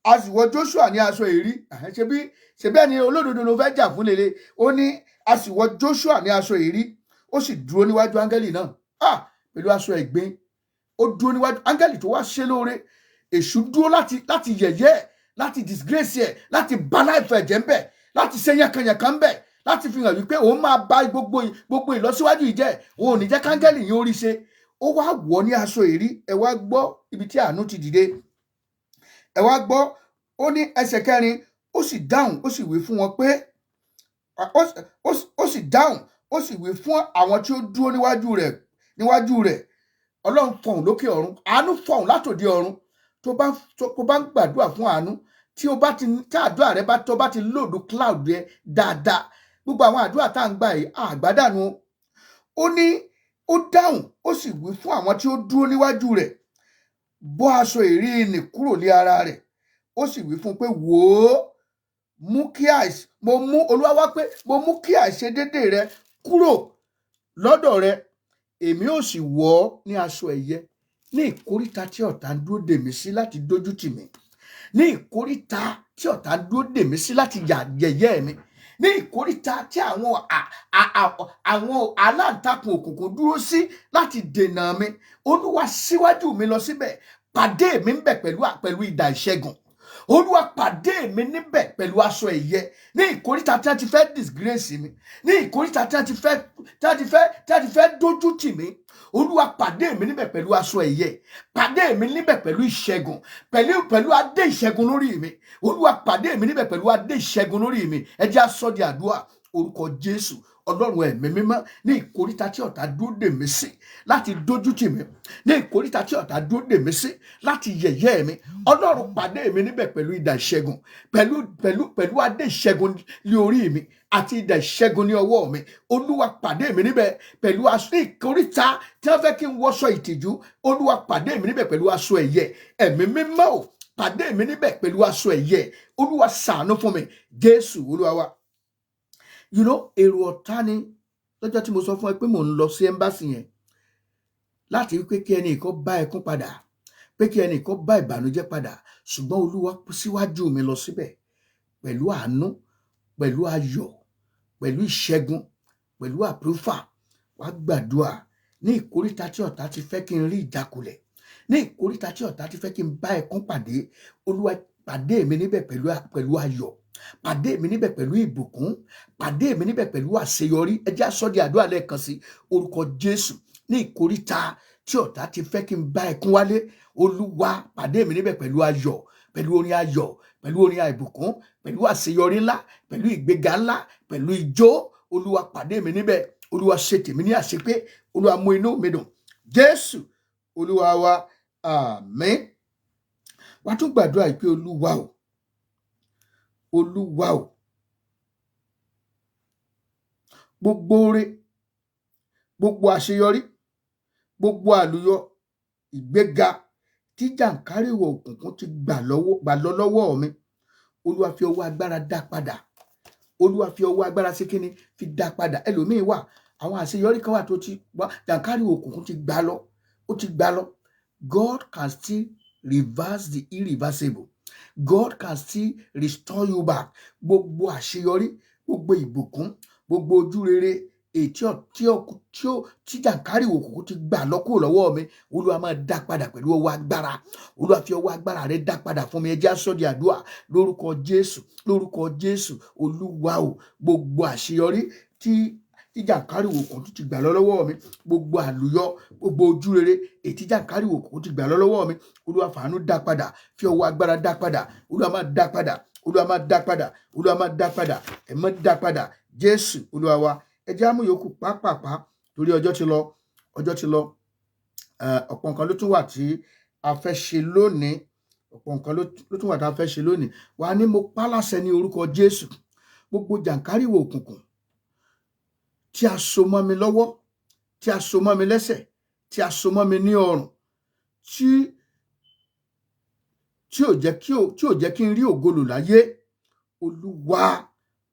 [SPEAKER 4] a sì wọ Joshua ní aṣọ èrí. Ṣebí ṣebí ẹni olódodo ló fẹ́ jà fún lele. Ó ní, a sì wọ Joshua ní aṣọ èrí, ó sì dúró níwájú áńgẹ́lì náà, ah, pẹ̀lú aṣọ ẹ̀gbin.
[SPEAKER 2] Ó dúró níwájú áńgẹ́lì tó wá ṣe lóore. Èṣù dúró láti yẹ̀yẹ́ ẹ̀, láti disgrace ẹ̀, láti bá life ẹ̀ jẹ́ ńbẹ̀, láti ṣe yànkanyànkan ńbẹ̀, láti fi hàn wípé òun máa bá gbogbo ìlọsíwájú yìí jẹ́, òun ò ní jẹ́ káńgẹ́lì yìí ó rí ṣe. Ó wá wọ̀ ní aṣọ èrí. Ẹ wá gbọ́ ibi tí àánú ti dìde. Ẹ wá gbọ́, ó ní ẹsẹ̀ kẹrin, ó sì dáhùn, ó sì wí fún wọn pé ó sì dáhùn, ó sì wí fún àwọn tí ó dúró níwájú rẹ̀. Ọlọ́run fọhùn lókè ọ̀run, àánú fọhùn látòdì ọ̀run. Tó bá ń gbàdúrà fún àánú, tí o bá ti tí àdúrà rẹ bá tó bá ti load cloud rẹ dáadáa, gbogbo àwọn àdúrà tá à ń gbà yìí àgbádànù o. Ó ní ó dáhùn, ó sì wí fún àwọn tí ó dúró níwájú rẹ̀, "Bọ́ aṣọ èrí nì kúrò ní ara rẹ̀." Ó sì wí fún un pé, "Wò ó, mú kí àìs mo mú Olúwa wá pé mo mú kí àìṣedédé rẹ kúrò lọ́dọ̀ rẹ, èmi ò sì wọ̀ ọ́ ní aṣọ ẹ̀yẹ." Ní ìkóríta tí ọ̀tá ń dúró dè mí sí láti dójú tì mí, ní ìkóríta tí ọ̀tá ń dúró dè mí sí láti yà yẹ̀yẹ́ mi, ní ìkóríta tí àwọn aláǹtakùn òkùnkùn dúró sí láti dènà mi, Olúwa síwájú mi lọ síbẹ̀, pàdé mi níbẹ̀ pẹ̀lú idà ìṣẹ́gun. Olúwa, pàdé mi níbẹ̀ pẹ̀lú aṣọ ẹ̀yẹ. Ní ìkóríta tí wọ́n ti fẹ́ disgrace mi, ní ìkóríta tí wọ́n ti fẹ́ dójú tì mí, Olúwa, pàdé mi níbẹ̀ pẹ̀lú aṣọ ẹ̀yẹ, pàdé mi níbẹ̀ pẹ̀lú ìṣẹ́gun, pẹ̀lú adé ìṣẹ́gun lórí mi. Olúwa, pàdé mi níbẹ̀ pẹ̀lú adé ìṣẹ́gun lórí mi. Ẹ jẹ́ á sọ di àdúrà. Orúkọ Jésù. Ọlọ́run ẹ̀mí mímọ́, ní ìkóríta tí ọ̀tá dúró dè mí sí láti dójú tì mí, ní ìkóríta tí ọ̀tá dúró dè mí sí láti yẹ̀yẹ́ mi, Ọlọ́run, pàdé mi níbẹ̀ pẹ̀lú idà ìṣẹ́gun, pẹ̀lú adé ìṣẹ́gun ní orí mi àti idà ìṣẹ́gun ní ọwọ́ mi. Olúwa, pàdé mi níbẹ̀ pẹ̀lú aṣọ. Ní ìkóríta tí wọ́n fẹ́ kí n wọṣọ ìtìjú, Olúwa, pàdé mi níbẹ̀ pẹ̀lú aṣọ ẹ̀yẹ. Ẹ̀mí mímọ́ ò, pàdé mi níbẹ̀ pẹ̀lú aṣọ ẹ̀yẹ. Olúwa, ṣàánú fún mi. Jésù Olúwa wa. Èrò ọ̀tá ni lọ́jọ́ tí mo sọ fún ẹ pé mò ń lọ sí embassy yẹn láti wípé kí ẹnì kan bá ẹkún padà, pé kí ẹnì kan bá ìbànújẹ́ padà. Ṣùgbọ́n Olúwa síwájú mi lọ síbẹ̀ pẹ̀lú àánú, pẹ̀lú ayọ̀, pẹ̀lú ìṣẹ́gun, pẹ̀lú approval. Wàá gbàdúrà. Ní ìkóríta tí ọ̀tá ti fẹ́ kí n rí ìjákulẹ̀, ní ìkóríta tí ọ̀tá ti fẹ́ kí n bá ẹkún pàdé, Olúwa, pàdé mi níbẹ̀ pẹ̀lú ayọ̀, pàdé mi níbẹ̀ pẹ̀lú ìbùkún, pàdé mi níbẹ̀ pẹ̀lú àṣeyọrí. Ẹ jẹ́ á sọ di àdúrà lẹ́ẹ̀kan sí. Orúkọ Jésù. Ní ìkóríta tí ọ̀tá ti fẹ́ kí n bá ẹkún wálé, Olúwa, pàdé mi níbẹ̀ pẹ̀lú ayọ̀, pẹ̀lú orin ayọ̀, pẹ̀lú orin àìbùkún, pẹ̀lú àṣeyọrí ńlá, pẹ̀lú ìgbéga ńlá, pẹ̀lú ijó. Olúwa, pàdé mi níbẹ̀. Olúwa, ṣe tèmi ní àṣepé. Olúwa, mú inú mi dùn. Jésù Olúwa wa, àmín. Wàá tún gbàdúrà yìí pé, Olúwa o, Olúwa o, gbogbo oore, gbogbo àṣeyọrí, gbogbo àlùyọ, ìgbéga tí jàǹkárìwọ̀ òkùnkùn ti gbà lọ́wọ́, gbà lọ lọ́wọ́ mi, Olúwa, fi ọwọ́ agbára dá padà. Olúwa, fi ọwọ́ agbára sí kíni fi dá padà. Ẹlòmíín wà, àwọn àṣeyọrí kan wà tó ti wá, jàǹkárìwọ̀ òkùnkùn ti gbà lọ, ó ti gbà lọ. God can still reverse the irreversible. God can still restore you back. Gbogbo àṣeyọrí, gbogbo ìbùkún, gbogbo ojú rere èyí tí ọ tí ọ tí ó tí jàǹkárìwọ̀ òkùnkùn ti gbà lọ kúrò lọ́wọ́ mi, Olúwa, máa dá padà pẹ̀lú ọwọ́ agbára. Olúwa, fi ọwọ́ agbára rẹ dá padà fún mi. Ẹ jẹ́ á sọ di àdúrà. Lórúkọ Jésù. Lórúkọ Jésù. Olúwa o, gbogbo àṣeyọrí tí jàǹkárìwọ̀ òkùnkùn ti gbà lọ lọ́wọ́ mi, gbogbo àlùyọ, gbogbo ojú rere èyí tí jàǹkárìwọ̀ òkùnkùn ti gbà lọ lọ́wọ́ mi, Olúwa, fàánú dá padà, fi ọwọ́ agbára dá padà. Olúwa, máa dá padà. Olúwa, máa dá padà. Olúwa, máa dá padà. Ẹ máa dá padà. Jésù Olúwa wa. Ẹ jẹ́ á mú yòókù pápápá torí ọjọ́ ti lọ, ọjọ́ ti lọ. Ọ̀pọ̀ nǹkan ló tún wà tí a fẹ́ ṣe lónìí. Ọ̀pọ̀ nǹkan ló tún wà tí a fẹ́ ṣe lónìí. Wà ní mo pa láṣẹ ní orúkọ Jésù, gbogbo jàǹkárìwọ̀ òkùnkùn tí a so mọ́ mi lọ́wọ́, tí a so mọ́ mi lẹ́sẹ̀, tí a so mọ́ mi ní ọrùn, tí ò jẹ́ kí n rí ògo lò láyé, Olúwa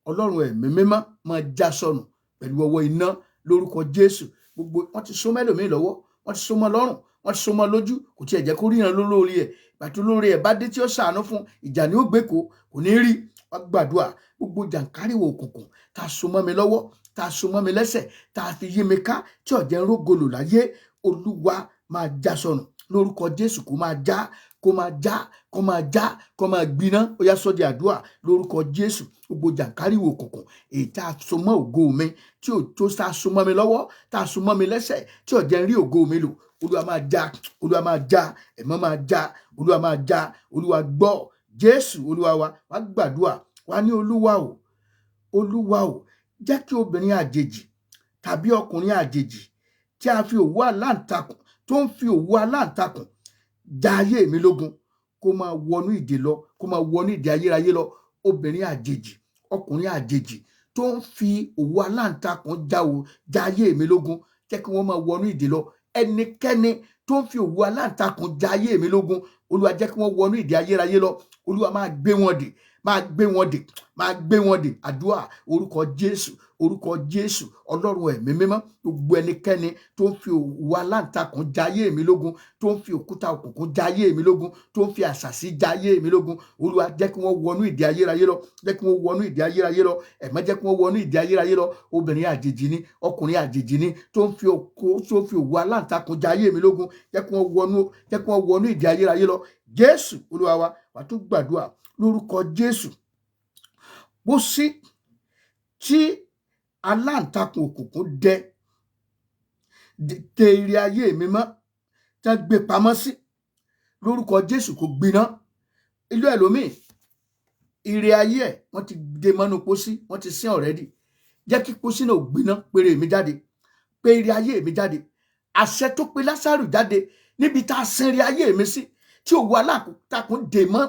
[SPEAKER 2] Ọlọ́run ẹ̀mí mímọ́, máa já sọnù pẹ̀lú ọwọ́ iná lórúkọ Jésù. Gbogbo wọ́n ti so mẹ́lòmíì lọ́wọ́, wọ́n ti so mọ́ lọ́rùn, wọ́n ti so mọ́ lójú, kò tiẹ̀ jẹ́ kó ríran lórí ẹ̀. Pàtó lórí ẹ̀ bá dé tí ó ṣàánú fún, ìjà ni ó gbé, kò ní rí. Wọ́n gbàdúrà. Gbogbo jàǹkárìwọ̀ òkùnkùn tá a so mọ́ mi lọ́wọ́, tá a so mọ́ mi lẹ́sẹ̀, tá a fi yí mi ká, tí ò jẹ́ ń rógo lò láyé, Olúwa, máa já sọnù.
[SPEAKER 4] Lórúkọ Jésù, kó máa já, kó máa já, kó máa já, kó máa gbiná. Ó yá, sọ́dí àdúrà. Lórúkọ Jésù, gbogbo jàǹkáríwò òkùnkùn èyí tá a so mọ́ ògo mi, tí ò tó tá a so mọ́ mi lọ́wọ́, tá a so mọ́ mi lẹ́sẹ̀, tí ò jẹ́ n rí ògo mi lò, Olúwa máa já, Olúwa máa já, ẹ̀mọ́ máa já, Olúwa máa já. Olúwa gbọ́. Jésù Olúwa wa. Wá gbàdúrà, wá ní, Olúwa o, Olúwa o, jẹ́ kí obìnrin àjèjì tàbí ọkùnrin àjèjì tí a fi òwú aláǹtakùn, tó ń fi òwú aláǹtakùn já ayé mi lógun, kó máa wọnú ìdè lọ, kó máa wọnú ìdè ayérayé lọ. Obìnrin àjèjì, ọkùnrin àjèjì tó ń fi òwú aláǹtakùn já ayé mi lógun, jẹ́ kí wọ́n máa wọnú ìdè lọ. Ẹnikẹ́ni tó ń fi òwú aláǹtakùn já ayé mi lógun, Olúwa, jẹ́ kí wọ́n wọnú ìdè ayérayé lọ. Olúwa, máa gbé wọn dè, máa gbé wọn dè, máa gbé wọn dè. Àdúrà. Orúkọ Jésù, orúkọ Jésù, Ọlọ́run ẹ̀mí mímọ́, gbogbo ẹnikẹ́ni tó ń fi òwú aláǹtakùn já ayé mi lógun, tó ń fi òkúta òkùnkùn já ayé mi lógun, tó ń fi àṣàsí já ayé mi lógun, Olúwa, jẹ́ kí wọ́n wọnú ìdè ayérayé lọ. Jẹ́ kí wọ́n wọnú ìdè ayérayé lọ. Ẹ̀mọ́, jẹ́ kí wọ́n wọnú ìdè ayérayé lọ. Obìnrin àjèjì ni, ọkùnrin àjèjì ni, tó ń fi òwú aláǹtakùn já ayé mi lógun, jẹ́ kí wọ́n wọnú ìdè ayérayé lọ. Jésù Olúwa wa. Wàá tún gbàdúrà. Lórúkọ Jésù, pósí tí aláǹtakùn òkùnkùn dẹ tẹ ire ayé mi mọ́, tẹ́ gbé pamọ́ sí, lórúkọ Jésù, kò gbiná. Ìlú ẹlòmíì, ire ayé ẹ̀, wọ́n ti dé mọ́nú pósí, wọ́n ti sin already. Jẹ́ kí pósí náà gbiná. Péré mi jáde, pé ire ayé mi jáde. Àṣẹ tó pe Lásárù jáde níbi tá a sin ire ayé mi sí, tí òwú aláǹtakùn dè mọ́,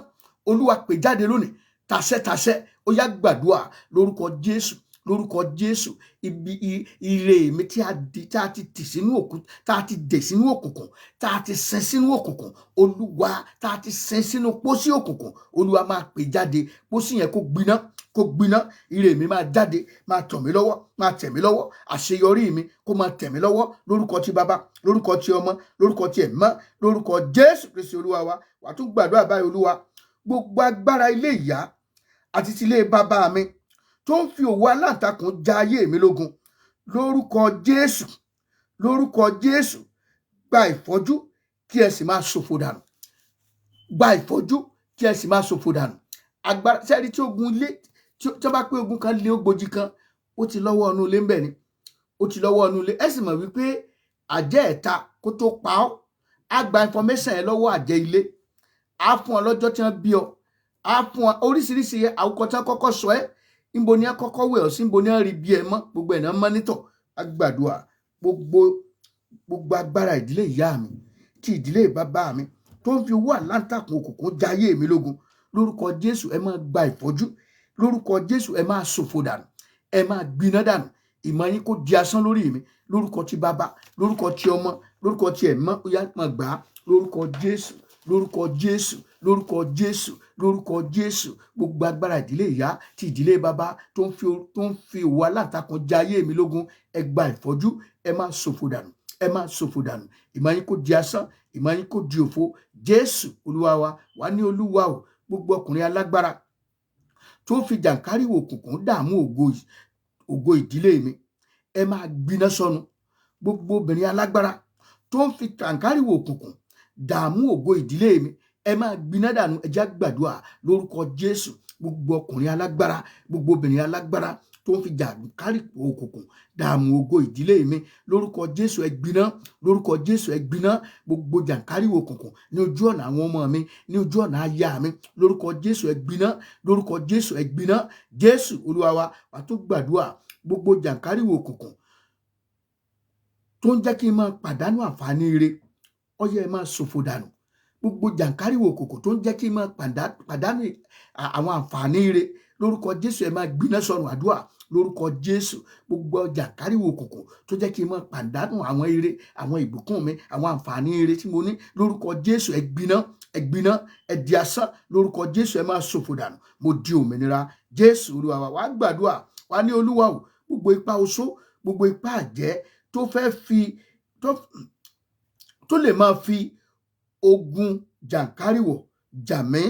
[SPEAKER 4] Olúwa, pè jáde lónìí tàṣẹ tàṣẹ. Ó yá, gbàdúrà. Lórúkọ Jésù, lórúkọ Jésù, ibi ire mi tí a di, tí a ti tì sínú òkun, tá a ti dè sínú òkùnkùn, tá a ti sin sínú òkùnkùn, Olúwa, tá a ti sin sínú pósí òkùnkùn, Olúwa, máa pè jáde. Pósí yẹn, kó gbiná, kó gbiná. Ire mi máa jáde, máa tọ̀ mí lọ́wọ́, máa tẹ̀ mí lọ́wọ́. Àṣeyọrí mi, kó máa tẹ̀ mí lọ́wọ́. Lórúkọ ti Bàbá, lórúkọ ti Ọmọ, lórúkọ ti Ẹ̀mọ́, lórúkọ Jésù Kristi Olúwa wa. Wàá tún gbàdúrà báyìí. Olúwa, gbogbo agbára ilé ìyá àti ti ilé bàbá mi tó ń fi òwú aláǹtakùn já ayé mi lógun, lórúkọ Jésù, lórúkọ Jésù, gba ìfọ́jú kí ẹ sì máa ṣòfò dànù. Gba ìfọ́jú kí ẹ sì máa ṣòfò dànù. Agbára sẹ́ẹ̀rí tí ogun ilé tí wọ́n bá pé ogun kan lé ògbójì kan, ó ti lọ́wọ́ ọ̀nù ilé ń bẹ̀ ni, ó ti lọ́wọ́ ọ̀nù ilé. Ẹ sì mọ̀ wípé àjẹ́ ẹ̀ta kó tó pa ọ́, á gba information ẹ lọ́wọ́ àjẹ́ ilé. Á fún ọ lọ́jọ́ tí wọ́n bí ọ, á fún ọ oríṣiríṣi àwùkọ tí wọ́n kọ́kọ́ sọ ẹ́, níbo ni wọ́n kọ́kọ́ wẹ̀ ọ́ sí, níbo ni wọ́n rí bí ẹ mọ́, gbogbo ẹ̀ náà monitor. Á gbàdúrà. Gbogbo agbára ìdílé ìyá mi, tí ìdílé bàbá mi, tó ń fi owó àlántakùn òkùnkùn jayé mi lógun, lórúkọ Jésù, ẹ máa gba ìfọ́jú. Lórúkọ Jésù, ẹ máa ṣòfò dànù, ẹ máa gbiná dànù. Ìmọ̀ yín kó di asán lórí mi. Lórúkọ ti Bàbá, lórúkọ ti Ọmọ, lórúkọ ti Ẹ̀mọ́, ó yá, máa gbà á. Lórúkọ Jésù, lórúkọ Jésù, lórúkọ Jésù, lórúkọ Jésù, gbogbo agbára ìdílé ìyá, ti ìdílé bàbá, tó ń fi òwú aláǹtakùn jayé mi lógun, ẹ gba ìfọ́jú, ẹ máa ṣòfò dànù, ẹ máa ṣòfò dànù. Ìmọ̀ yín kó di asán, ìmọ̀ yín kó di òfo. Jésù Olúwa wa. Wà ní, Olúwa o, gbogbo ọkùnrin alágbára tó fi jàǹkáríwò òkùnkùn dààmú ògo ìdílé mi, ẹ máa gbiná sọnù. Gbogbo obìnrin alágbára tó ń fi jàǹkáríwò òkùnkùn dààmú ògo ìdílé mi, ẹ máa gbiná dànù. Ẹ jẹ́ gbàdúrà. Lórúkọ Jésù, gbogbo ọkùnrin alágbára, gbogbo obìnrin alágbára tó ń fi jàǹkáríwò òkùnkùn dààmú ògo ìdílé mi, lórúkọ Jésù, ẹ gbiná. Lórúkọ Jésù, ẹ gbiná. Gbogbo jàǹkáríwò òkùnkùn ní ojú ọ̀nà àwọn ọmọ mi, ní ojú ọ̀nà aya mi, lórúkọ Jésù, ẹ gbiná. Lórúkọ Jésù, ẹ gbiná. Jésù Olúwa wa. Wàá tún gbàdúrà. Gbogbo jàǹkáríwò òkùnkùn tó ń jẹ́ kí n máa pàdánù àǹfààní ire, ọyẹ, ẹ máa ṣòfò dànù. Gbogbo jàǹkáríwò òkùnkùn tó ń jẹ́ kí n máa pàdánù àwọn àǹfààní ire, lórúkọ Jésù, ẹ máa gbiná sọnù. Àdúrà. Lórúkọ Jésù, gbogbo jàǹkáríwò òkùnkùn tó jẹ́ kí n máa pàdánù àwọn ire, àwọn ìbùkún mi, àwọn àǹfààní ire tí mo ní, lórúkọ Jésù, ẹ gbiná, ẹ gbiná, ẹ di asán. Lórúkọ Jésù, ẹ máa ṣòfò dànù. Mo di òmìnira. Jésù Olúwa wa. Wàá gbàdúrà. Wàá ní, Olúwa o, gbogbo ipá oṣó, gbogbo ipá àjẹ́ tó fẹ́ fi tó lè máa fi ogun jàǹkáríwọ̀ jà mí,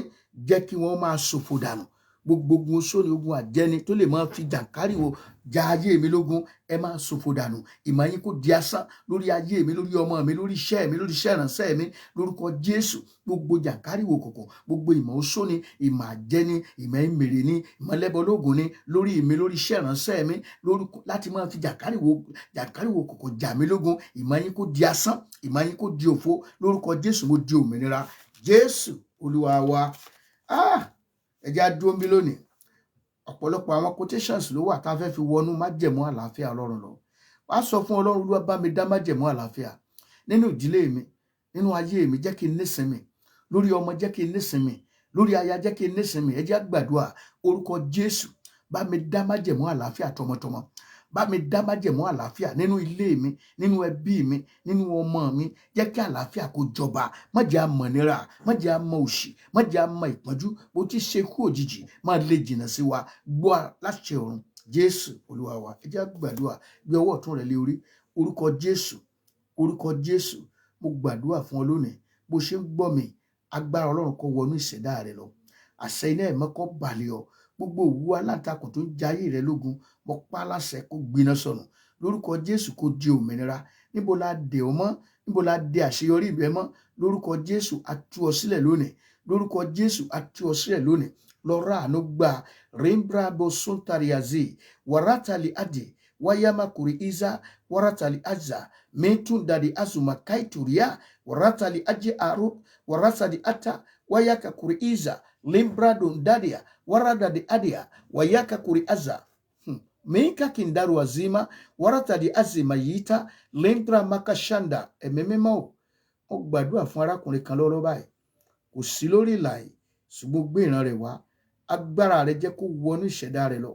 [SPEAKER 4] jẹ́ kí wọ́n máa ṣòfò dànù. Gbogbo ogun oṣó ni, ogun àjẹni tó lè máa fi jàǹkáríwò ja ayé mi lógun, ẹ máa ṣòfò dànù. Ìmọ̀ yín kó di asán lórí ayé mi, lórí ọmọ mi, lórí iṣẹ́ mi, lórí iṣẹ́ ìránṣẹ́ mi, lórúkọ Jésù. Gbogbo jàǹkáríwò kọ̀kọ̀, gbogbo ìmọ̀ oṣó ni, ìmọ̀ àjẹni, ìmọ̀ ìmèrè ni, ìmọ̀ lẹ́bọlóògùn ni lórí mi, lórí iṣẹ́ ìránṣẹ́ mi, lórúkọ láti máa fi jàǹkáríwò kọ̀kọ̀ jà mí lógun, ìmọ̀ yín kó di asán, ìmọ̀ yín kó di òfo lórúkọ Jésù. Mo di òmìnira. Jésù Olúwa wa. Ah, ẹ jẹ́ á dúró níbí lónìí. Ọ̀pọ̀lọpọ̀ àwọn quotations ló wà tá a fẹ́ fi wọnú májẹ̀mú àlàáfíà Ọlọ́run lọ. Wàá sọ fún Ọlọ́run: Olúwa, bá mi dá májẹ̀mú àlàáfíà nínú ìdílé mi, nínú ayé mi. Jẹ́ kí n nísinmi lórí ọmọ, jẹ́ kí n nísinmi lórí aya, jẹ́ kí n nísinmi. Ẹ jẹ́ á gbàdúrà. Orúkọ Jésù, bá mi dá májẹ̀mú àlàáfíà tọmọtọmọ. Bá mi dá májẹ̀mú àlàáfíà nínú ilé mi, nínú ẹbí mi, nínú ọmọ mi. Jẹ́ kí àlàáfíà kó jọba. Má jẹ́ a mọ̀ nira, má jẹ́ a mọ̀ òṣì, má jẹ́ a mọ̀ ìpọ́njú. Bó ti ṣe kú òjijì, má lè jìnnà sí wa. Gbọ́ láṣẹ ọ̀run. Jésù Olúwa wa. Ẹ jẹ́ á gbàdúrà. Gbé ọwọ́ ọ̀tún rẹ lé orí. Orúkọ Jésù, orúkọ Jésù, mo gbàdúrà fún ọ lónìí. Bó ṣe ń gbọ́ mi, agbára Ọlọ́run kó wọnú ìṣẹ̀dá rẹ lọ. Àṣẹ iná ẹ̀mọ́ kó balẹ̀ ọ. Gbogbo òwú aláǹtakùn tó ń jayé rẹ lógun, mo pa á láṣẹ kó gbiná sọnù lórúkọ Jésù. Kó di òmìnira. Níbo la dè ọ mọ́? Níbo la dè àṣeyọrí rẹ mọ́? Lórúkọ Jésù, a tú ọ sílẹ̀ lónìí. Lórúkọ Jésù, a tú ọ sílẹ̀ lónìí. Lọ ra àánú gbà. Rimbrabo suntariazi waratali adi wayamakuri iza waratali aza mitundadi azuma kaituria waratali aji aru waratali ata wayakakuri iza limbradundadia waradadi adia wayakakuri aza Minka kindaru azima waratadi azima yita lindra makashanda. Ẹ̀mí mímọ́ o, mo gbàdúrà fún arákùnrin kan lọ́wọ́ báyìí. Kò sí lórí ìlà yìí, ṣùgbọ́n gbé ìran rẹ̀ wá. Agbára rẹ̀ jẹ́ kó wọnú ìṣẹ̀dá rẹ̀ lọ.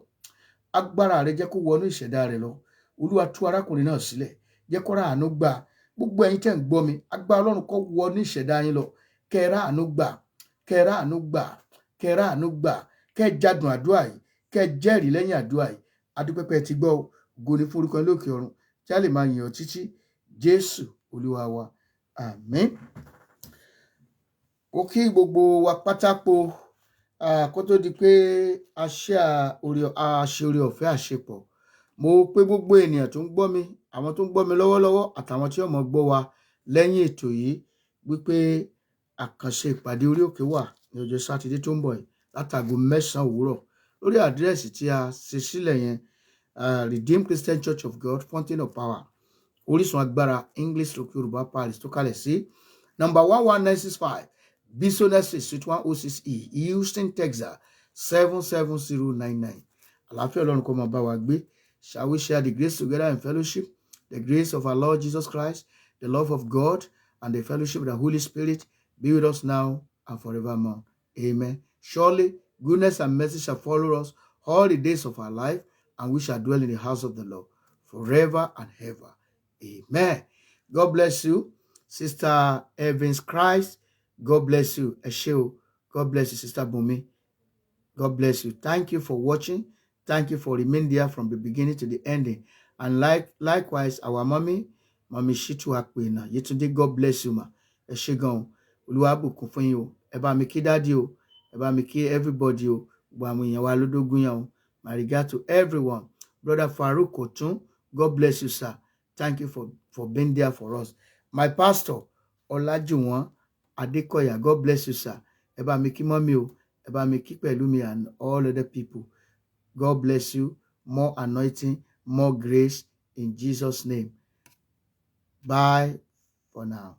[SPEAKER 4] Agbára rẹ̀ jẹ́ kó wọnú ìṣẹ̀dá rẹ̀ lọ. Olúwa, tú arákùnrin náà sílẹ̀, jẹ́ kó ra àánú gbà. Gbogbo ẹ̀yin tẹ́ ń gbọ́ mi, agbára Ọlọ́run kó wọnú ìṣẹ̀dá yín lọ, kẹ́ ẹ ra àánú gbà, kẹ́ ẹ ra àánú gbà, kẹ́ ẹ ra àánú gbà, kẹ́ ẹ jádùn àdúrà yìí, kẹ́ ẹ jẹ́rìí lẹ́yìn àdúrà yìí. Adúpẹ́pẹ́ ti gbọ́ o. Ògo ni fún orúkọ lókè ọ̀run tí a lè máa yìn ọ́ títí. Jésù Olúwa wa, àmín. Ó kí gbogbo wa pátápó. Kó tó di pé a ṣe oore ọ̀fẹ́ àṣepọ̀, mo pé gbogbo ènìyàn tó ń gbọ́ mi, àwọn tó ń gbọ́ mi lọ́wọ́lọ́wọ́ àtàwọn tí ó mọ̀ gbọ́ wa lẹ́yìn ètò yìí, wípé àkànṣe ìpàdé orí òkè wà ní ọjọ́ Sátidé tó ń bọ̀ yìí látago 9 òwúrọ̀ lórí àdírẹ́sì tí a ṣe sílẹ̀ yẹn, Redeemed Christian Church of God, Fountain of Power, Orísun Agbára English Yorùbá Parish, tó kalẹ̀ sí number 11965 Bisonet Street, Suite 106E, Houston, Texas 77099. Àlàáfíà Ọlọ́run kó máa bá wa gbé. Shall we share the grace together in fellowship? The grace of our Lord Jesus Christ, the love of God, and the fellowship of the Holy Spirit be with us now and forevermore. Amen. Surely goodness and mercy shall follow us all the days of our life, and we shall dwell in the house of the Lord forever and ever. Amen. God bless you, Sister Evans Christ. God bless you. Ẹ ṣé o. God bless you, Sister Bumi. God bless you. Thank you for watching. Thank you for remaining there from the beginning to the ending. And likewise, our mommy, Mommy Shitu Akpena. Yetunde, God bless you, ma. Ẹ ṣé gan o. Olúwa bùkún fún yín o. Ẹ bá mi kí daddy o. Ẹ bá mi kí everybody o. Gbogbo àwọn èèyàn wa lódógún yẹn o. My regard to everyone. Brother Farouk Otun, God bless you, sir. Thank you for being there for us. My pastor, Olajuwon Adekoya, God bless you, sir. Ẹ bá mi kí mommy o. Ẹ bá mi kí pẹ̀lú mi and all other people. God bless you. More anointing, more grace in Jesus' name. Bye for now.